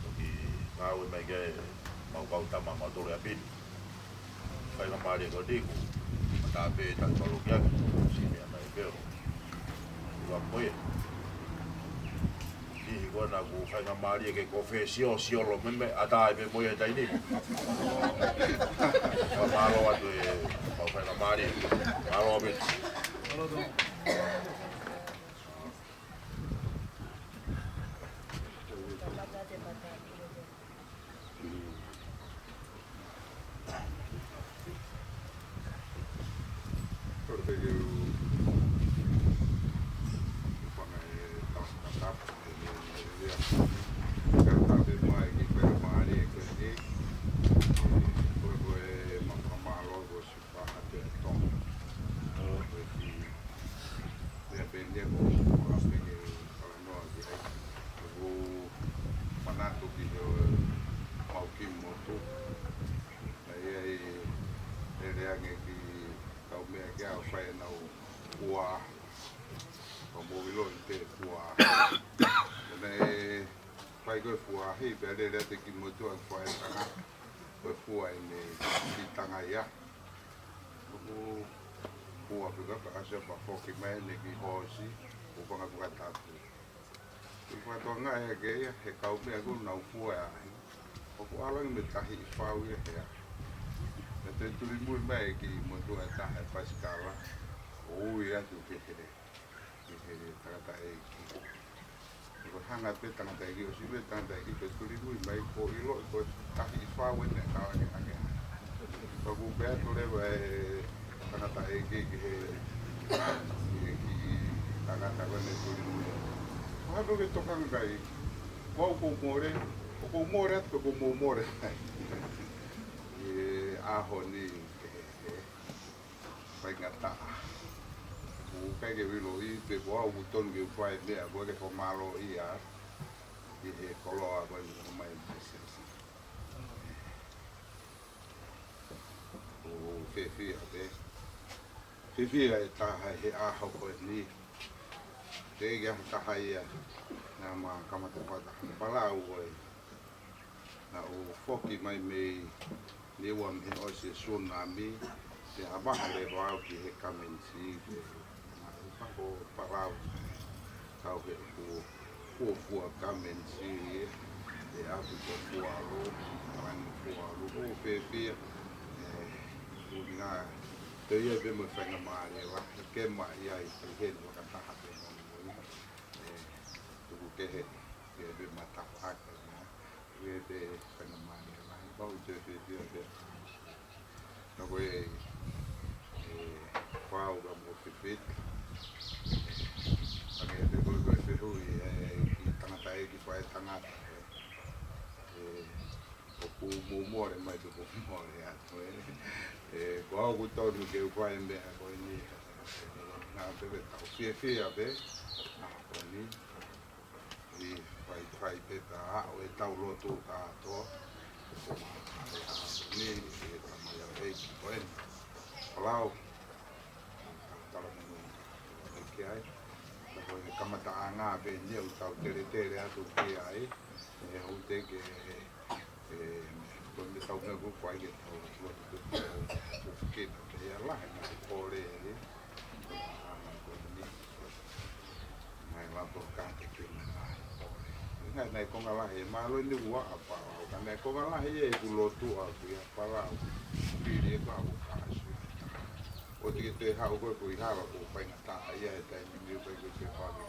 Toki ngāue mai ke mau kau tama mau tole ʻa pili. Faingamālie ko eni kuo mata pē tau palokia ke tau sini ana i peo. Ua koe. Niʻihi ko ena kuo faingamālie ke kofē sio, sio lo meme, ʻatā ai pē mo ia he taimi ni. Fakamālō atu e mau faingamālie. Mālō ʻaupito. Fua, ʻoku mou ʻiloʻi pē fua. Ko ʻene fai ko e fua, hei, pea lele atu ki motu ʻa e fua e tangata. Ko e fua ʻene ki tanga ia. ʻOku fua pē ka ka asia pa foki mai ne ki hoosi, ʻo panga puka tapu. ʻI Fatuanga ʻe hake ia, he kau meʻa ko nau fua ʻa e. ʻOku ʻalu ange mei tahi ʻi fau ia he ʻaho. Pea toe tuli mui mai ki motu ʻa e taha e pasikala. ʻO ui atu ke he, ke he tangataʻeiki. Ko hanga pē tangataʻeiki, ʻosi pē tangataʻeiki, toe tuli mui mai ko ʻiloʻi ko tahi ʻi fau ʻene kau ange ange. Pea ʻoku pehē atu leva e tangataʻeiki ki he, ki he kiʻi tangata ko ʻene tuli mui. Ko hatu ke tokanga kai, ko au ʻoku ou mole, ʻoku ou mole atu, ʻoku mou mole. ʻI he ʻaho ni, he, he, faingataʻa. ʻOku ʻikai ke u ʻiloʻi pe ko au ʻoku tonu ke u fai e meʻa ko ē ke fakamālōʻia ʻi he koloa ko ē ʻoku mai mei he sesi. ʻOku fiefia pē. Fiefia e taha he ʻaho ko eni. Teʻeki ai ha taha ia naʻa ma kamata fata hana palau ko ē. Naʻa ku foki mai mei Niua mei he ʻosi e sunami, pea maha leva au ki he Kamenisi, pea naʻa ku pako palau, kau he ʻoku fuofua Kamenisi, ʻe ʻapi ko Fualu, Langi Fualu, ʻo fiefia, ē, ʻuhinga, te u ʻi ai pē mo e faingamālie lahi, ke ma ʻi ai, ʻi heni fakataha pē mo e, ē, tuku kehe, ʻi ai pē ma tafaʻaki, ē, ʻi ai pē faingamālie lahi, pau te u fiefia pē. Ka ko e, ē, pau ka mo fifita. Ka ke te ko e, ko e fehuʻi, ē, ki tangataʻeiki fai tangata, ē. Ē, ʻoku mou mole mai pe ʻoku mole atu, ē. Ē, ko au ʻoku tonu ke u fai e meʻa ko eni, ē, ngā pē pē tau fiefia pē, ā, ko eni. ʻI fai, fai pē pea aʻu e tau lotu kātoa. Ko ma, ē, ā, ni, ʻi he tamai ʻa e ʻeiki ko eni. Palau. Tala mo e ki ai. Ka ko e kamataʻanga pē eni ʻoku tau teletele atu ki ai. ʻE, ʻoku teʻeki ke, ē, ko e meʻa tau meʻa ko ē ke tau lotu ke tau fufukina ke ia lahi na ko le, ē. Ko e meʻa ko eni. Naʻe lato ka te ke na ai. Naʻe, naʻe konga lahi, ē, mālō ni ua a Palau. Ka naʻe konga lahi ē ʻeku lotu ʻaʻaku ia Palau. Pili e ka ʻo kasi. ʻOua te ke toe haʻu koe ko e hala ko e faingataʻa ia he taimi ni ʻoku ʻikai ko e fale.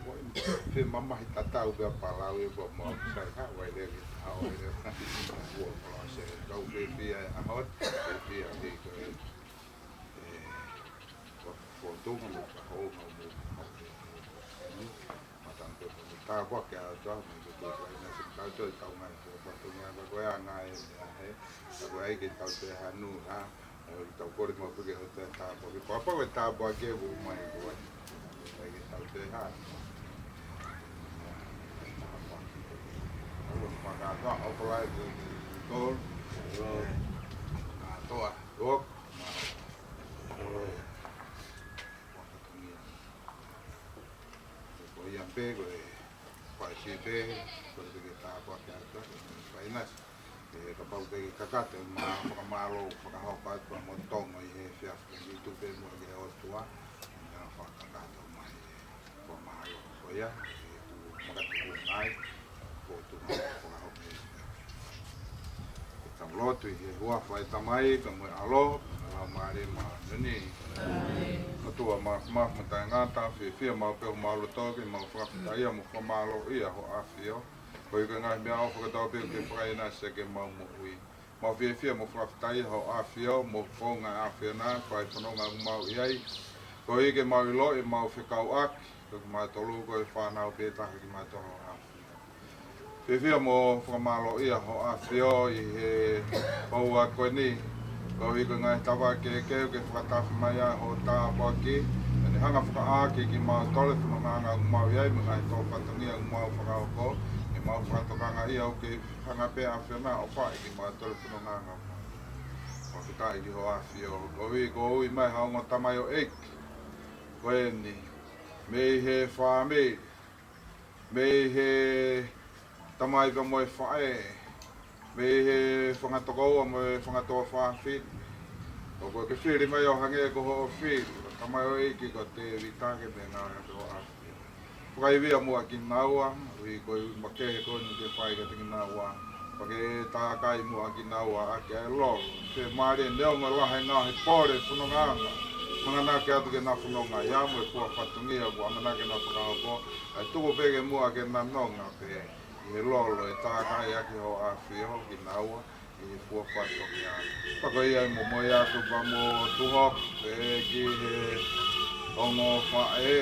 Ko e fe mamahi tatau pē ʻa Palau ē ko mau sai haʻu ai lele, haʻu ai lele. Ua Palau se kau fiefia e ʻaho, fiefia hei ko e. Ē, ko, ko Tonga mo Palau, mo, mo, mo, mo, mo, Matang ko ko ni tāpuaki ʻa e ʻOtua, mo ko ko ko ina si tau toi tau ngai ko Palau Tonga ko ko e anga e, ē, he, ka ko ai ke tau te hanu, ha, ē, tau kole mo ko ke ho te tāpuaki, ko apa ko e tāpuaki ʻoku mai ko ai. Ai ke tau te hanu. Tāpuaki. Alo, fakatoa, ʻoku lai ko ko, ē, ʻa toa, ʻo, ma, ē, Ko ia pē ko e fai si pē, ko e pē ke tāpuaki atu, ko e fai nasi. Ē, kapau te ke kakato, ma fakamālō, fakahoko atu mo Tonga ʻi he efiafi ni tupe mo ke ʻOtua, na fakakakato mai. Ko mālō, ko ia, ē, ku makatuku mai, ko tu fakahoko. Tau lotu ʻi he huafa ʻo e Tamai, pea mo e ʻAlo, pea mo e Laumālie Māʻoniʻoni. ʻOtua Māfimafi mo Taʻengata, fiefia maʻu pē homau loto ke mau fakafetaʻia mo fakamālōʻia ho ʻAfio. Koeʻuhi ko e ngaahi meʻaʻofa kotoa pē ʻoku ke fakainasi ke mau moʻui. Mau fiefia mo fakafetaʻia ho ʻAfio, mo e founga ʻa e ʻAfiona, fai fononga ʻoku mau ʻi ai. Koeʻuhi ke mau ʻiloʻi, mau fekauʻaki, ko kimautolu ko e fānau pē taha kimautolu ho ʻAfio. Fiefia mo fakamālōʻia ho ʻAfio ʻi he houa ko eni. Koeʻuhi ko e ngaahi tafaʻaki kehekehe ʻoku ke fakatafe mai ai ho tāpuaki. ʻEne hanga fakaʻā kimautolu he fononga ʻoku mau ʻi ai mo e ngaahi tō fatongia ʻoku mau fakahoko. ʻE mau fakatokangaʻia ʻoku ke hanga pē ʻAfiona ʻo fai kimautolu he fononga ʻoku mau ʻi ai. Fakafetaʻi ki Hoʻo ʻAfio, koeʻuhi ko e ui mai ha ongo tamaioʻeiki ko eni, mei he fāmili, mei he tamai pea mo e faʻē, mei he fanga tokoua mo e fanga tuofāfine. ʻOku ke fili mai ʻo hangē ko hoʻo fili ʻo e tamaioʻeiki ko Tēvita ke me ngāue ʻaki Hoʻo ʻAfio. Fakaivia muʻa kinaua, ui ko e ui makehe ko eni ke fai kiate kinaua. Pea ke tākai muʻa kinaua ʻaki ʻa e lolo fiemālie, neongo e lahi e ngaahi pole fonongaʻanga hanganaki atu ke na fononga ai, mo e fua fatongia kuo ʻamanaki ke na fakahoko, ʻa e tuku pē ke muʻa ke na nonga pē ʻi he lolo ʻe tākai ʻaki Hoʻo ʻAfio kinaua ʻi he fua fatongia. Pea ko ia ʻe momoi atu pea mo tuʻu hake pē ki he ongo faʻē,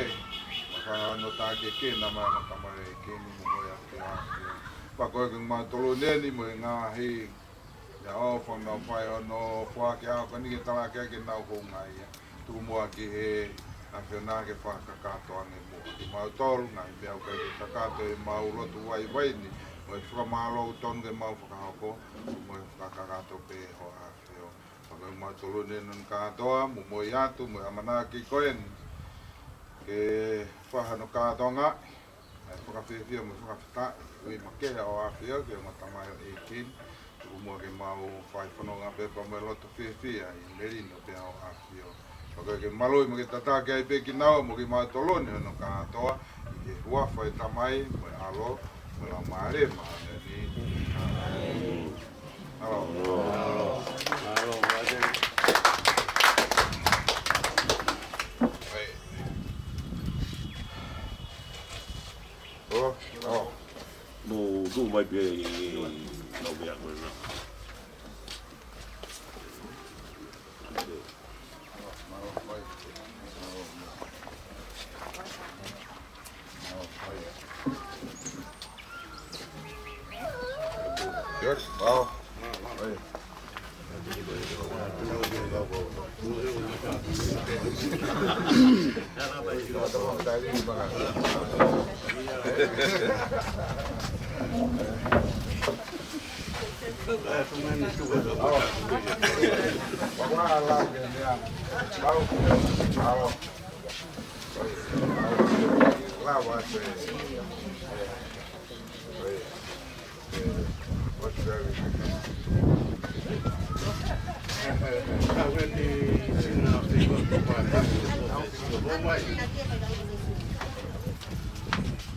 mo e fanga ʻo e tamaioʻeiki ni, mo e ongo tamaioʻeiki ni, momoi atu ki Hoʻo ʻAfio. Pea ko e kimautolu ni mo e ngaahi meʻaʻofa naʻa nau fai hono foaki ʻa e ʻaho ko eni ke talaki ʻaki ʻenau houngaʻia. Tuku muʻa ki he ʻAfiona ke fakakakato ange muʻa kimautolu, ngaahi meʻa ʻoku ʻikai ke kakato ʻi heʻemau lotu vaivai ni, mo e fakamālō tonu ke mau fakahoko, mo e fakakakato pē Hoʻo ʻAfio. Pea ko kimautolu ni hono kātoa, momoi atu mo e ʻamanaki ko eni ke fai hano kātoanga ʻa e fakafiefia mo e fakafetaʻi, ui makehe ʻa Hoʻo ʻAfio ki he ongo tamaioʻeiki ni. Tuku muʻa ke mau fai fononga pē pea mo e loto fiefia ʻi he melino pē ʻa Hoʻo ʻAfio. Pea ko e ke malui mo ke tataki ai pē kinaua mo kimautolu ni hono kātoa, ʻi he huafa ʻo e Tamai mo e ʻAlo mo e Laumālie Māʻoniʻoni. ʻAlo. ʻAlo. ʻO, ʻo. Mou tuʻu mai pē ʻi he lau meʻa ko ena. Good. Wow.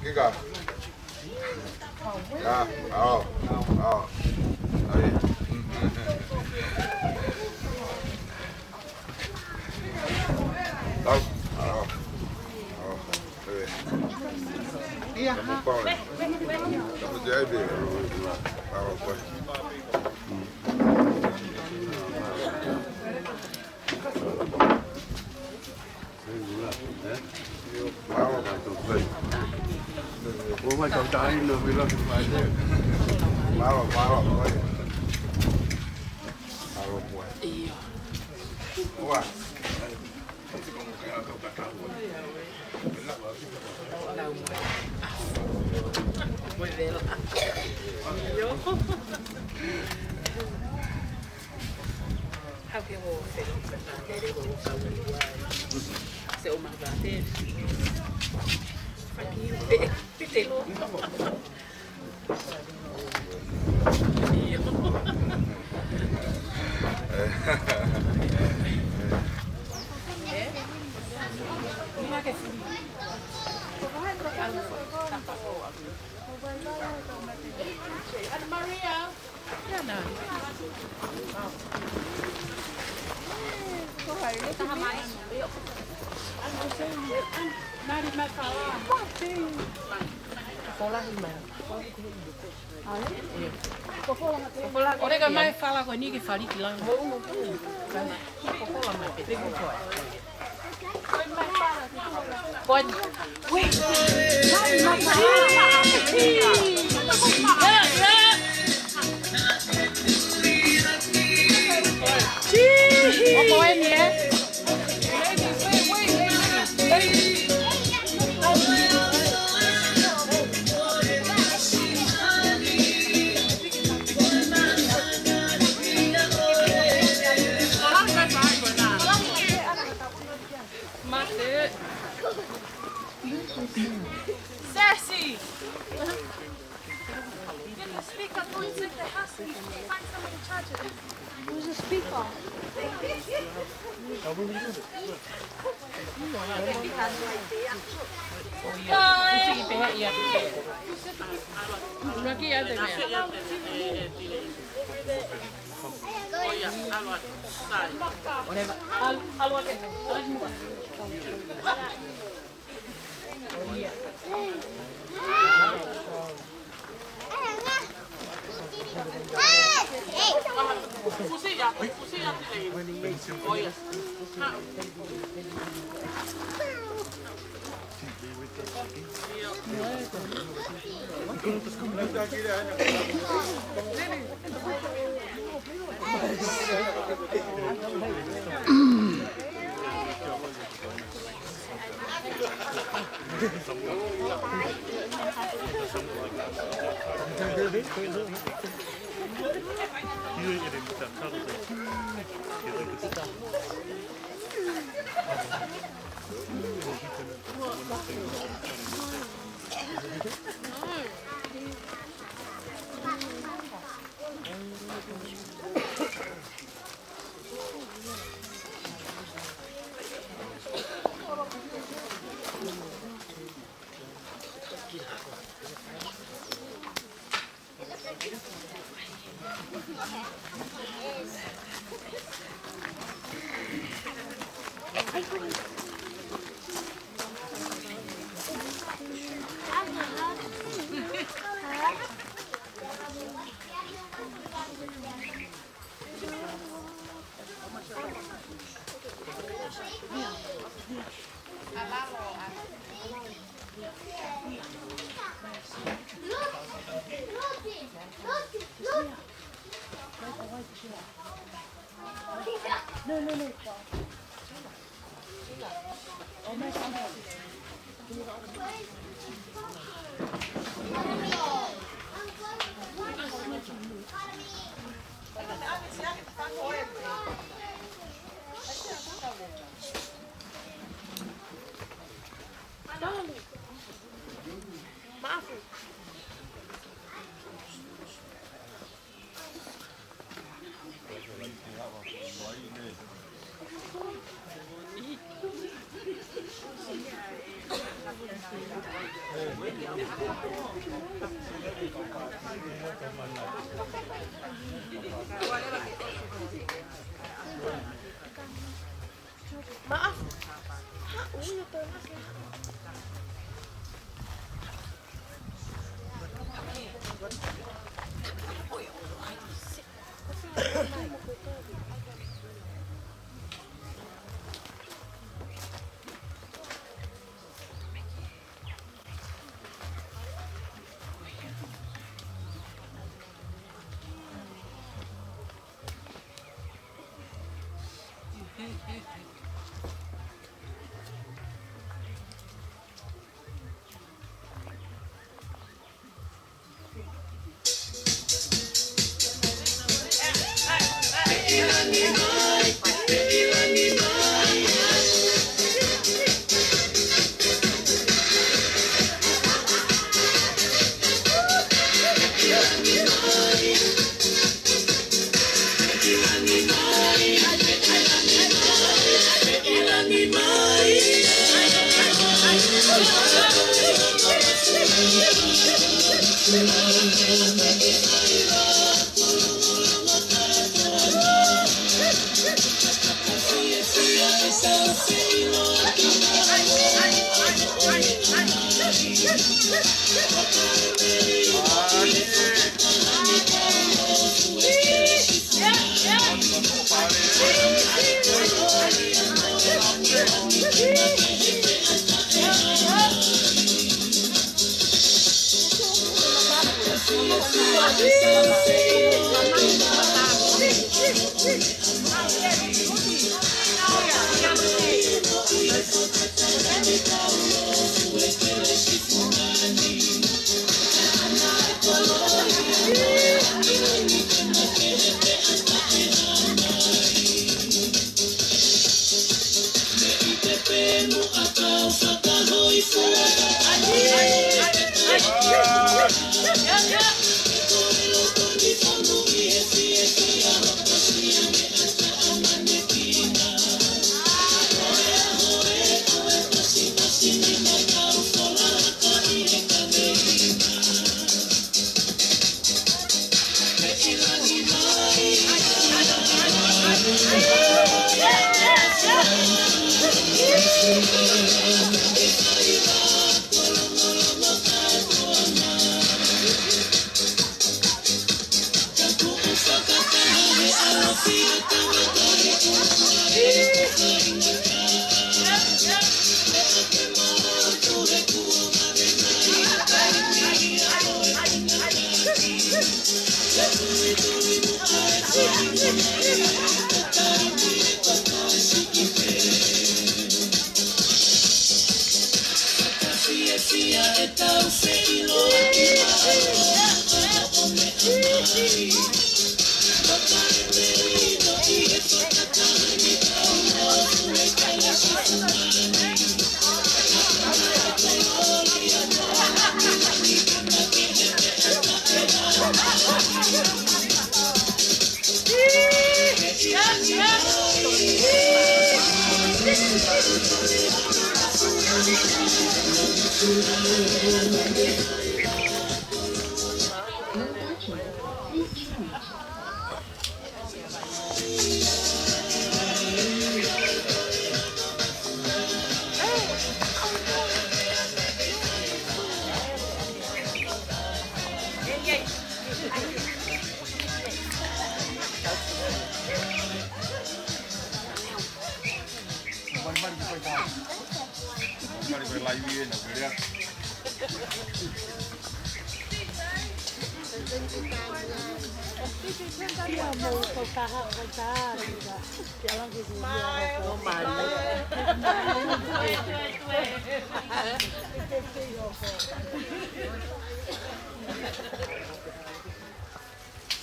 Kika. Ah, ao, ao. Ai. Ao, ao. Ao. Ia. Kamu pau. Kamu jadi. Ao, pau. Hau ke mo felo, se o ma vate. Faki pe, pite. Io. Eh? Ina ke fuli. Ana Maria. Ore ka mai fala ko eni ke fali ki lalo. Ko eni. Ko eni, ē? Mate. Sassy! Get the speaker going to the house and find somebody to charge it. Who's the speaker?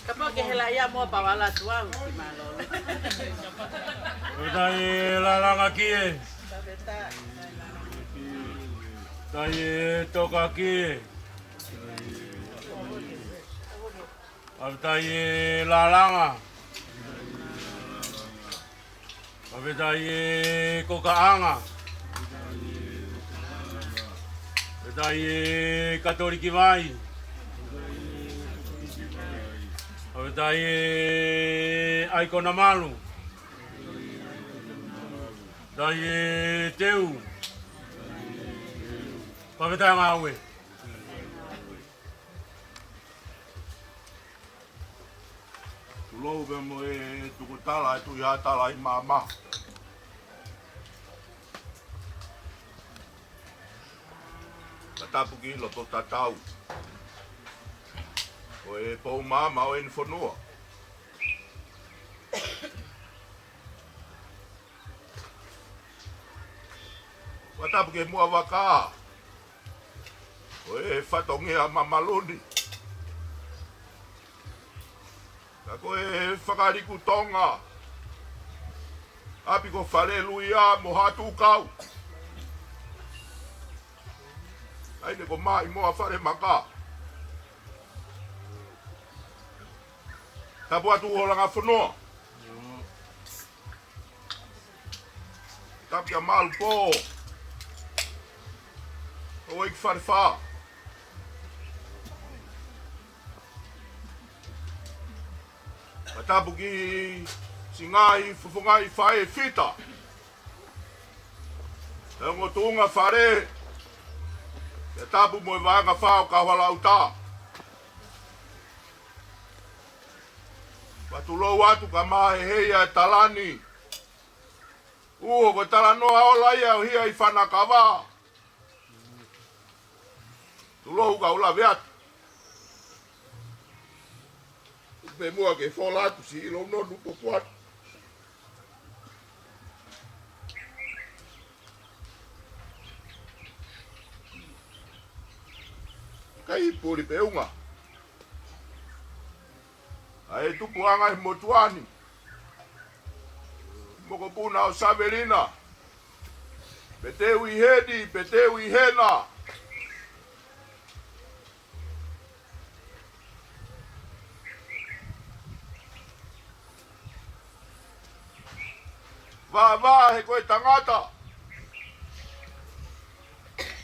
Kapau ke hela ia mo pau ala tuau ki mālōlō. Pea tai e lalanga kie. Tai e toka kie. Pea tai e lalanga. Pea tai e kokaʻanga. Pea tai e katoliki vai. Pea tai e ʻaikona malu. Tai e teu. Pea tai e ngāue. Tulou pē mo e tukutala, e tuʻi ʻa tala ʻi māmā. Ka tapu ki loto tatau. Ko e pou māmā ʻo eni fonua. Ka tapu ki Muʻavaka. Ko e fatongia mamalu ni. Ka ko e fakaliku Tonga. ʻApi ko Faleluia mo Hatukau. ʻAi ne ko Maʻimoa Falemaka. Tapu atu ʻo langa fonua. Tapu kia Malu po. ʻO ʻEiki Falefā. Ka tapu ki Singai, Fofongai, Faifita. He ongo tuʻunga fale. Ka tapu mo e vaenga fao ka hala uta. Pea tulou atu ka maheheia e talani. Uho ko e talanoa ola ia ʻo hia ʻi Fanakava. Tulou ka u lave atu. Pe mua ke fola atu si ʻilo nonu popo atu. Kai puli pe unga. ʻA e tupuʻanga ʻi he motuʻa ni. Mokopuna ʻo Savelina. Pe te u ʻi heni, pe te u ʻi hena. Vāvā he ko e tangata.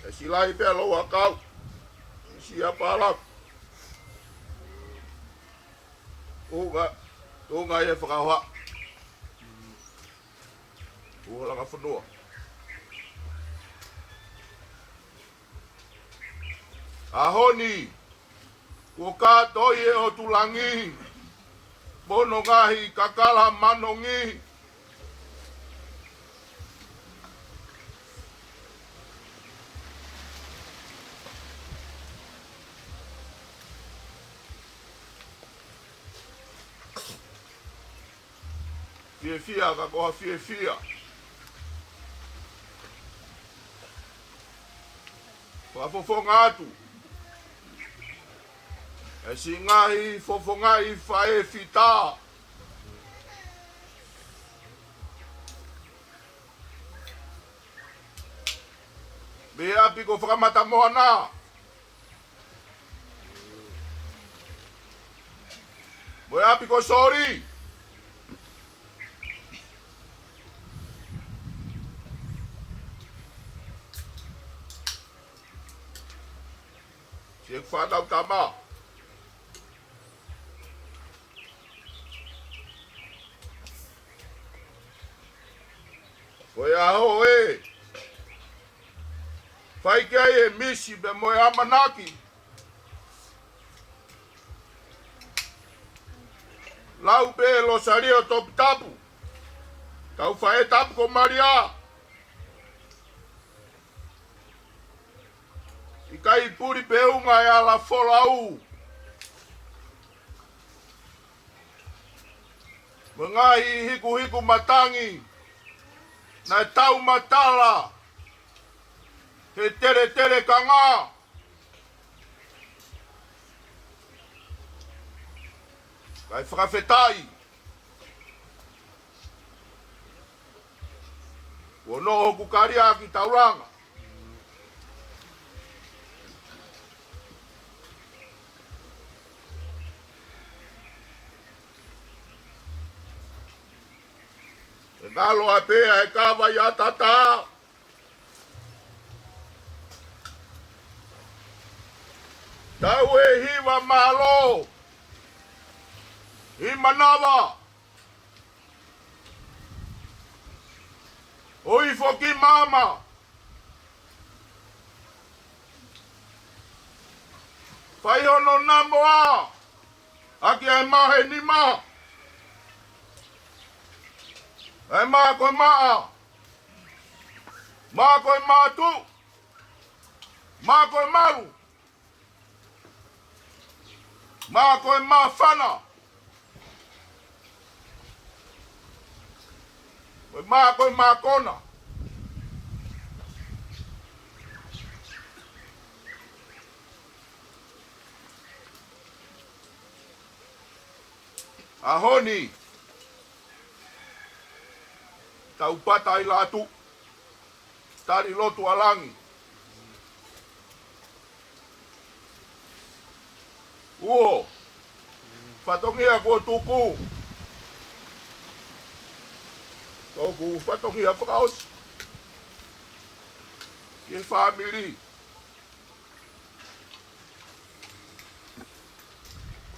ʻE silai pea lou ʻakau. Sia pala. Unga, unga e fakahoha. Uho langa fonua. ʻAho ni, kuo kātoi ʻe ʻOtu Langi mo hono ngaahi kakala manongi. Fiefia ka ko ha fiefia. Fakafofonga atu ʻa e siʻi ngaahi fofongaʻi faʻē fita. Mei ʻapi ko Fakamatamoana. Mo e ʻapi ko Soli. Siʻeku fānau tama. Ko e ʻaho ē, fai ki ai e misi pea mo e ʻamanaki. Lau pē Losalio Toputapu, tau faʻē tapu ko Malia. ʻIkai puli pe unga e ala folau. Mo e ngaahi hikuhiku matangi naʻe taumatala he teletele kanga. Kae fakafetaʻi. Kuo noʻo hoku kalia ki taulanga. ʻE ngalo ʻa pea e kava ʻi ʻatata. Tau e hiva mālō ʻi manava. ʻO ifo ki maama. Fai hono namoa ʻaki e mahe nima. ʻE mā ko e maʻa. Mā ko e mātuʻu. Mā ko e malu. Mā ko e māfana. Ko e mā ko e mākona. ʻAho ni, tau pata ʻi latu. Tali lotu ʻa langi. Uho, fatongia kuo tuku. Toku fatongia fakaʻosi ki he fāmili.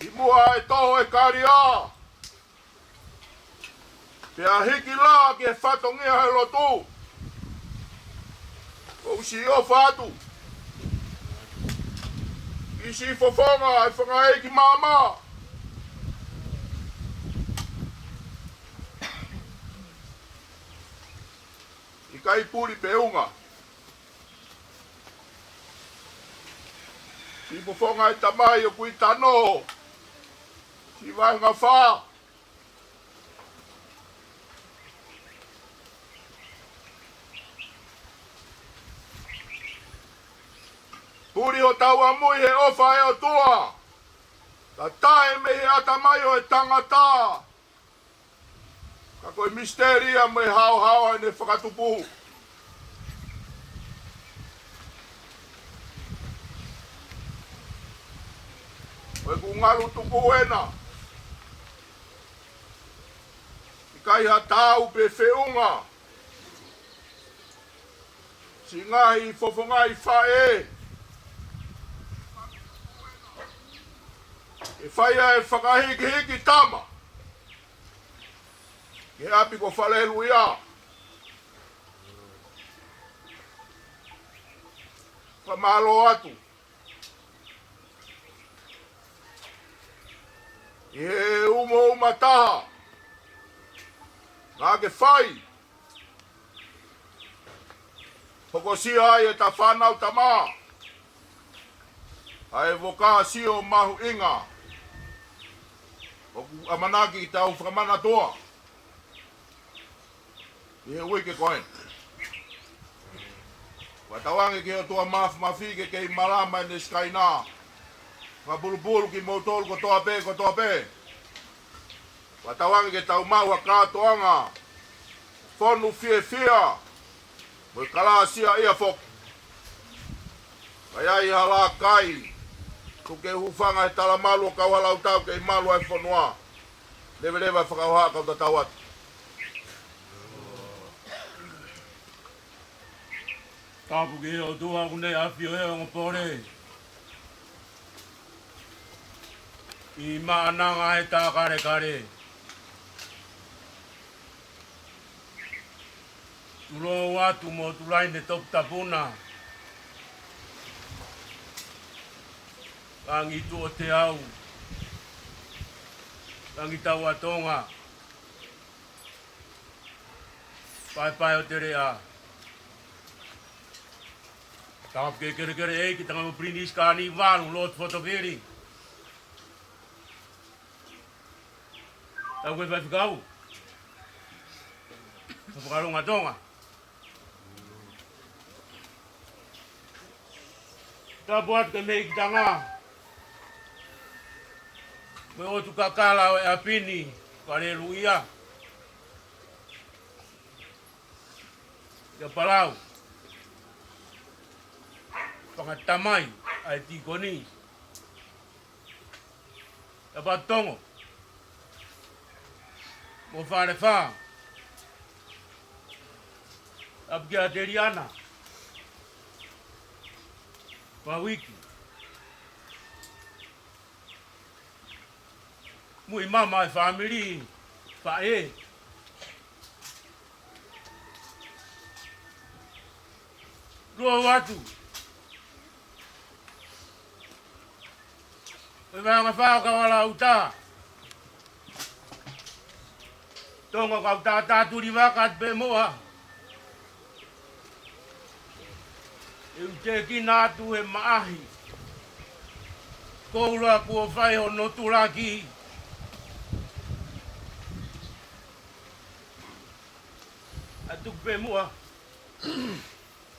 ʻI muʻa e toho e kalia. Pea hiki lā ki he fatongia he lotu. ʻOku siʻi ʻofa atu ki siʻi fofonga e fanga ʻeiki maama. ʻIkai puli pe unga. Siʻi fofonga e tamai ʻoku ʻi Tano. Siʻi vahenga fā. Puli hotau ʻamui he ʻofa ʻa e ʻOtua. Ka taʻe mei he ʻatamai ʻo e tangata. Ka ko e misitelia mo e haohaoa ʻene fakatupu. Ko ʻeku ngalu tuku ena. ʻIkai ha tau pe feʻunga. Siʻi ngaahi fofongaʻi faʻē. ʻE fai ʻa e fakahikihiki tama. Ke ʻapi ko Faleluia. Fakamālō atu. ʻI he umouma taha. Naʻa ke fai. Hokosia ai ʻeta fānau tama. ʻA e vokāsio mahuʻinga. ʻOku ʻamanaki tau fakamanatua. ʻI he uike ko ē. Fakatauange ki he ʻOtua Mafimafi ke kei malama ʻene sikaina. Fakapulupulu kimoutolu kotoa pē, kotoa pē. Fakatauange ke tau maʻu ha kātoanga. Fonu fiefia. Mo e kalāsia ia foki. Ka ʻi ai ha lākai. Tuku ke hūfanga he talamalu ʻo kau ha lautau kei malu ʻa e fonua. Leveleva fakahoha kau tatau atu. Tapu ki he ʻOtua ʻoku ne ʻafio he ongo pole. ʻI maʻananga he tā kalekale. Tulou atu mo tulaine toputapuna. Langi tuʻo teau. Langi tauʻatonga. Paepae ʻo Teleʻa. Tapu ki he kelekele ʻeiki, Tangata mo Pilinisi Kānivalu, Lord Fotofili. Tapu ki he faifekau. Fakalonga Tonga. Tapu atu ki he mehikitanga. Mo e ʻotu kakala ʻo e ʻapi ni, Faleluia. ʻIa Palau. Fakatamai ʻa e tīkoni. ʻIa Patongo. Mo Falefā. Tapu kia Teliana. Fauiki. Muimama e fāmili. Faʻē. Lua atu. Ko e vanga fao ka wala uta. Tonga kau tātā tuli vaka atu pē moa. ʻE u tēkina atu he maʻahi. Koula kuo fai hono tulaki. Atu pē moa.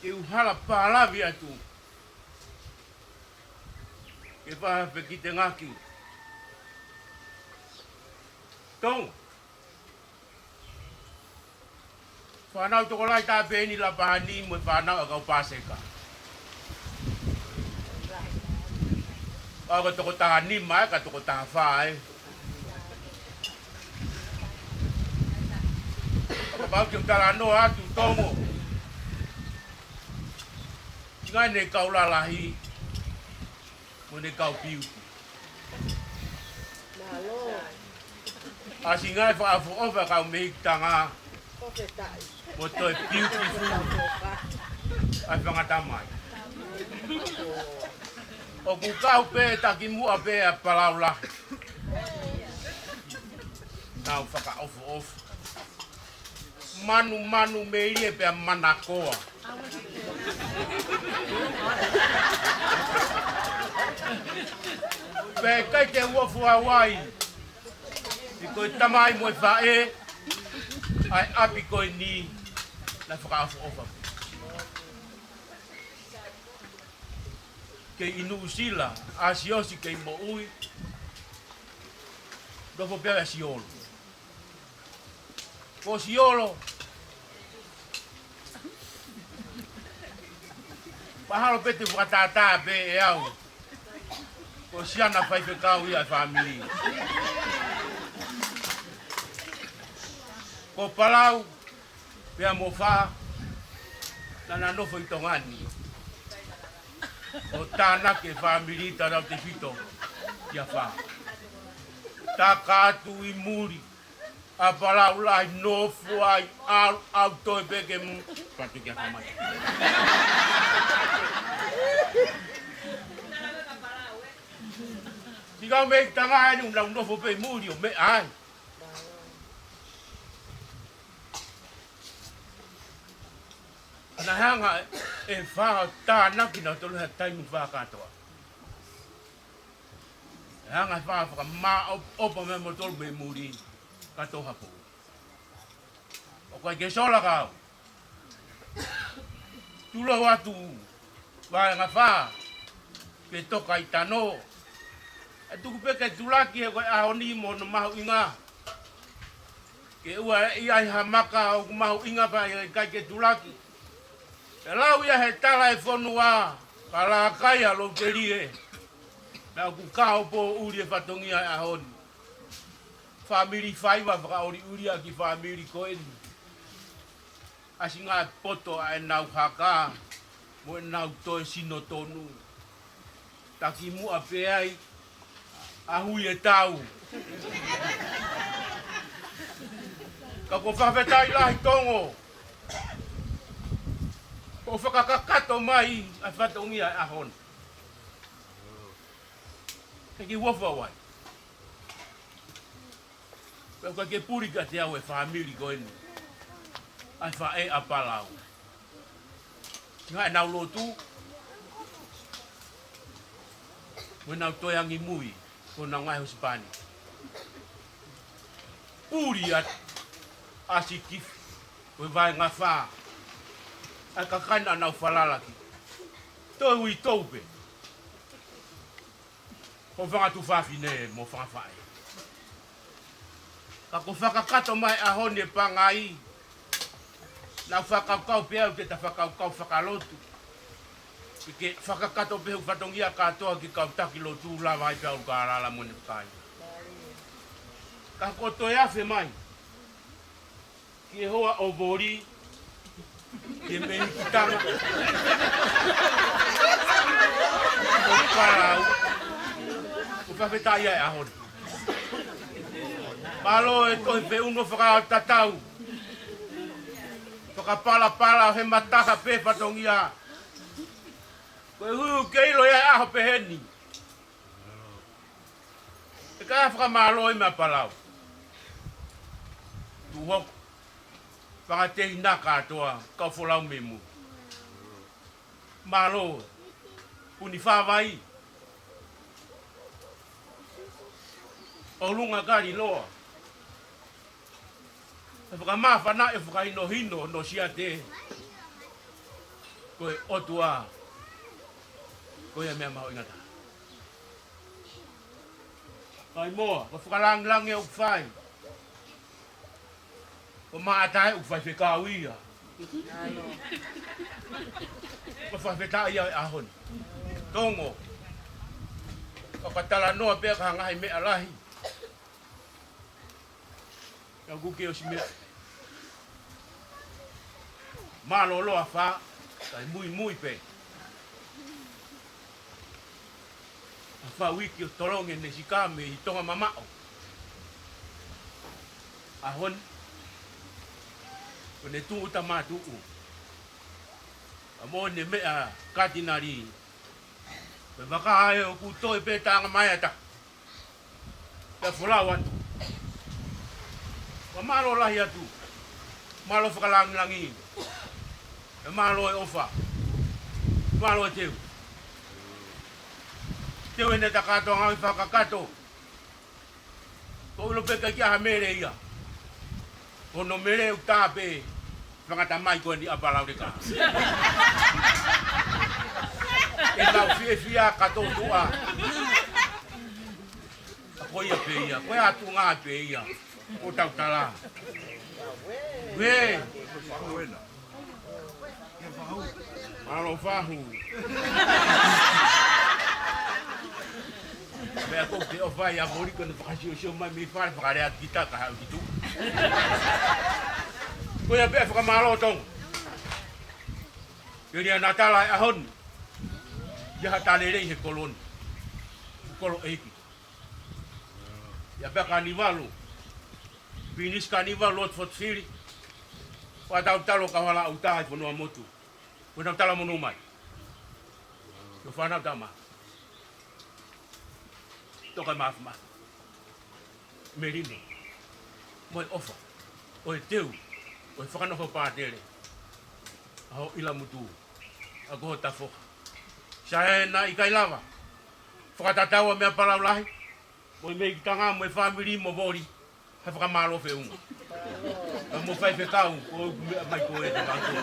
Ke u hala pālavi atu. Ke faha fekitengaki. Tonga. Fānau tokolahi tā pē eni Lapani mo e fānau ʻa kau Paseka. Ka ko e toko taha nima ē, ka toko taha fā ē. Kapau te u talanoa atu Tonga. Ngaahi ne kau lalahi. Mo ne kau piuti. Mālō. ʻAsi ngaahi fakaʻofoʻofa kau mehikitanga. Mo toe piuti fu. ʻA e fanga tamai. ʻOku kau pē takimuʻa pē ʻa Palau Lahi. Nau fakaʻofoʻofa. Manumanu melie pea manakoa. Pea ʻikai te u ofo Hawaii. He ko e tamai mo e faʻē, ʻa e ʻapi ko eni, naʻe fakaʻofoʻofa. Kei ʻi Nuʻusila, ʻa Siosi kei moʻui, nofo pē ʻa Siolo. Ko Siolo. Mahalo pē te u fakatātā pē ʻe au. Ko e siana faifekau ia e fāmili. Ko Palau pea mo Fā, naʻa na nofo ʻi Tonga ni. ʻO tānaki e fāmili, talautefito ia Fā. Taka atu ʻi muli ʻa Palau, lahi, nofo ai, ʻalu, ʻalu toe pē ke mu-, patu kia kamai. Tika mei tanga ai ni, nau nofo pē ʻi muli ʻo meʻa ai. Naʻe hanga ʻe Fā ʻo tānaki nautolu he taimi Fā kātoa. Naʻe hanga ʻe Fā ʻo fakamāʻopoʻopo mai nautolu mei muli kātoa ha pou. ʻOku ʻikai ke sola kau. Tulou atu vaenga Fā ke toka ʻi tano. ʻE tuku pē ke tulaki he ko e ʻaho ni mo hono mahuʻinga. Ke ʻoua ʻe ʻi ai ha maka ʻoku mahuʻinga pea ʻikai ke tulaki. ʻE lau ia he tala ʻe fonua, ka lākai ʻa Loutelie. Naʻa ku kao poʻuli e fatongia e ʻaho ni. Fāmili faiva fakaʻuliʻulia ki fāmili ko eni. ʻAsi ngaahi poto ʻa ʻenau haka mo ʻenau toe sino tonu. Taki muʻa pē ai ʻa Hui e Tau. Ka ko e fakafetaʻi lahi Tongo ʻo fakakakato mai ʻa e fatongia e ʻaho ni. He ki uofo wai. Pea ʻoku ʻikai ke puli kiate au e fāmili ko eni ʻa e faʻē ʻa Palau. Ngaahi ʻenau lotu mo ʻenau toe angi mui, ko ʻenau ngaahi husepāniti. Puli atu ʻa Sikifi, ko e vaenga Fā, ʻa e kakai naʻa nau falala ki. Toe uitou pē. Ko e fanga tuofāfine mo e fanga faʻē. Ka ko e fakakakato mai ʻaho ni e pangai. Naʻa ku fakakaukau pē au ke ta fakakaukau fakalotu. Ke, ke fakakakato pē hoku fatongia kātoa ki he kau taki lotu, lava ai pē ʻa ʻUlukālala mo ʻene kakai. Ka ko e toe afe mai ki he hoa ʻo Voli, ki he mei ki tanga ʻo Palau, ʻoku fakafetaʻi ai e ʻaho ni. Mālō e tohi feʻunu fakatatau, fakapalapala he mataha pē fatongia. Koeʻuhi ke ʻilo ia he ʻaho pehē ni. ʻE ka fakamālō ʻi meʻa Palau. Tuʻu hoko. Fanga tehina kātoa, kau folau mei muli. Mālō. Puni Fāvai. ʻOlunga Kaliloa. ʻE fakamāfana e fakahinohino ʻo Siate. Ko e ʻOtua. Ko ia meʻa mahuʻinga taha. Kaimoa, ko e fakalāngilangi ʻoku fai. Ko Maʻata ʻoku faifekau ia. Ko e fakafetaʻi ia e ʻaho ni. Tongo. Ka ka talanoa pē ka ngaahi meʻa lahi. Ka kuke ʻosi meʻa. Mālōlō ʻa Fā, kae muimui pē ʻa Fā Uiki ʻo tolongi ʻene sika mei Tonga mamaʻo. ʻAho ni, ko ʻene tuʻuta mātuʻu. ʻA mo ʻene meʻa katinali. Pea vaka ai ʻoku toe pē tanga mai ata. Pea folau atu. Pea mālō lahi atu. Mālō fakalāngilangi. Pea mālō e ʻofa. Mālō e teu. Teu ʻene takatoa ngāue fakakakato. Ko ʻilo pē ka kia ha mele ia. Ko hono mele ʻoku tā pē fanga tamai ko eni ʻa Palau Leka. ʻE lau fiefia ka tō tuʻa. Ko ia pē ia, ko e ʻatunga pē ia. Ko tau tala. Uē. Mālō Fahu. Pea ko e ʻofa ia mo Lika naʻe fakasiosio mai mei fale fakalea kita ka haʻu ki tuʻa. Ko ia pē fakamālō Tonga. Ke lia naʻa tala e ʻaho ni. Ia ha talelei he kolo ni. Kolo ʻeiki. Ia pea Kanivalu. Pilinisi Kanivalu, Lord Fotofili. Fakatautalo ka hala ʻuta ʻi fonua motu. Ko ʻenau talamonū mai. Ko e fānau tama. Toka e mafimafi. Melino. Mo e ʻofa. ʻO e teu. ʻO e fakanofo pātele. ʻA Hoʻoila Mutu. ʻA ko Tafoha. Saena ʻikai lava. Fakatatau ʻa meʻa palau lahi. Mo e mei ki tanga mo e fāmili mo Voli. Ha fakamālō feʻunga. Ka mo faifekau, ko e meʻa mai ko e te mātou.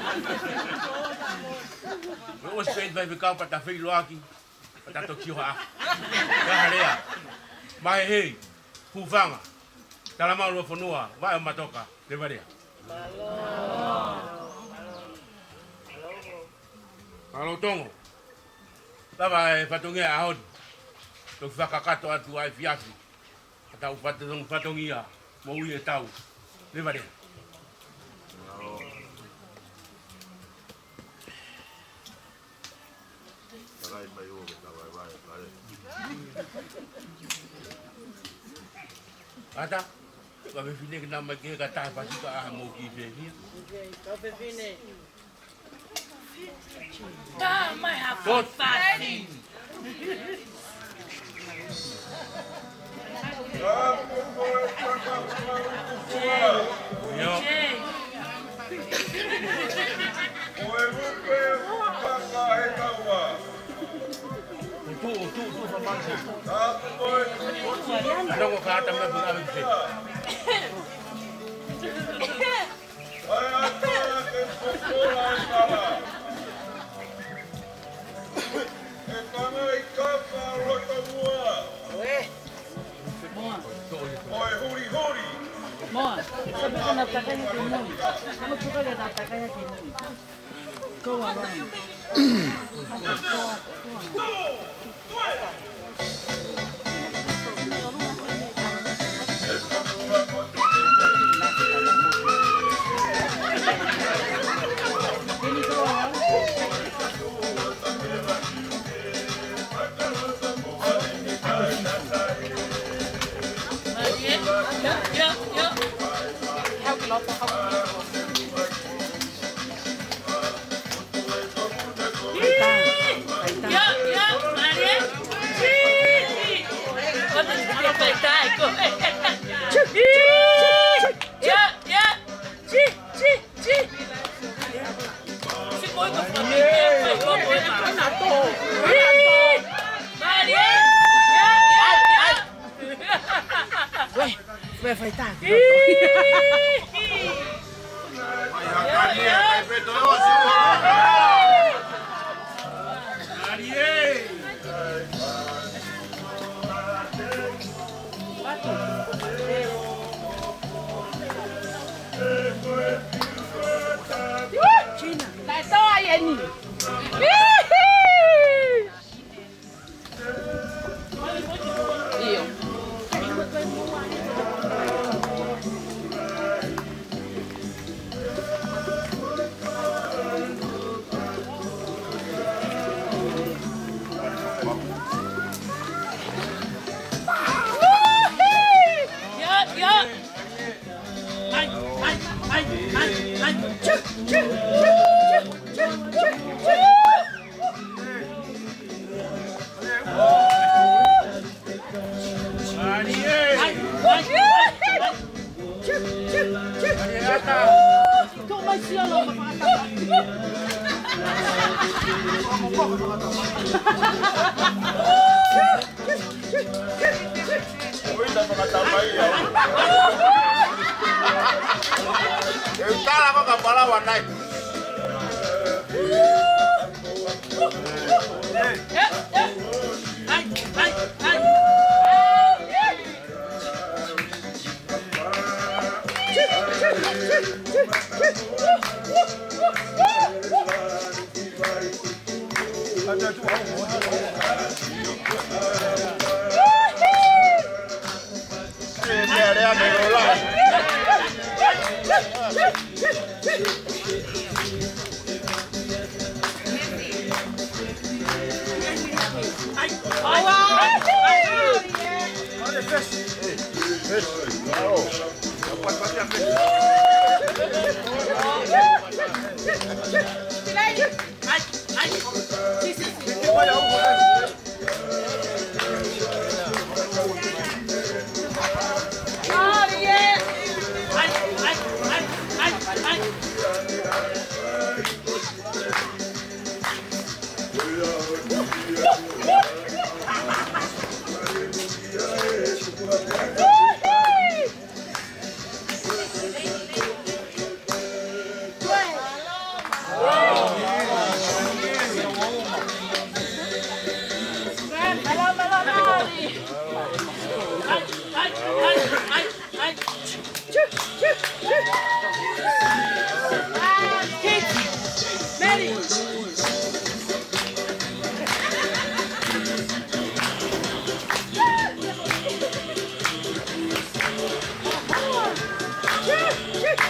Mo ʻosi pē faifekau pea ta feiloaki, pea ta toki ʻoha. Ka halea. Mahehei, hūfanga. Talamau ʻa e fonua, vaʻe ʻo Matoka, leva lea. Mālō Tonga. Lava e fatongia ʻaho ni. Toki fakakakato atu ʻa e efiafi. Ka tau fatongia, fatongia, mo ui e tau. Leva lea. Takai mai o ke tau ai vai, vai. Ata, ka fefine ke na mai ke ka taha pasi ka aha mo ki fefine. Ka fefine. Ka mai ha Tot. Fasi. Io. Utu, utu, utu, utu. Ano ko kata me buka me. Moa. Sabe ko na takai ke mui. Ano tuka ke na takai ke mui. Ko wa wa. Ue, ue, fai tā. China. Naʻe toa ʻeni. ʻIo. ʻIo, ʻio. Ui, ta fakatamai ia. E tala ko ka palawa nai.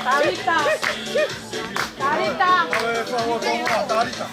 Talita. Talita.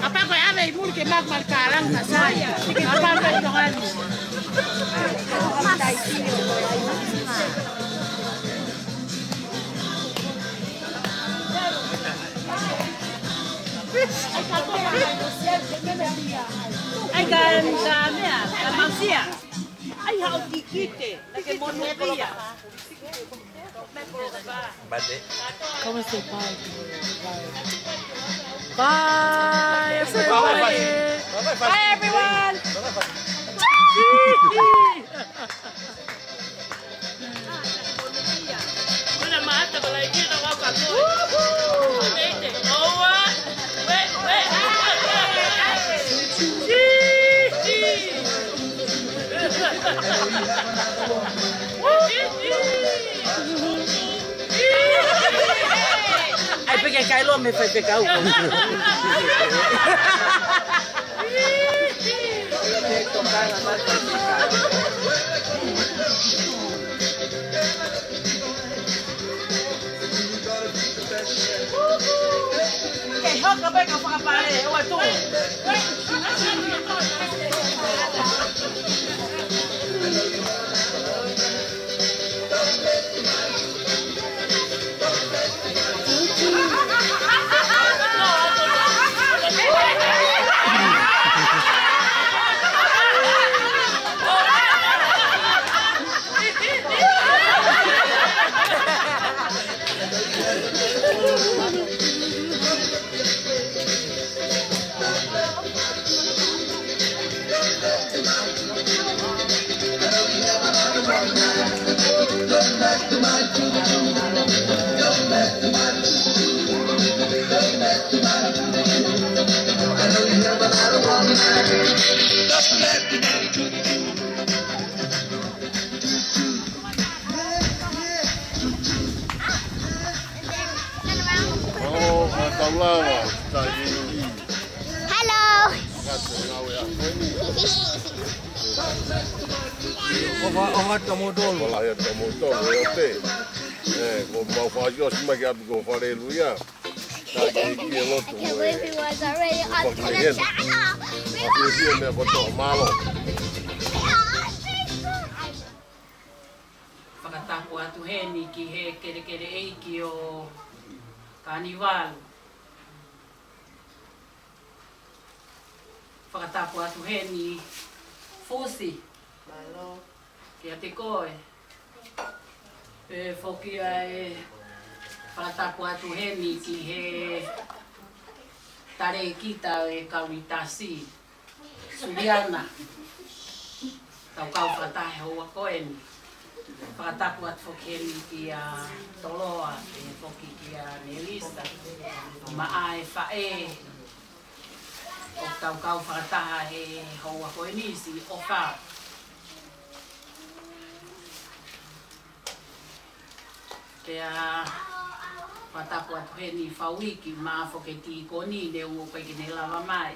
Kapau ko e ʻave ʻi muli ke maku mali kālanga sai. Kapau ko e tokani. Ai ka, ka mea, ka mausia. Ai hao kikite, na ke monūkia. ¿Cómo se paga? Bye, everybody. Bye, everyone. Ai, pea ke kai loa mei he faifekau. Ke hoko pē ka fakapale, ʻoua tu. Oh, a taulava, tai. Hello. ʻOfa, ʻofa atu mo tolu. Ko lahi atu mo tolu, ʻe ʻope. ʻE, ko mau fai ʻosi mai ki ʻapi ko Faleluia. Ka ke ki e lotu mo e, mo e fakahēhelu. Ka ke ki e meʻa kotoa, mālō. Fakatapu atu heni ki he kelekele ʻeiki ʻo Kanivalu. Fakatapu atu heni Fusi. Mālō. Kiate koe. Pea foki ʻa e fakatapu atu heni ki he talēkita ʻo e Kalitasi, Suliana. Tau kau fakataha he houa ko eni. Fakatapu atu foki heni kia Toloa, pea foki kia Nelisa. Maʻa e faʻē, ʻoku tau kau fakataha he houa ko eni, siʻi ʻOfa. Pea fakatapu atu heni Fauiki, maʻa foki e tīkoni, neongo ʻoku ʻikai ke ne lava mai.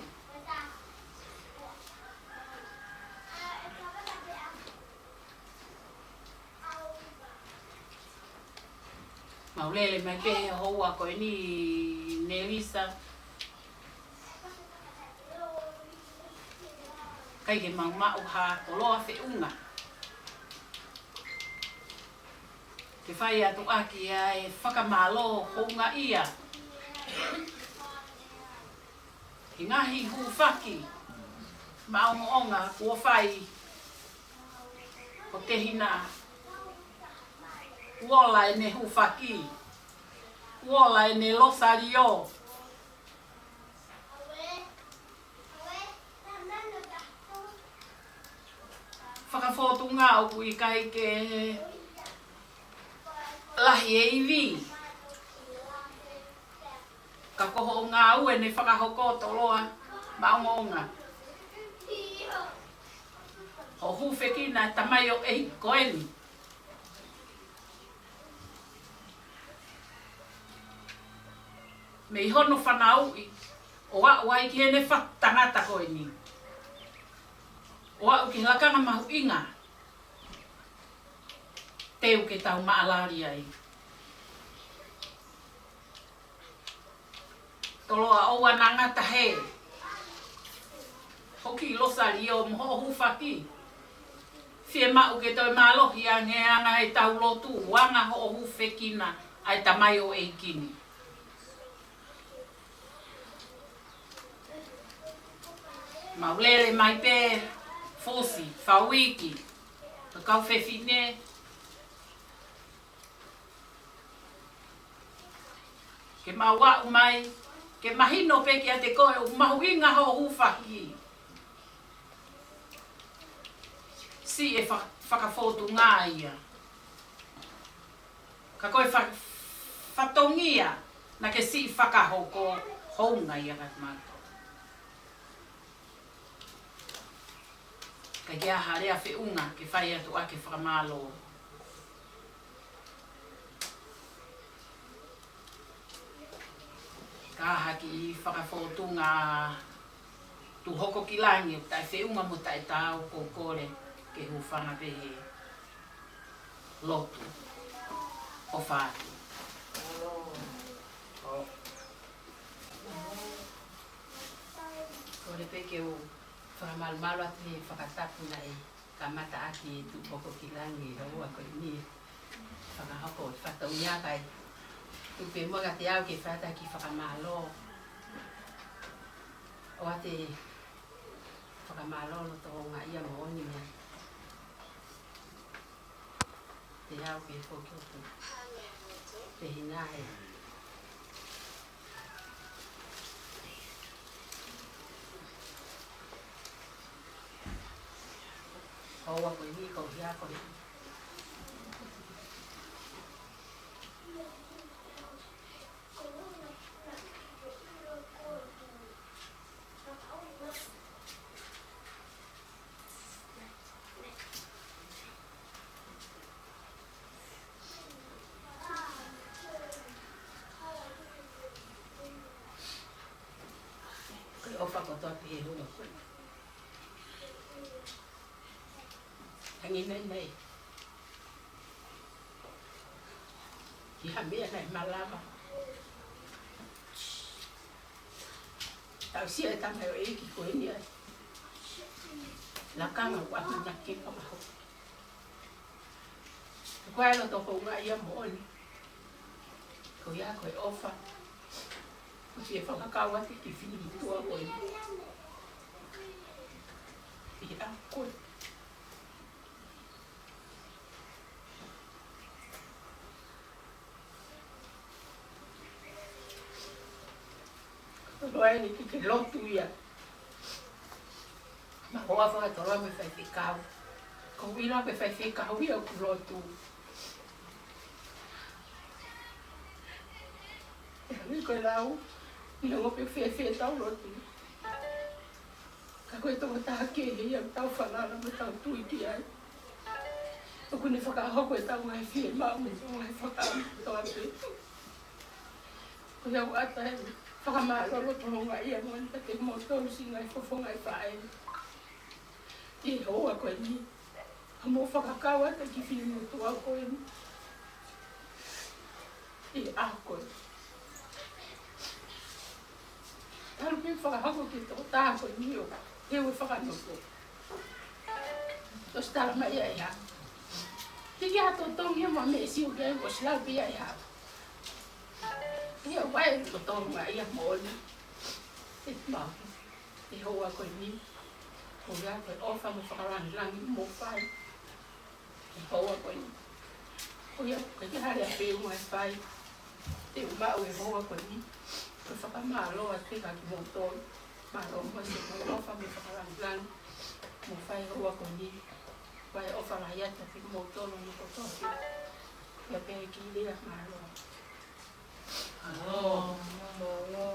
Mau lele mai pē he houa ko eni, Nelisa. ʻIkai ke mau maʻu ha koloa feʻunga ke fai atu ʻaki ʻa e fakamālō houngaʻia ki he ngaahi hūfaki maʻongoʻonga kuo fai ʻe he tehina. Kuo ola ʻene hūfaki. Kuo ola ʻene losaliō. Fakafōtunga ʻoku ʻikai ke lahi e ivi, ka ko hoʻo ngāue ne fakahoko, Toloa Maʻongoʻonga. Hoʻo hūfekina e tamaioʻeiki ko eni mei hono fanauʻi ʻo aʻu ai ki heʻene fakatangata ko eni, ʻo aʻu ki he lakanga mahuʻinga te u ke tau maʻalali ai. Toloa, ʻoua naʻa ngata he hoʻo kiʻi losaliō mo hoʻo hūfaki. Fiemaʻu ke toe mālohi ange anga ʻetau lotu, anga hoʻo hūfekina ʻa e tamaioʻeiki ni. Mau lele mai pē Fusi, Fauiki, ka kau fefine, ke mau aʻu mai ke mahino pē kiate koe ʻoku mahuʻinga hoʻo hūfaki. Siʻi e fa-, fakafōtunga ia. Ka ko e fa-, fatongia naʻa ke siʻi fakahoko, hounga ia kiate kimautolu. ʻIkai ke ʻi ai ha lea feʻunga ke fai atu ʻaki e fakamālō. Ka ha kiʻi fakafōtunga tuʻu hoko ki langi ʻoku taʻefeʻunga mo taʻetaau, ʻoku ou kole ke hūfanga pē he lotu ʻo fāki. Kole pē ke u fakamalumalu atu he fakatapu naʻe kamata ʻaki e tuʻu hoko ki langi he houa ko eni. Fakahoko e fatongia kae tuku pē muʻa kiate au ke fai atu ha kiʻi fakamālō. ʻOatu e fakamālō loto houngaʻia moʻoni mei te au ke foki atu. Pehē nai. Houa ko eni, ko ia ko eni. Ko e ʻofa kotoa pē he houa ko eni. Hangē nai nai. ʻI ha meʻa naʻe malava. Aʻusia e tamaioʻeiki ko eni ʻa e lakanga ʻoku ʻamanaki ke fakahoko. Ko e loto houngaʻia moʻoni. Ko ia ko e ʻofa ʻoku ke fakakau atu ki he finemotuʻa ko eni. ʻI he ʻaho ko ē. Loa eni ke ke lotu ia. Mahoa fakatoloa mo e faifekau. Ko e ʻuhinga pē faifekau ia ʻoku lotu. ʻE ui ko e lau, neongo pē fēfē ʻetau lotu, ka ko e tokotaha kehe ia ʻoku tau falala mo tau tui ki ai. ʻOku ne fakahoko ʻetau ngaahi fiemaʻu mo ʻetau ngaahi fakaʻamu kotoa pē. Ko ia ʻoku ʻatā e fakamālō loto houngaʻia moʻoni kiate kimoutolu siʻi ngaahi fofonga ʻi faʻē ʻi he houa ko eni. Ka mou fakakau atu ki he finemotuʻa ko eni ʻi he ʻaho ko ē. Talu pē fakahoko ki he tokotaha ko eni ʻo teu e fakanofo. Tosi tala mai ia ʻe hā. Hiki ha totongi mo e meʻa ʻe sio ki ai, ʻosi lau pē ia ʻe hā. Ia ʻoku ʻi ai e loto houngaʻia moʻoni. ʻE mau. ʻI he houa ko eni. Ko ia ko e ʻofa mo e fakalangilangi mo fai. ʻI he houa ko eni. Ko ia, ko e hā lea pē ʻoku fai. Te u maʻu ʻi he houa ko eni. Ko e fakamālō atu kiate kimoutolu. Mālō mo e siʻi ʻofa mo e fakalangilangi mo fai ʻi he houa ko eni. Ko e ʻofa lahi atu kiate kimoutolu mo kotoa pē. Ia pē ki lea mālō. Mālō. Mālō.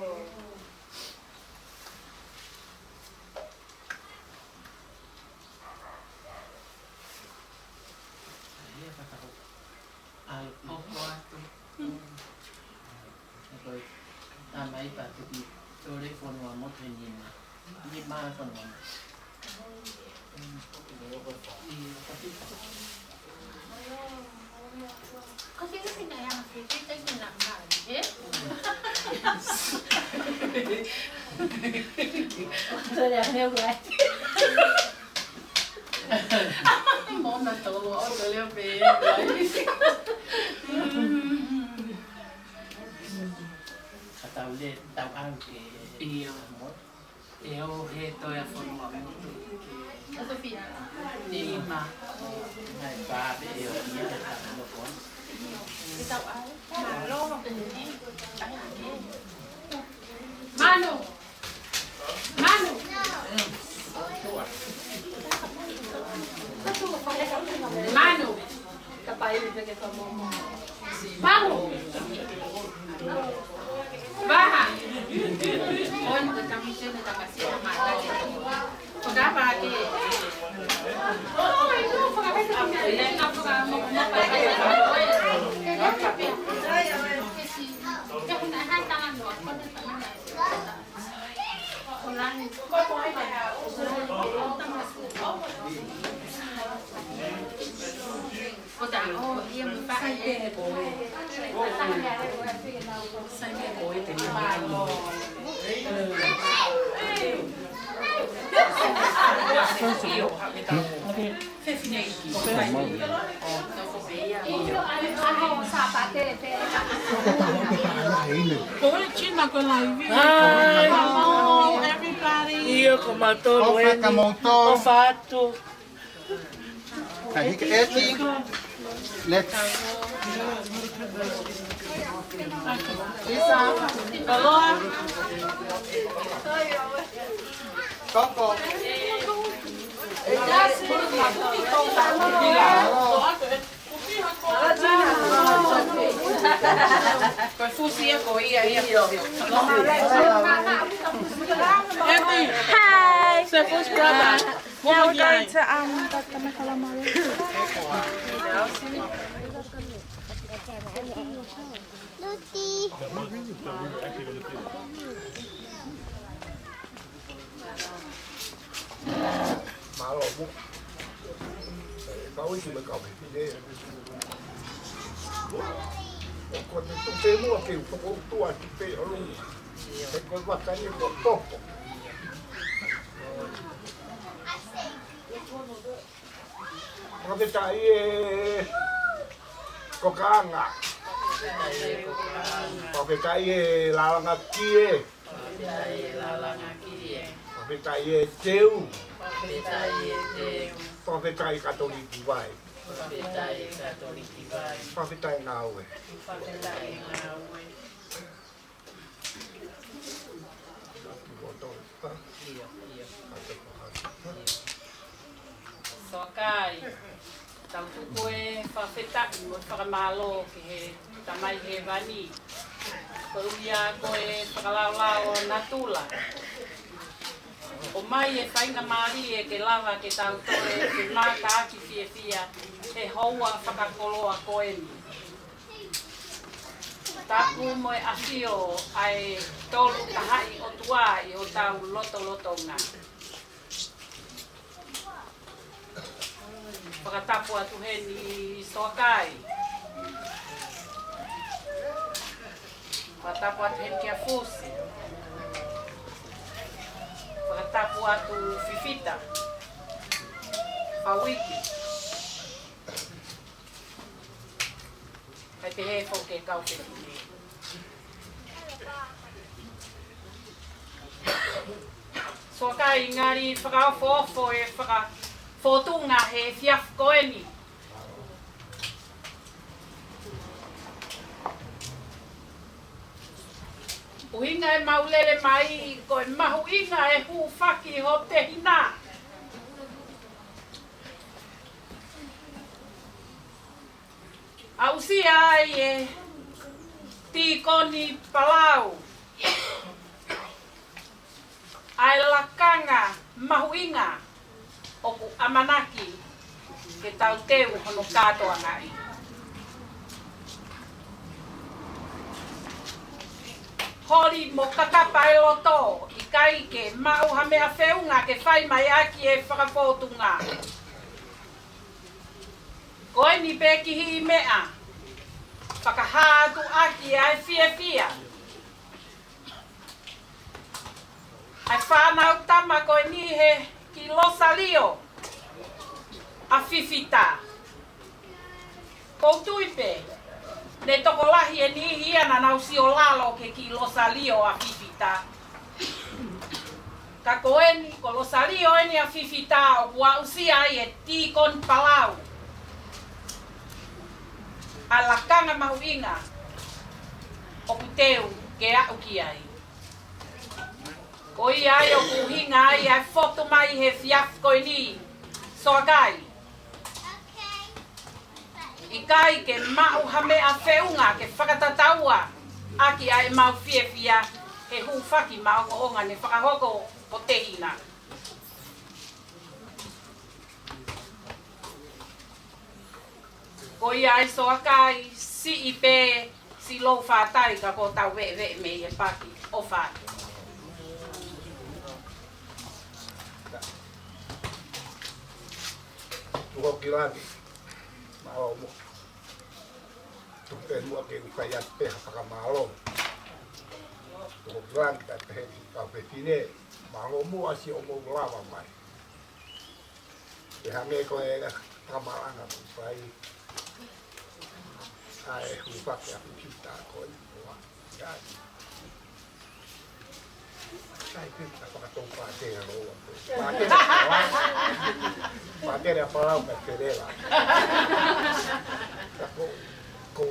Ia fakahoko. ʻAi, hoko atu. Ko e tamai patu ki tole fonua motu he nima. Nima fonua motu. Ko e fili pina ia ma fili, thank you na mai, ē? Tole a meu ai. Mona tolo, o tole o pe. Ka tau le, tau ʻalu ke. Ia. Mo. ʻE ʻo he toe a fonua motu. Sofia. Nima. Hai pa pe ʻe ʻo ia ka tau mo kon. Mālō. Manu. Manu. Manu. Manu. Baha. On the commission, the commission, the commission. Ko e China ko e laivi. Hi. Hello, everybody. ʻIo, ko mātou eni. ʻOfa atu. Hi, Eti. Let's. Lisa. Hello. Koko. Ko e fusi ia ko ia ia. Hi. It's a fusi brother. Now we're going to, um, the, the Makalamalu. Mālō mo. ʻE kau ʻi me kau ʻi ne. ʻO ko te tupe mua ke u toko utu atu pē ʻolunga. He ko e vaka ni ko toko. Fakafetaʻi e kokaanga. Fakafetaʻi e lālanga kie. Fakafetaʻi e teu. Fakafetaʻi Katoliki vai. Fakafetaʻi ngāue. Soakai, tau tuku e fakafetaʻi mo e fakamālō ki he Tamai Hēvani, koeʻuhi ko e fakalaolao natula. ʻOmai e faingamālie ke lava ke tau toe femātaaki fiefia he houa fakakoloa ko eni. Tapu mo e ʻafio ʻa e Tolu Tahaʻi ʻOtua ʻi hotau lotolotonga. Fakatapu atu heni Soakai. Fakatapu atu heni kia Fusi. Fakatapu atu Fifita. Fauiki. Kae pehē foki e kau fefine. Soakai, ngali fakaofoofo e fakafōtunga he efiafi ko eni. ʻUhinga ʻemau lele mai, ko e mahuʻinga e hūfaki ho tehina. Aʻusia ai e Tīkoni Palau ʻa e lakanga mahuʻinga ʻoku ʻamanaki ke tau teu hono kātoangaʻi. Holi mo kakapa e loto, ʻikai ke maʻu ha meʻa feʻunga ke fai mai ʻaki e fakafōtunga. Ko eni pē kiʻi meʻa, fakahā atu ʻaki ʻa e fiefia ʻa e fānau tama ko eni he ki Losalio ʻa Fifita. ʻOku ou tui pē, ne tokolahi e niʻihi ia naʻa nau sio lalo ke ki Losalio ʻa Fifita. Ka ko eni, ko Losalio eni ʻa Fifita ʻoku aʻusia ai e Tīkoni Palau ʻa e lakanga mahuʻinga ʻoku teu ke aʻu ki ai. Ko ia ai ʻoku ʻuhinga ai ʻa e fotu mai he efiafi ko eni, Soakai. ʻIkai ke maʻu ha meʻa feʻunga ke fakatataua ʻaki ʻa ʻemau fiefia he hūfaki maʻongoʻonga ne fakahoko ho tehina. Ko ia ai Soakai, siʻi pē, siʻi lou fatai ka ko tau veʻeveʻe mei he paki ʻo fai. Tuʻu ki langi, mālō muʻa. Tuku pē muʻa ke u fai atu pē ha fakamālō. Tuʻu ki langi kae pehē ki he kau fefine, mālō muʻa siʻomou lava mai. Pea hangē ko e fakamalanga kuo fai, ʻa e hūfaki ʻa Fifita ko e ua. Sai. Sai, Fifita, fakatou pātele ʻa Loua. Pātele ʻa Palau. Pātele ʻa Palau ka Felela. Ka ko, ko,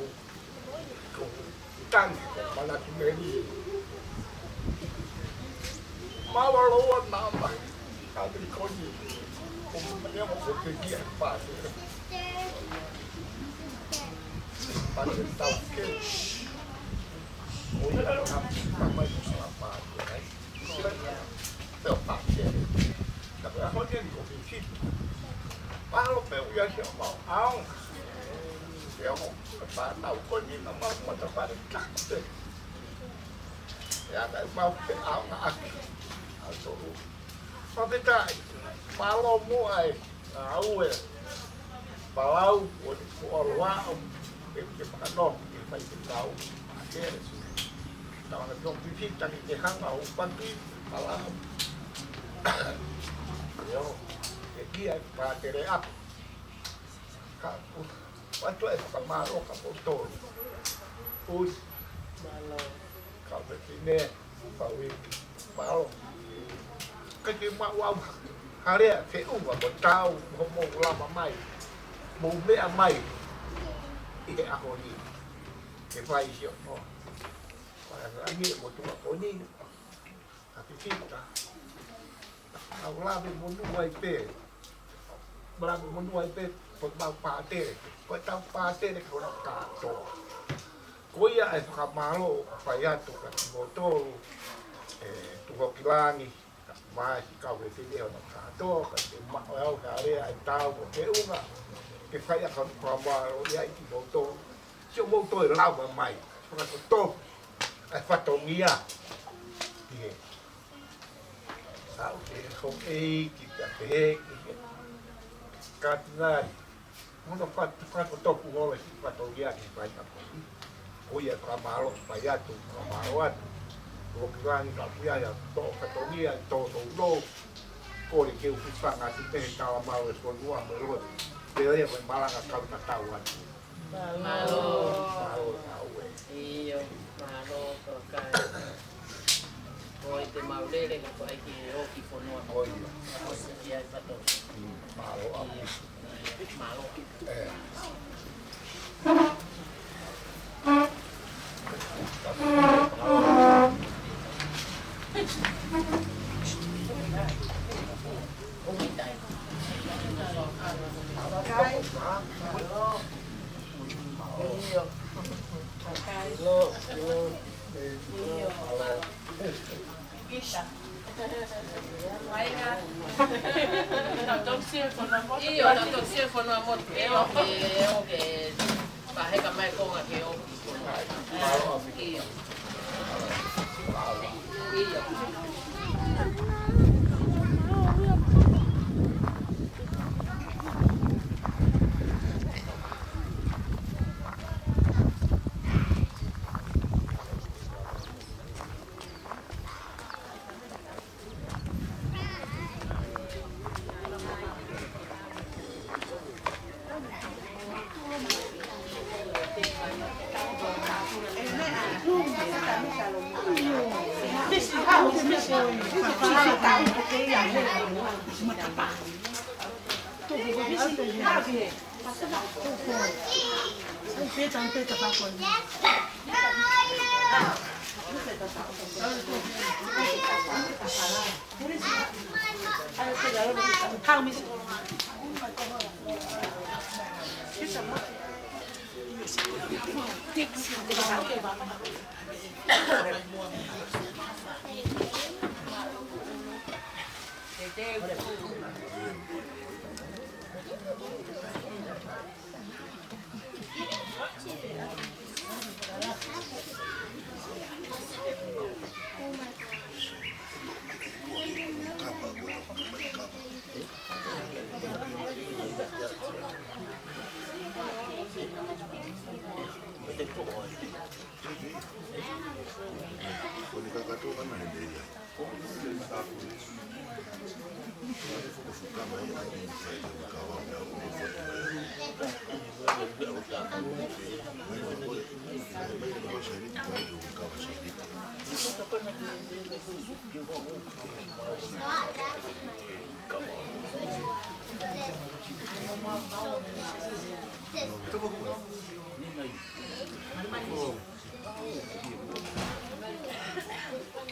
ko Tangi, ko Manatu Meli. Mālō Loua naʻa mai. Ka te koni. Ko mea mo ko te kia pātele. Pātele tau ke. Ko ia ka, ka mai ko sa pātele. Pea pātele. Ka pea honi ko Fifita. Mālō pē ʻuia siʻomau ʻaonga. Pea mo, pea nau ko ni na mau matapare kate. Pea nau mau pē ʻaonga ʻaki. ʻA tolu. Fakafetaʻi. Mālō muʻa e ngāue. Palau, ʻo ni ko ʻAloa, ʻo e ke fakanoa, ke fai ke tau. Ke, tau anga tō Fifita ke ke hanga ʻo paki, Palau. ʻIo, ke kia e pātele aku. Ka ʻoku ʻoatu e fakamālō kia moutolu. ʻUsi. Mālō. Kau fefine, kau ivi. Mālō. Ka ke maʻu au ha lea feʻunga mo tau mo mou lava mai, mou meʻa mai ʻi he ʻaho ni ke fai siʻono fakalangi mo tuʻa ko ni. Ka ke kita, ʻoku lave monū ai pē. Lave monū ai pē, ko ʻemau pātele. Ko ʻetau pātele ko ena kātoa. Ko ia e fakamālō ʻoku fai atu kia kimoutolu, ē, Tuʻi Hokilangi, mai ki he kau fefine hono kātoa, ka ke maʻu au ha lea ʻe tau mo feʻunga ke fai ʻaki hono fakamālō ia ʻi kimoutolu. Siʻomoutolu e lava mai, fakakotofu ʻa e fatongia ki he, ʻa e houʻeiki, ki he, ki he katinali. Mo hono faka-, fakakotofu holo e fatongia ki he faʻahinga ko eni. Ko ia e fakamālō ʻoku fai atu, fakamālō atu. Tuʻi Hokilangi, ka ʻoku ʻi ai ha toʻo fatongia, toʻo nounou, kole ke u hūfanga atu pē he talamau e fonua mo e lotu. Pea lea mo e malanga kau tatau atu. Mālō. Mālō, mālō. ʻIo, mālō, tokanga. Ko e te mau lele, ka ko e ke ʻoki fonua. ʻIo. Ka ko e siki ai pato. Mm, mālō. ʻIo, mālō. ʻE. ʻIo, tau toki sio e fonua motu. ʻE ʻoku, ʻe ʻoku, paheka mai konga ke ʻoku. ʻIo. ʻIo.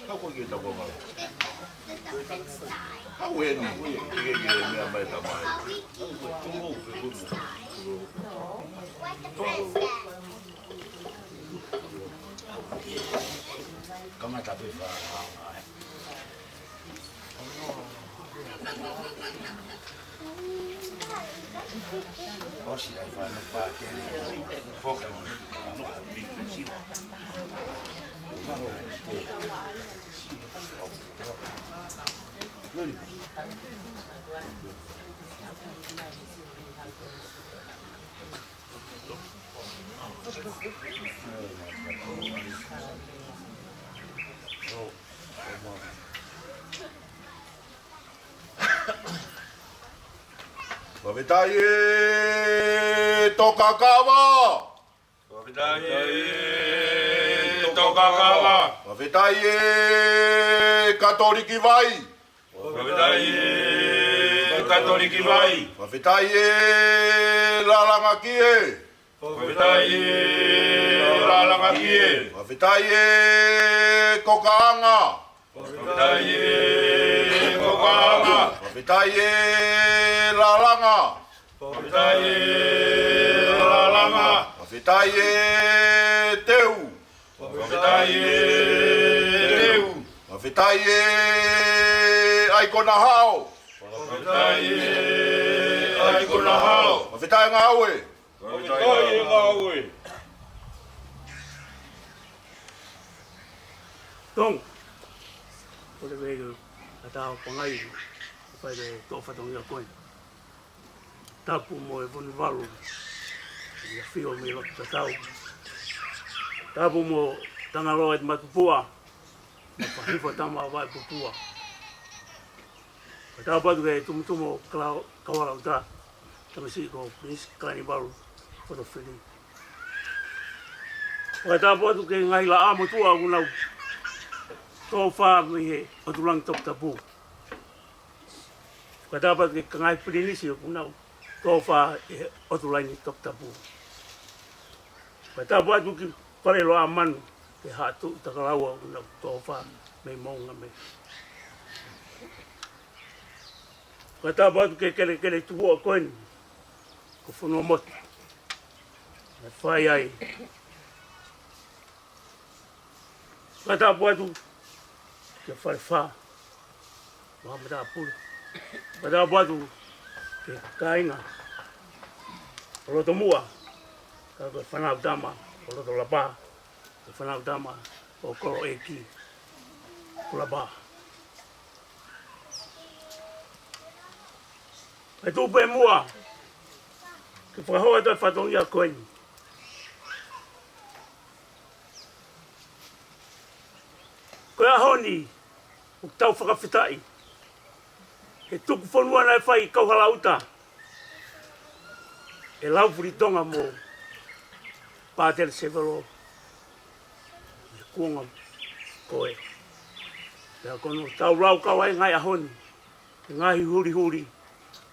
Ka ko e ke tau kau. Hau eni, ke ke meʻa mai tamai. Kamata pē fā. Fakafetaʻi ē! Tokakava. Fakafetaʻi e Tokakava. Fakafetaʻi e Katoliki Vai. Fakafetaʻi e Katoliki Vai. Fakafetaʻi e Lālanga Kie. Fakafetaʻi e Lālanga Kie. Fakafetaʻi e Kokaanga. Fakafetaʻi e Kokaanga. Fakafetaʻi e Lālanga. Fakafetaʻi e Lālanga. Fakafetaʻi e Teu. Fakafetaʻi e Teu. Fakafetaʻi e ʻAikonahao. Fakafetaʻi e ʻAikonahao. Fakafetaʻi e Ngāue. Fakafetaʻi e Ngāue. Tonga. Ko e vei ka tau pangai. Fai le toʻo fatongia ko ē. Tapu mo e Vunivalu. ʻIa fio mei loto tatau. Tapu mo Tangaloa ʻi Matupua. Mo Fahifo Tama Vaipupua. Fakatapu atu ki he tumutumu ʻo Kala-, Kauhalauta, tamasiʻi ko Pilinisi Kalanivalu Fotofili. Fakatapu atu ki he ngaahi laʻā motuʻa ʻoku nau tō fā mei he ʻOtu Langi Toputapu. Fakatapu atu ki he ngaahi pilinisi ʻoku nau tō fā ʻi he ʻOtu Langi Toputapu. Fakatapu atu ki Faleloa Manu, ki he Haʻa Tuʻi Takalaua ʻoku nau tō fā mei Moʻunga mei. Fakatapu atu ki he kelekele tupuʻa ko eni, ko Fonuamotu. Naʻe fai ai. Fakatapu atu ki he Falefā. Mahamatapule. Fakatapu atu ki he kāinga ʻo Lotomuʻa, ka ko e fānau tama ʻo Lotolapa, ko e fānau tama ʻo Koloʻeiki Kulapa. Kae tuku pē muʻa ke fakahoa atu e fatongia ko eni. Ko e ʻaho ni, ʻoku tau fakafetaʻi he tuku fonua naʻe fai ʻi Kauhalauta ʻe Laufilitonga mo Pātele Sevelo, he kuonga ko ē. Pea ko hono tau lau kau ai ngaahi ʻaho ni, he ngaahi hulihuli,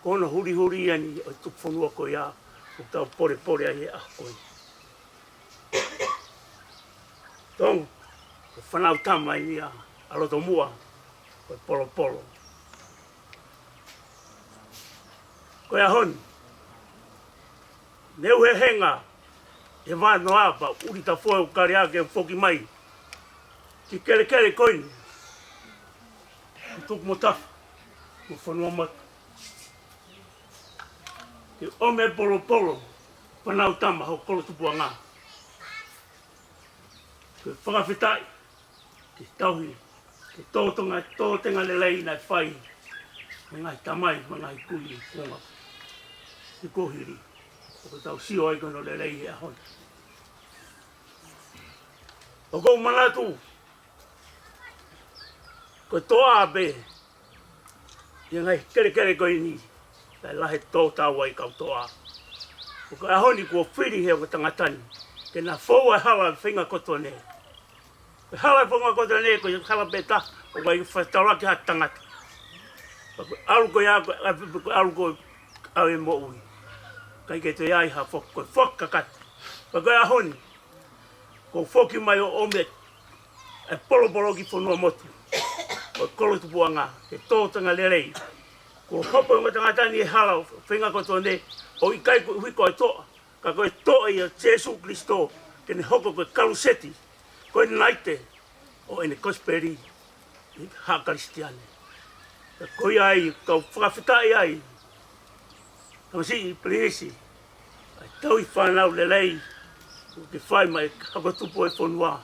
ko hono hulihuli ia ni ʻo e tuku fonua ko ia, ʻoku tau polepole ai he ʻaho ko ē. Tonga, ko e fānau tama ia ʻa Lotomuʻa, ko e Polopolo. Ko e ʻaho ni, ne u hehenga ʻi he vānoa pea ʻuli tafoe ʻo Kaliake ʻo foki mai ki he kelekele ko eni, ʻo Tukumotafa, mo Fonuamotu. Ke ʻomi e Polopolo, fānau tama ho kolo tupuʻanga. Ke fakafetaʻi, ke tauhi, ke tō Tonga, tō Tonga lelei naʻe fai, mo e ngaahi tamai, mo e ngaahi kui, kuonga, ʻi kuohili. ʻOku tau sio ai ki hono lelei he ʻaho ni. ʻOku ou manatu, ko e toʻa pē ʻi he ngaahi kelekele ko eni, kae lahi e tō tau ai kau toʻa. Ko e ʻaho ni kuo fili he ongo tangata ni ke na fou e hala feinga kotoa nei. Ko e hala feinga kotoa nei, ko e hala pē taha ʻoku ʻikai fakataulaki ha tangata. Ko e ʻalu ko ia, ko e ʻalu ko e ʻau e moʻui. ʻIkai ke toe ʻi ai ha fo-, ko e fakakakato. Ko e ʻaho ni, ʻoku ou foki mai ʻo ʻomi e Polopolo ki Fonuamotu, ʻo e kolo tupuʻanga, ke tō Tonga lelei. Kuo hopo e ongo tangata ni he hala feinga kotoa nei, ʻo ʻikai koeʻuhi ko e toʻa, ka ko e toʻa ia ʻo Sīsū Kalaisi, ke ne hoko ko e kaluseti, ko e naite ʻo ʻene kosipeli ʻi he haʻa Kalisitiane. Ka ko ia ai, kau fakafetaʻi ai, tamasiʻi Pilinisi, ʻa e tauhi fānau lelei ʻoku ke fai maʻa e hako tupu ʻo e fonua.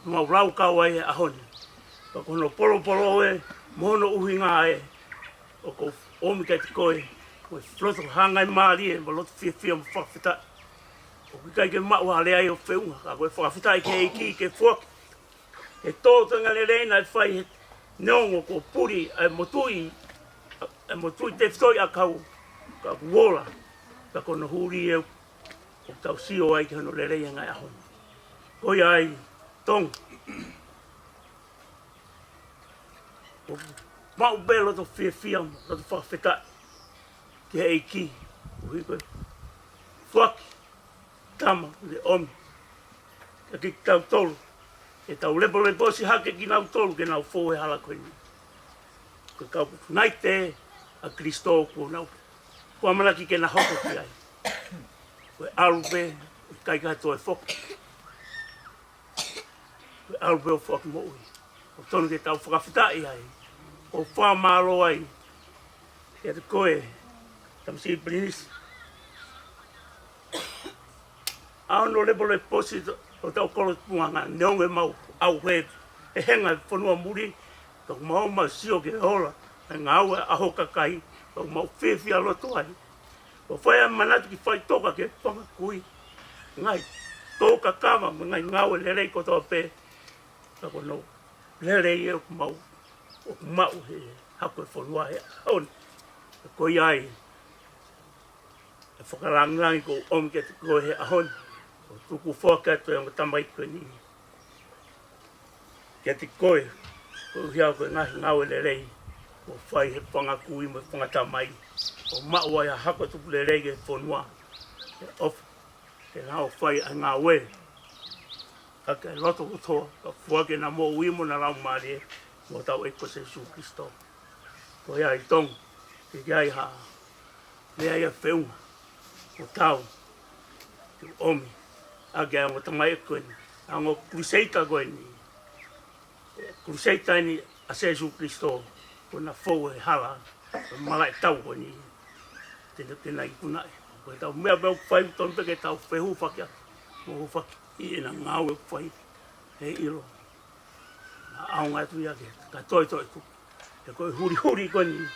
Mau lau kau ai he ʻaho ni. Ka ko hono Polopolo ē, mo hono ʻuhinga ē, ʻoku ou ʻomi kiate koe, mo e loto hangaimālie, mo e loto fiefia mo fakafetaʻi. ʻOku ʻikai ke maʻu ha lea ʻo feʻunga, ka ko e fakafetaʻi ki he ʻEiki ke foaki e tō Tonga lelei naʻe fai he neongo kuo puli ʻa e motuʻi, ʻa e motuʻi tefitoʻi ʻakau, ka kuo ola. Ka ko hono huli ē ʻoku tau sio ai ki hono lelei he ngaahi ʻaho ni. Ko ia ai, Tonga, ʻoku maʻu pē loto fiefia mo loto fakafetaʻi ki he ʻEiki, ʻuhi ko e foaki Tama, ʻoku ne ʻomi kiate kitautolu, ke tau lepoleposi hake kinautolu ke nau fou he hala ko eni. Ko e kau naite ʻa Kalaisi kuo nau, kuo ʻamanaki ke na hoko ki ai. Ko e ʻalu pē, ʻikai ke toe foki. Ko e ʻalu pē ʻo foaki moʻui. ʻOku totonu ke tau fakafetaʻi ai. ʻOku fakamālō ai kiate koe, Tamasiʻi Pilinisi, ʻa hono lepoleposi ʻo hotau kolo tupuʻanga, neongo ʻemau ʻauhē he henga e fonua muli, ka ʻoku mau ō mai ʻo sio ki he ola, e ngāue ʻa ho kakai, ʻoku mau fiefia loto ai. ʻO fai ʻa e manatu ki faʻitoka ki he fanga kui, ngaahi tō kakava mo e ngaahi ngāue lelei kotoa pē, ka ko hono lelei ē ʻoku mau, ʻoku maʻu he hako e fonua he ʻaho ni. Ko ia ai, e fakalāngilangi ʻoku ou ʻomi kiate koe he ʻaho ni, ʻo tuku foaki atu e ongo tamaiki ko eni kiate koe, koeʻuhi ko e ngaahi ngāue lelei ʻoku fai he fanga kui mo e fanga tamai, ʻo maʻu ai ha hako tupu lelei ki he fonua. ʻOfa ke nau fai ʻa e ngāue ʻaki e loto kotoa, kae foaki ʻena moʻui mo ʻena laumālie, mo hotau ʻEiki ko Sīsū Kalaisi. Ko ia ai Tonga, ke ʻi ai ha lea ia feʻunga ʻoku tau ʻomi ʻaki ʻa e ongo tamaiki ko eni, ʻa e ongo Kuluseita ko eni. Kuluseita eni ʻa Sīsū Kalaisi, ko ʻena fou he hala, malaʻe tau ko eni. Te ne, te ne ikunaʻi. Ko ʻetau meʻa pē ʻoku fai, totonu pē ke tau fehūfaki ʻaki, mo hūfaki ʻi heʻena ngāue ʻoku fai, he ʻilo naʻa ʻaonga atu ia ke, ka toe toe tuku. He ko e hulihuli ko eni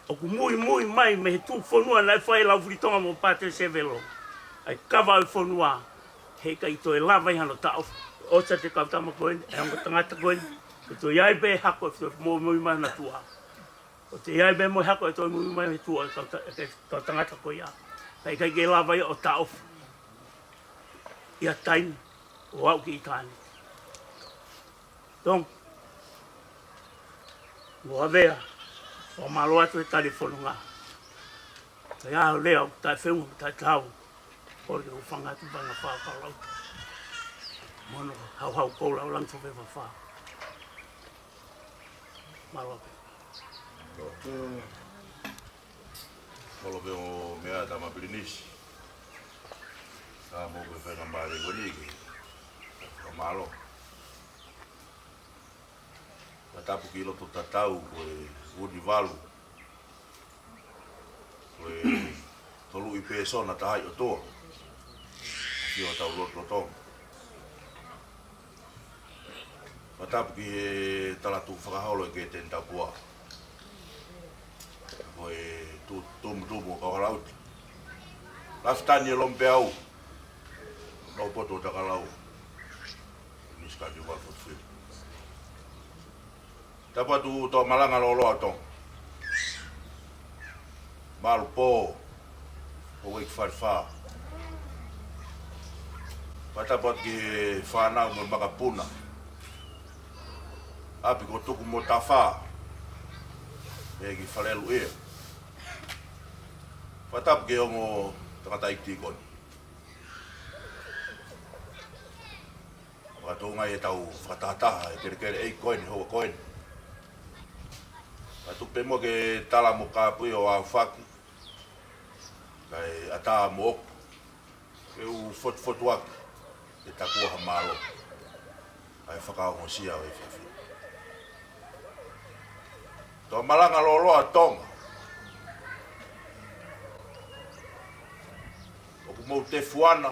ʻoku muimui mai mei he tuʻufonua naʻe fai ʻe Laufilitonga mo Pātele Sevelo, ʻa e kava ʻo e fonua, heʻikai toe lava ia hano taʻofi. ʻOsi ʻa e kau tama ko eni, e ongo tangata ko eni, ʻoku toe ʻi ai pē hako ʻe toe muimui mai naʻa tuʻa. ʻOku toe ʻi ai pē mo e hako ʻe toe muimui mai naʻa tuʻa, e kau ta-, e kau tangata ko ia. Ka ʻikai ke lava ia ʻo taʻofi ia taimi ʻo aʻu ki ʻitāniti. Tonga, mo Havea, fakamālō atu he tali e fononga. Ka ʻi ai ha lea ʻoku taʻefeʻunga mo taʻetau, kole ke u hūfanga atu pea nau fakakaukau. Mo hono hauhau koula ʻo langi fafefafa. Mālō pē. Mālō pē ʻo meʻa Tama Pilinisi. Ka mo e faingamālie ko eni ke fakamālō. Fakatapu ki loto tatau ko e Vunivalu, ko e Toluʻi Pēsona Tahaʻi ʻOtua. Sio tau loto Tonga. Fakatapu ki he tala tukufakaholo ʻe Keteni Tapua, ko e tu-, tumutumu ʻo Kauhalaʻuti. Lafitani ʻo Lomipeau, Naupotu ʻo Takalau, Nisikati Valford Field. Tapu atu Toa Malanga Loloa ʻo Tonga. Malu pō, ʻo Ueiki Falefā. Fakatapu atu ki he fānau mo e makapuna, ʻapi ko Tuku mo Tafa, ʻe ki Faleluʻia. Fakatapu ki he ongo tangataʻeiki tīkoni. Fakatau ngai ʻetau fakatahataha he kelekele ʻeiki ko eni, houa ko eni. Ka tuku pē muʻa ke tala mo kāpui ʻo aofaki, kae ʻatā mo ʻoku, ke u fotufotuaki ke takua ha mālō, kae fakaongosia ʻo e fiefia. Toa Malanga Loloa Tonga, ʻoku mou tefuana,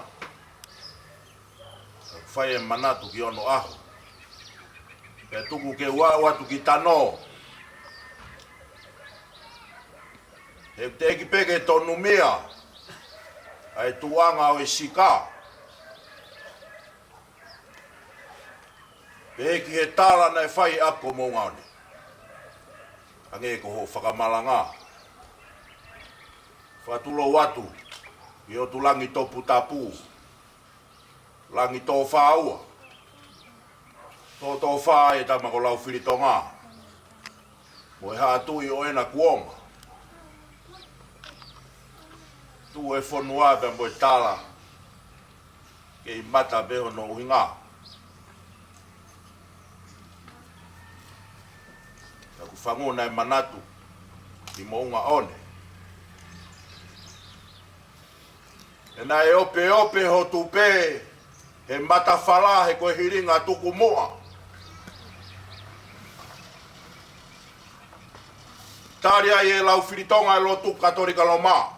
ka ʻoku fai e manatu ki onoʻaho. Pea tuku ke u aʻu atu ki Tano, he ʻoku teʻeki pē ke tonumia ʻa e tuʻuʻanga ʻo e sika, pehē ki he tala naʻe fai ʻaki ko Moʻungaone. Hangē ko hoʻo fakamalanga, Fakatulou atu ki he ʻOtu Langi Toputapu, Langi Tōfāua, Tōtōfā e tama ko Laufilitonga, mo e haʻa tuʻi ʻo ʻena kuonga. Tuʻu e fonua pea mo e tala, kei mata pē hono ʻuhinga. Naʻa ku fangu naʻe manatu ki moʻunga ʻo ne. ʻE naʻe opeope ho tupe he matafala he ko e hilinga tuku muʻa. Tali ai ʻe Laufilitonga e lotu Katolika Loma.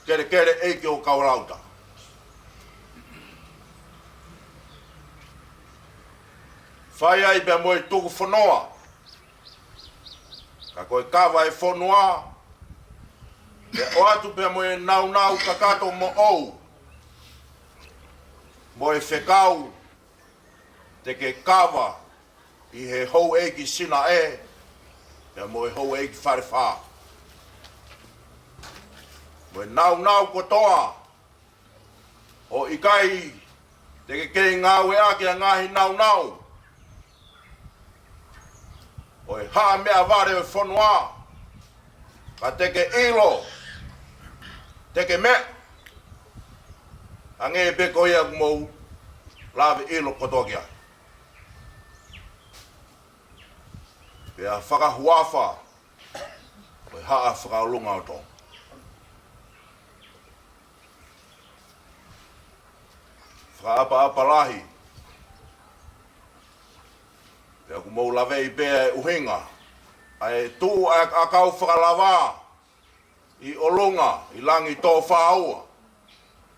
Kelekele ʻEiki ʻo Kaulauta. Fai ai pea mo e tuku fonua. Ka ko e kava e fonua, ʻe ʻoatu pea mo e naunau kakato moʻou, mo e fekau te ke kava ʻi he houʻeiki Sinaʻe, pea mo e houʻeiki Falefā. Mo e naunau kotoa, ʻo ʻikai te ke kei ngāueʻaki ʻa e ngaahi naunau ʻo e haʻa meʻavale ʻo e fonua, ka te ke ʻilo, te ke meʻa, hangē pē ko ia ʻoku mou lave ʻilo kotoa ki ai. Pea fakahuafa ko e haʻa fakaʻolunga ʻo Tonga. Fakaʻapaʻapa lahi. Pea ʻoku mou laveʻi pē e ʻuhinga ʻa e tuʻu ʻa e ʻakau fakalava ʻi ʻolunga ʻi Langi Tōfāua,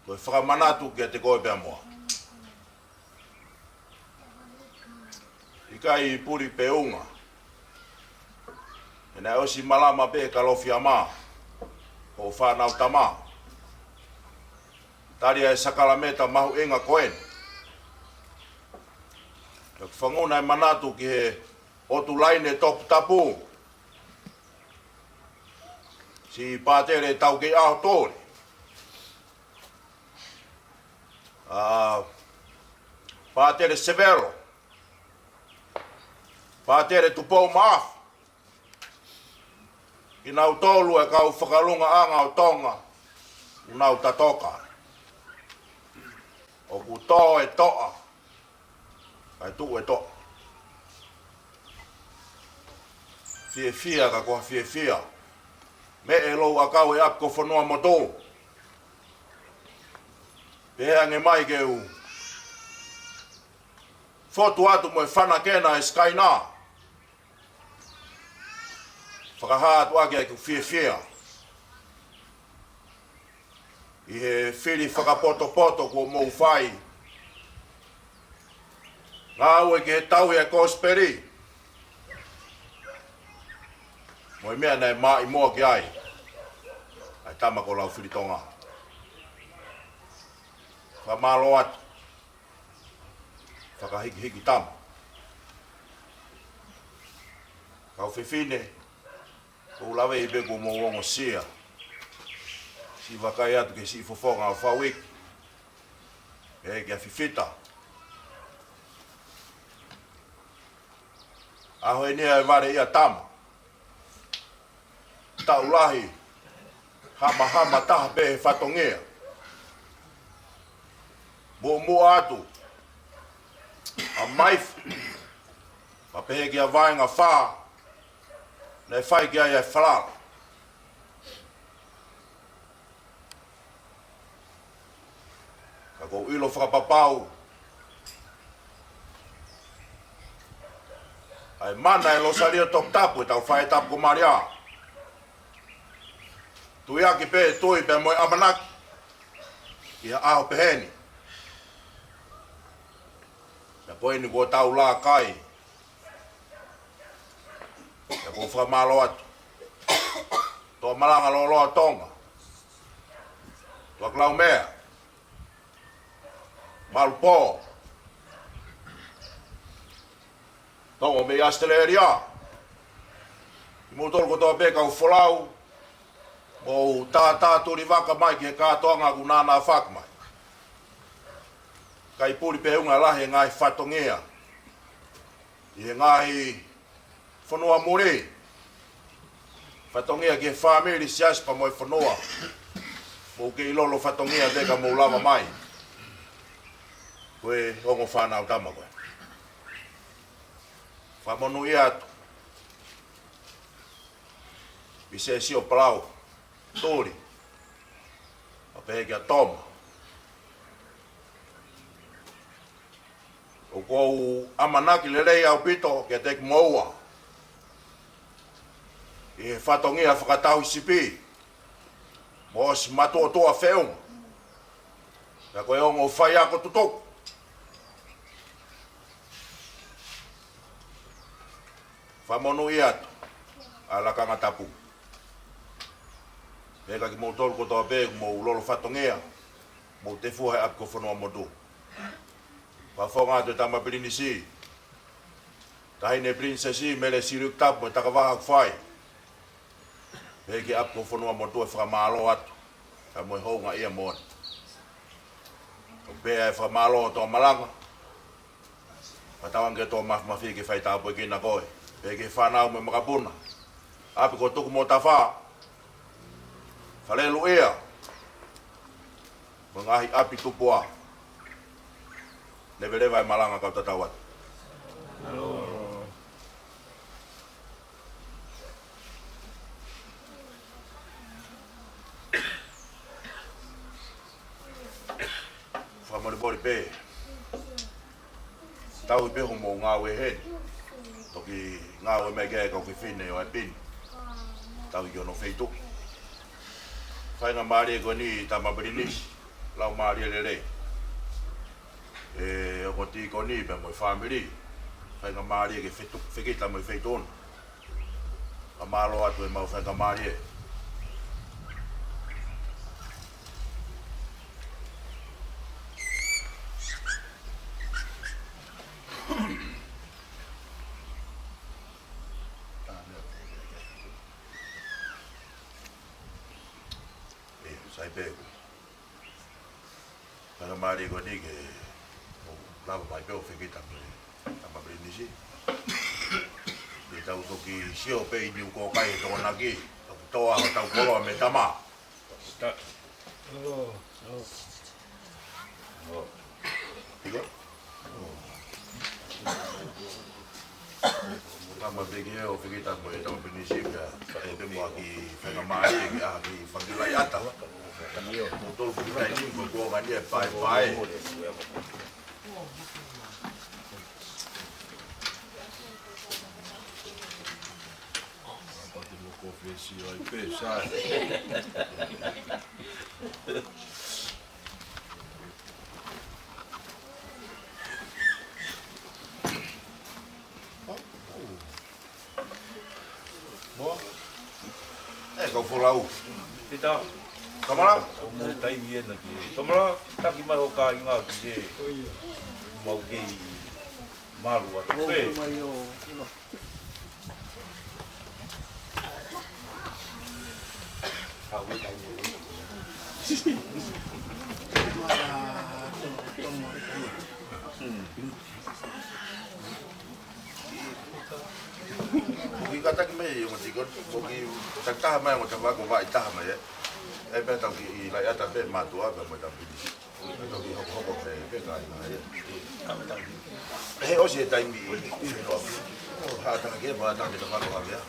ko e fakamanatu kiate koe pea mo au. ʻIkai puli pe unga. ʻE naʻe ʻosi malama pē Kalofiama, hoʻo fānau tama. Tali ʻa e sakalameta mahuʻinga ko eni. Naʻa ku fangu naʻe manatu ki he ʻOtu Laine Toputapu, siʻi Pātele Taukeiʻaho Tole, ʻa Pātele Sevelo, Pātele Tupou Maʻafu, kinautolu e kau fakaʻolungaʻanga ʻo Tonga, ʻoku nau tatoka. ʻOku tō e toʻa, kae tuʻu e toʻa. Fiefia ka ko ha fiefia. Meʻe lou ʻakau e ʻapi ko Fonuamotu. Pehē ange mai ke u fotu atu mo e fanakena e Sikaina. Fakahā atu ʻaki ʻeku fiefia ʻi he fili fakapotopoto kuo mou fai. Ngāue ki he tauhi e Kosipeli. Mo e meʻa naʻe maʻimoa ki ai ʻa e tama ko Laufilitonga. Fakamālō atu. Fakahikihiki tama. Kau fefine, ʻoku ou laveʻi pē kuo mou ongosia. Siʻi vakai atu ki he siʻi fofonga ʻo Fauiki. ʻE kia Fifita. ʻAho eni ʻe vale ia tama. Taʻu lahi, hamahama taha pē he fatongia. Muʻomuʻa atu ʻa Maifa, pea pehē kia Vaenga Fā, naʻe fai ki ai e falala. Ka ʻoku ou ʻilo fakapapau ʻa e mana e Losalio Toputapu ʻetau faʻē tapu ko Malia. Tuiaki pē, tui pē mo e ʻamanaki ʻi ha ʻaho peheni. Pea ko eni kuo tau laka ai. Pea ʻoku ou fakamālō atu. Toa Malanga Loloa Tonga. Toa Kalaumea. Malupō. Tonga mei ʻAositelēlia. Kimoutolu kotoa pē kau folau, Mou tātā tulivaka mai ki he kātoanga kuo nānā fak mai. Kae puli pē ʻunga lahi e ngaahi fatongia ʻi he ngaahi fonua muli. Fatongia ki he fāmili, siasi pea mo e fonua. Mou kei lolo fatongia te ka mou lava mai. Ko e ongo fānau tama ko ē. Fakamonūʻia atu. Misesi ʻo Palau, Tuli. ʻO pehē kia Toma. ʻOku ou ʻamanaki lelei ʻaupito kiate kimoua ʻi he fatongia fakatauhisipi mo ʻosi matuʻotuʻa feʻunga. Pea ko e ongo faiako tutuku. Fakamonūʻia atu ʻa e lakanga tapu. Pea kia kimoutolu kotoa pē, mou lolo fatongia, mou tefua he ʻapi ko Fonuamotu. Fakafofonga atu e tama pilinisi, taʻahine pilinisesi, Mele Siliu Tapu mo e takavaha ʻoku fai. Pea ki he ʻapi ko Fonuamotu e fakamālō atu. Ka mo e houngaʻia moʻoni. ʻO pehē e fakamālō ʻa e toʻa malanga. Fakatauange ke toʻa mafimafi ke fai tāpuekina koe. Pea ki he fānau mo e makapuna. ʻApi ko Tukumotafa. Faleluʻia. Mo e ngaahi ʻapi tupuʻa. Leveleva e malanga kau tatau atu. Fakamolemole pē. Tauhi pē hoʻomou ngāue heni. Toki ngāue mai ki ai e kau fefine ʻo e pini. Tauhi ki hono feituʻu. Faingamālie ko eni tama pilinisi. Laumālie lelei. ʻE ongo tīkoni pea mo e fāmili. Faingamālie ke fetu-, fekita mo e feituʻu na. Fakamālō atu e mau faingamālie. ʻE, sai pē. Faingamālie ko eni ke u lava mai pē ʻo fekita mo e tama pilinisi. Ke tau toki sio pē ʻi Niu Kokai he Tokonaki, toki toʻa hotau koloa mei Tama. Iko? Tama pē ke u fekita mo e tama pilinisi pea, ʻe pē mo e kiʻi faingamālie ke ʻai ha kiʻi fakalaʻiʻata. Mo tolu kiʻi taimi ko e kuonga ni ʻe paepae. Pati mo kofesi ai pē, sai. Mo? ʻE, kau Folau. Pita. Tamala? ʻOku mou taimi ena ki. Tamala, taki mai ho kāinga ki he. Mau kei malu atu pē. Ko e kiʻi kātaki mai ʻo e ongo tīkoni, ko e kiʻi taki taha mai ʻo e ongo tama ko e vaʻi taha mai, ē. ʻE pē tau kiʻi laʻiʻata pē mātuʻa pē mo e tama pilinisi. Tau kiʻi hokohoko pē, pē kāinga, ē. ʻE ʻosi e taimi. ʻO hā taki ke, hā taki ke tau hoko atu ia.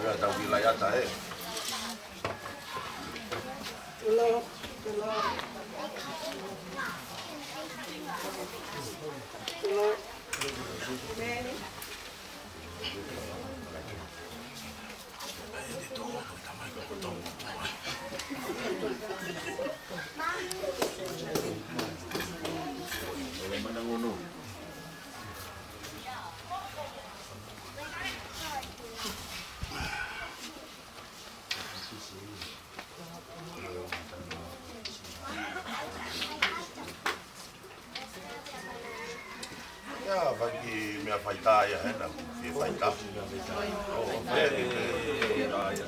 Tau ki Laiata, ē. Ia, fai ki meʻa faitā ia, hena, fie faitā. ʻO, fai ki meʻa faitā ia.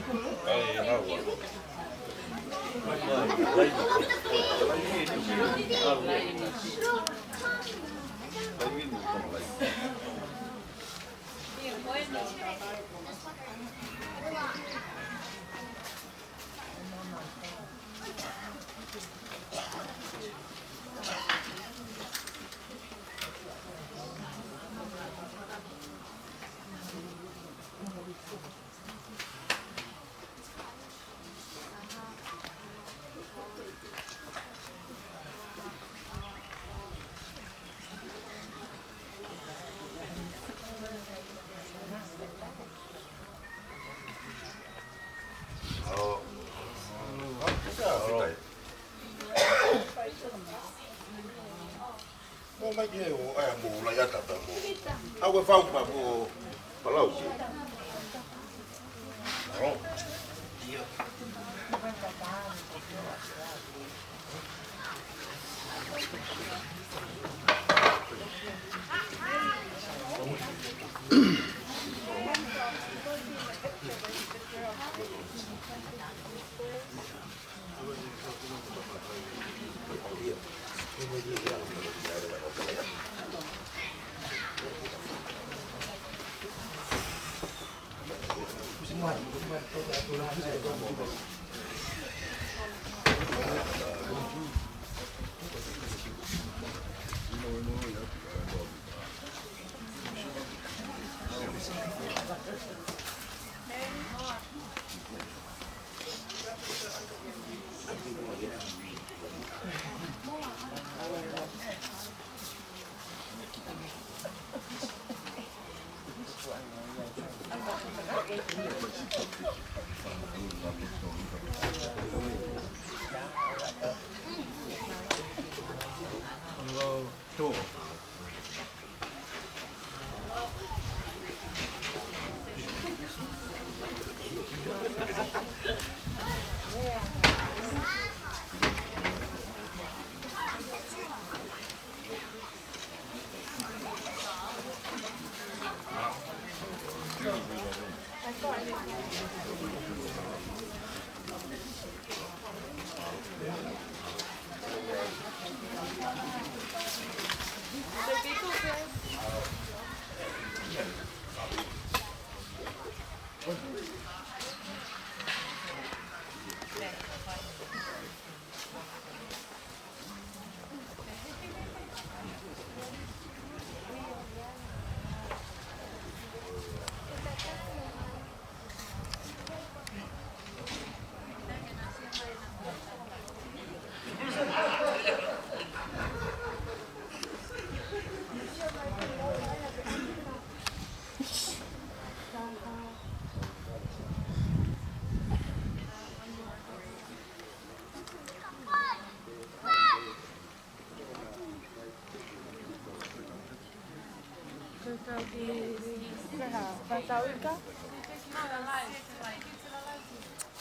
Mo mai ke o ʻai mo Laiata pea mo. ʻAu e fau pea mo Palau.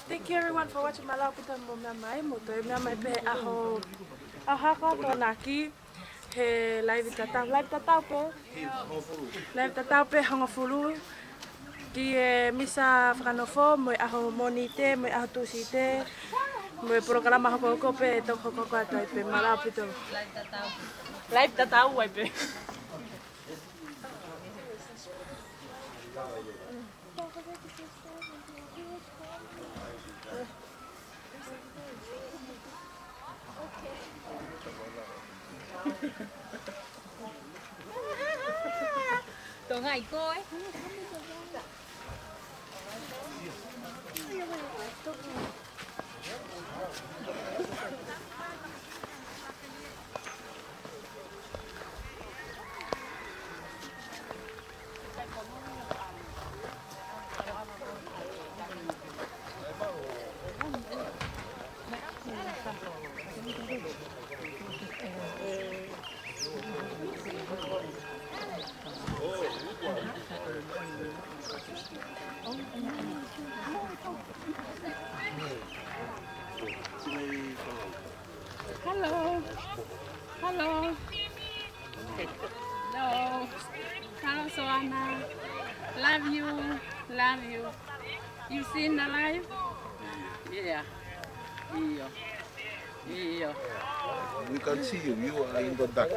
Thank you everyone for watching. Mālō ʻaupito hoʻomou meʻa mai, mou toe meʻa mai pē he ʻaho, ʻaho Tokonaki, he laivi tatau, laivi tatau pē. Laivi tatau pē hongofulu. Ki he misa fakanofo, mo e ʻaho Mōnite, mo e ʻaho Tūsite, mo e polokalama hokohoko pē, toki hokohoko atu ai pē, mālō ʻaupito. Laivi tatau ai pē. Tonga i koe. Hello. Hello. Hello. Hello, Soana. Love you. Love you. You seen the live? Yeah. ʻIo. ʻIo. We can see you. You are in the dark.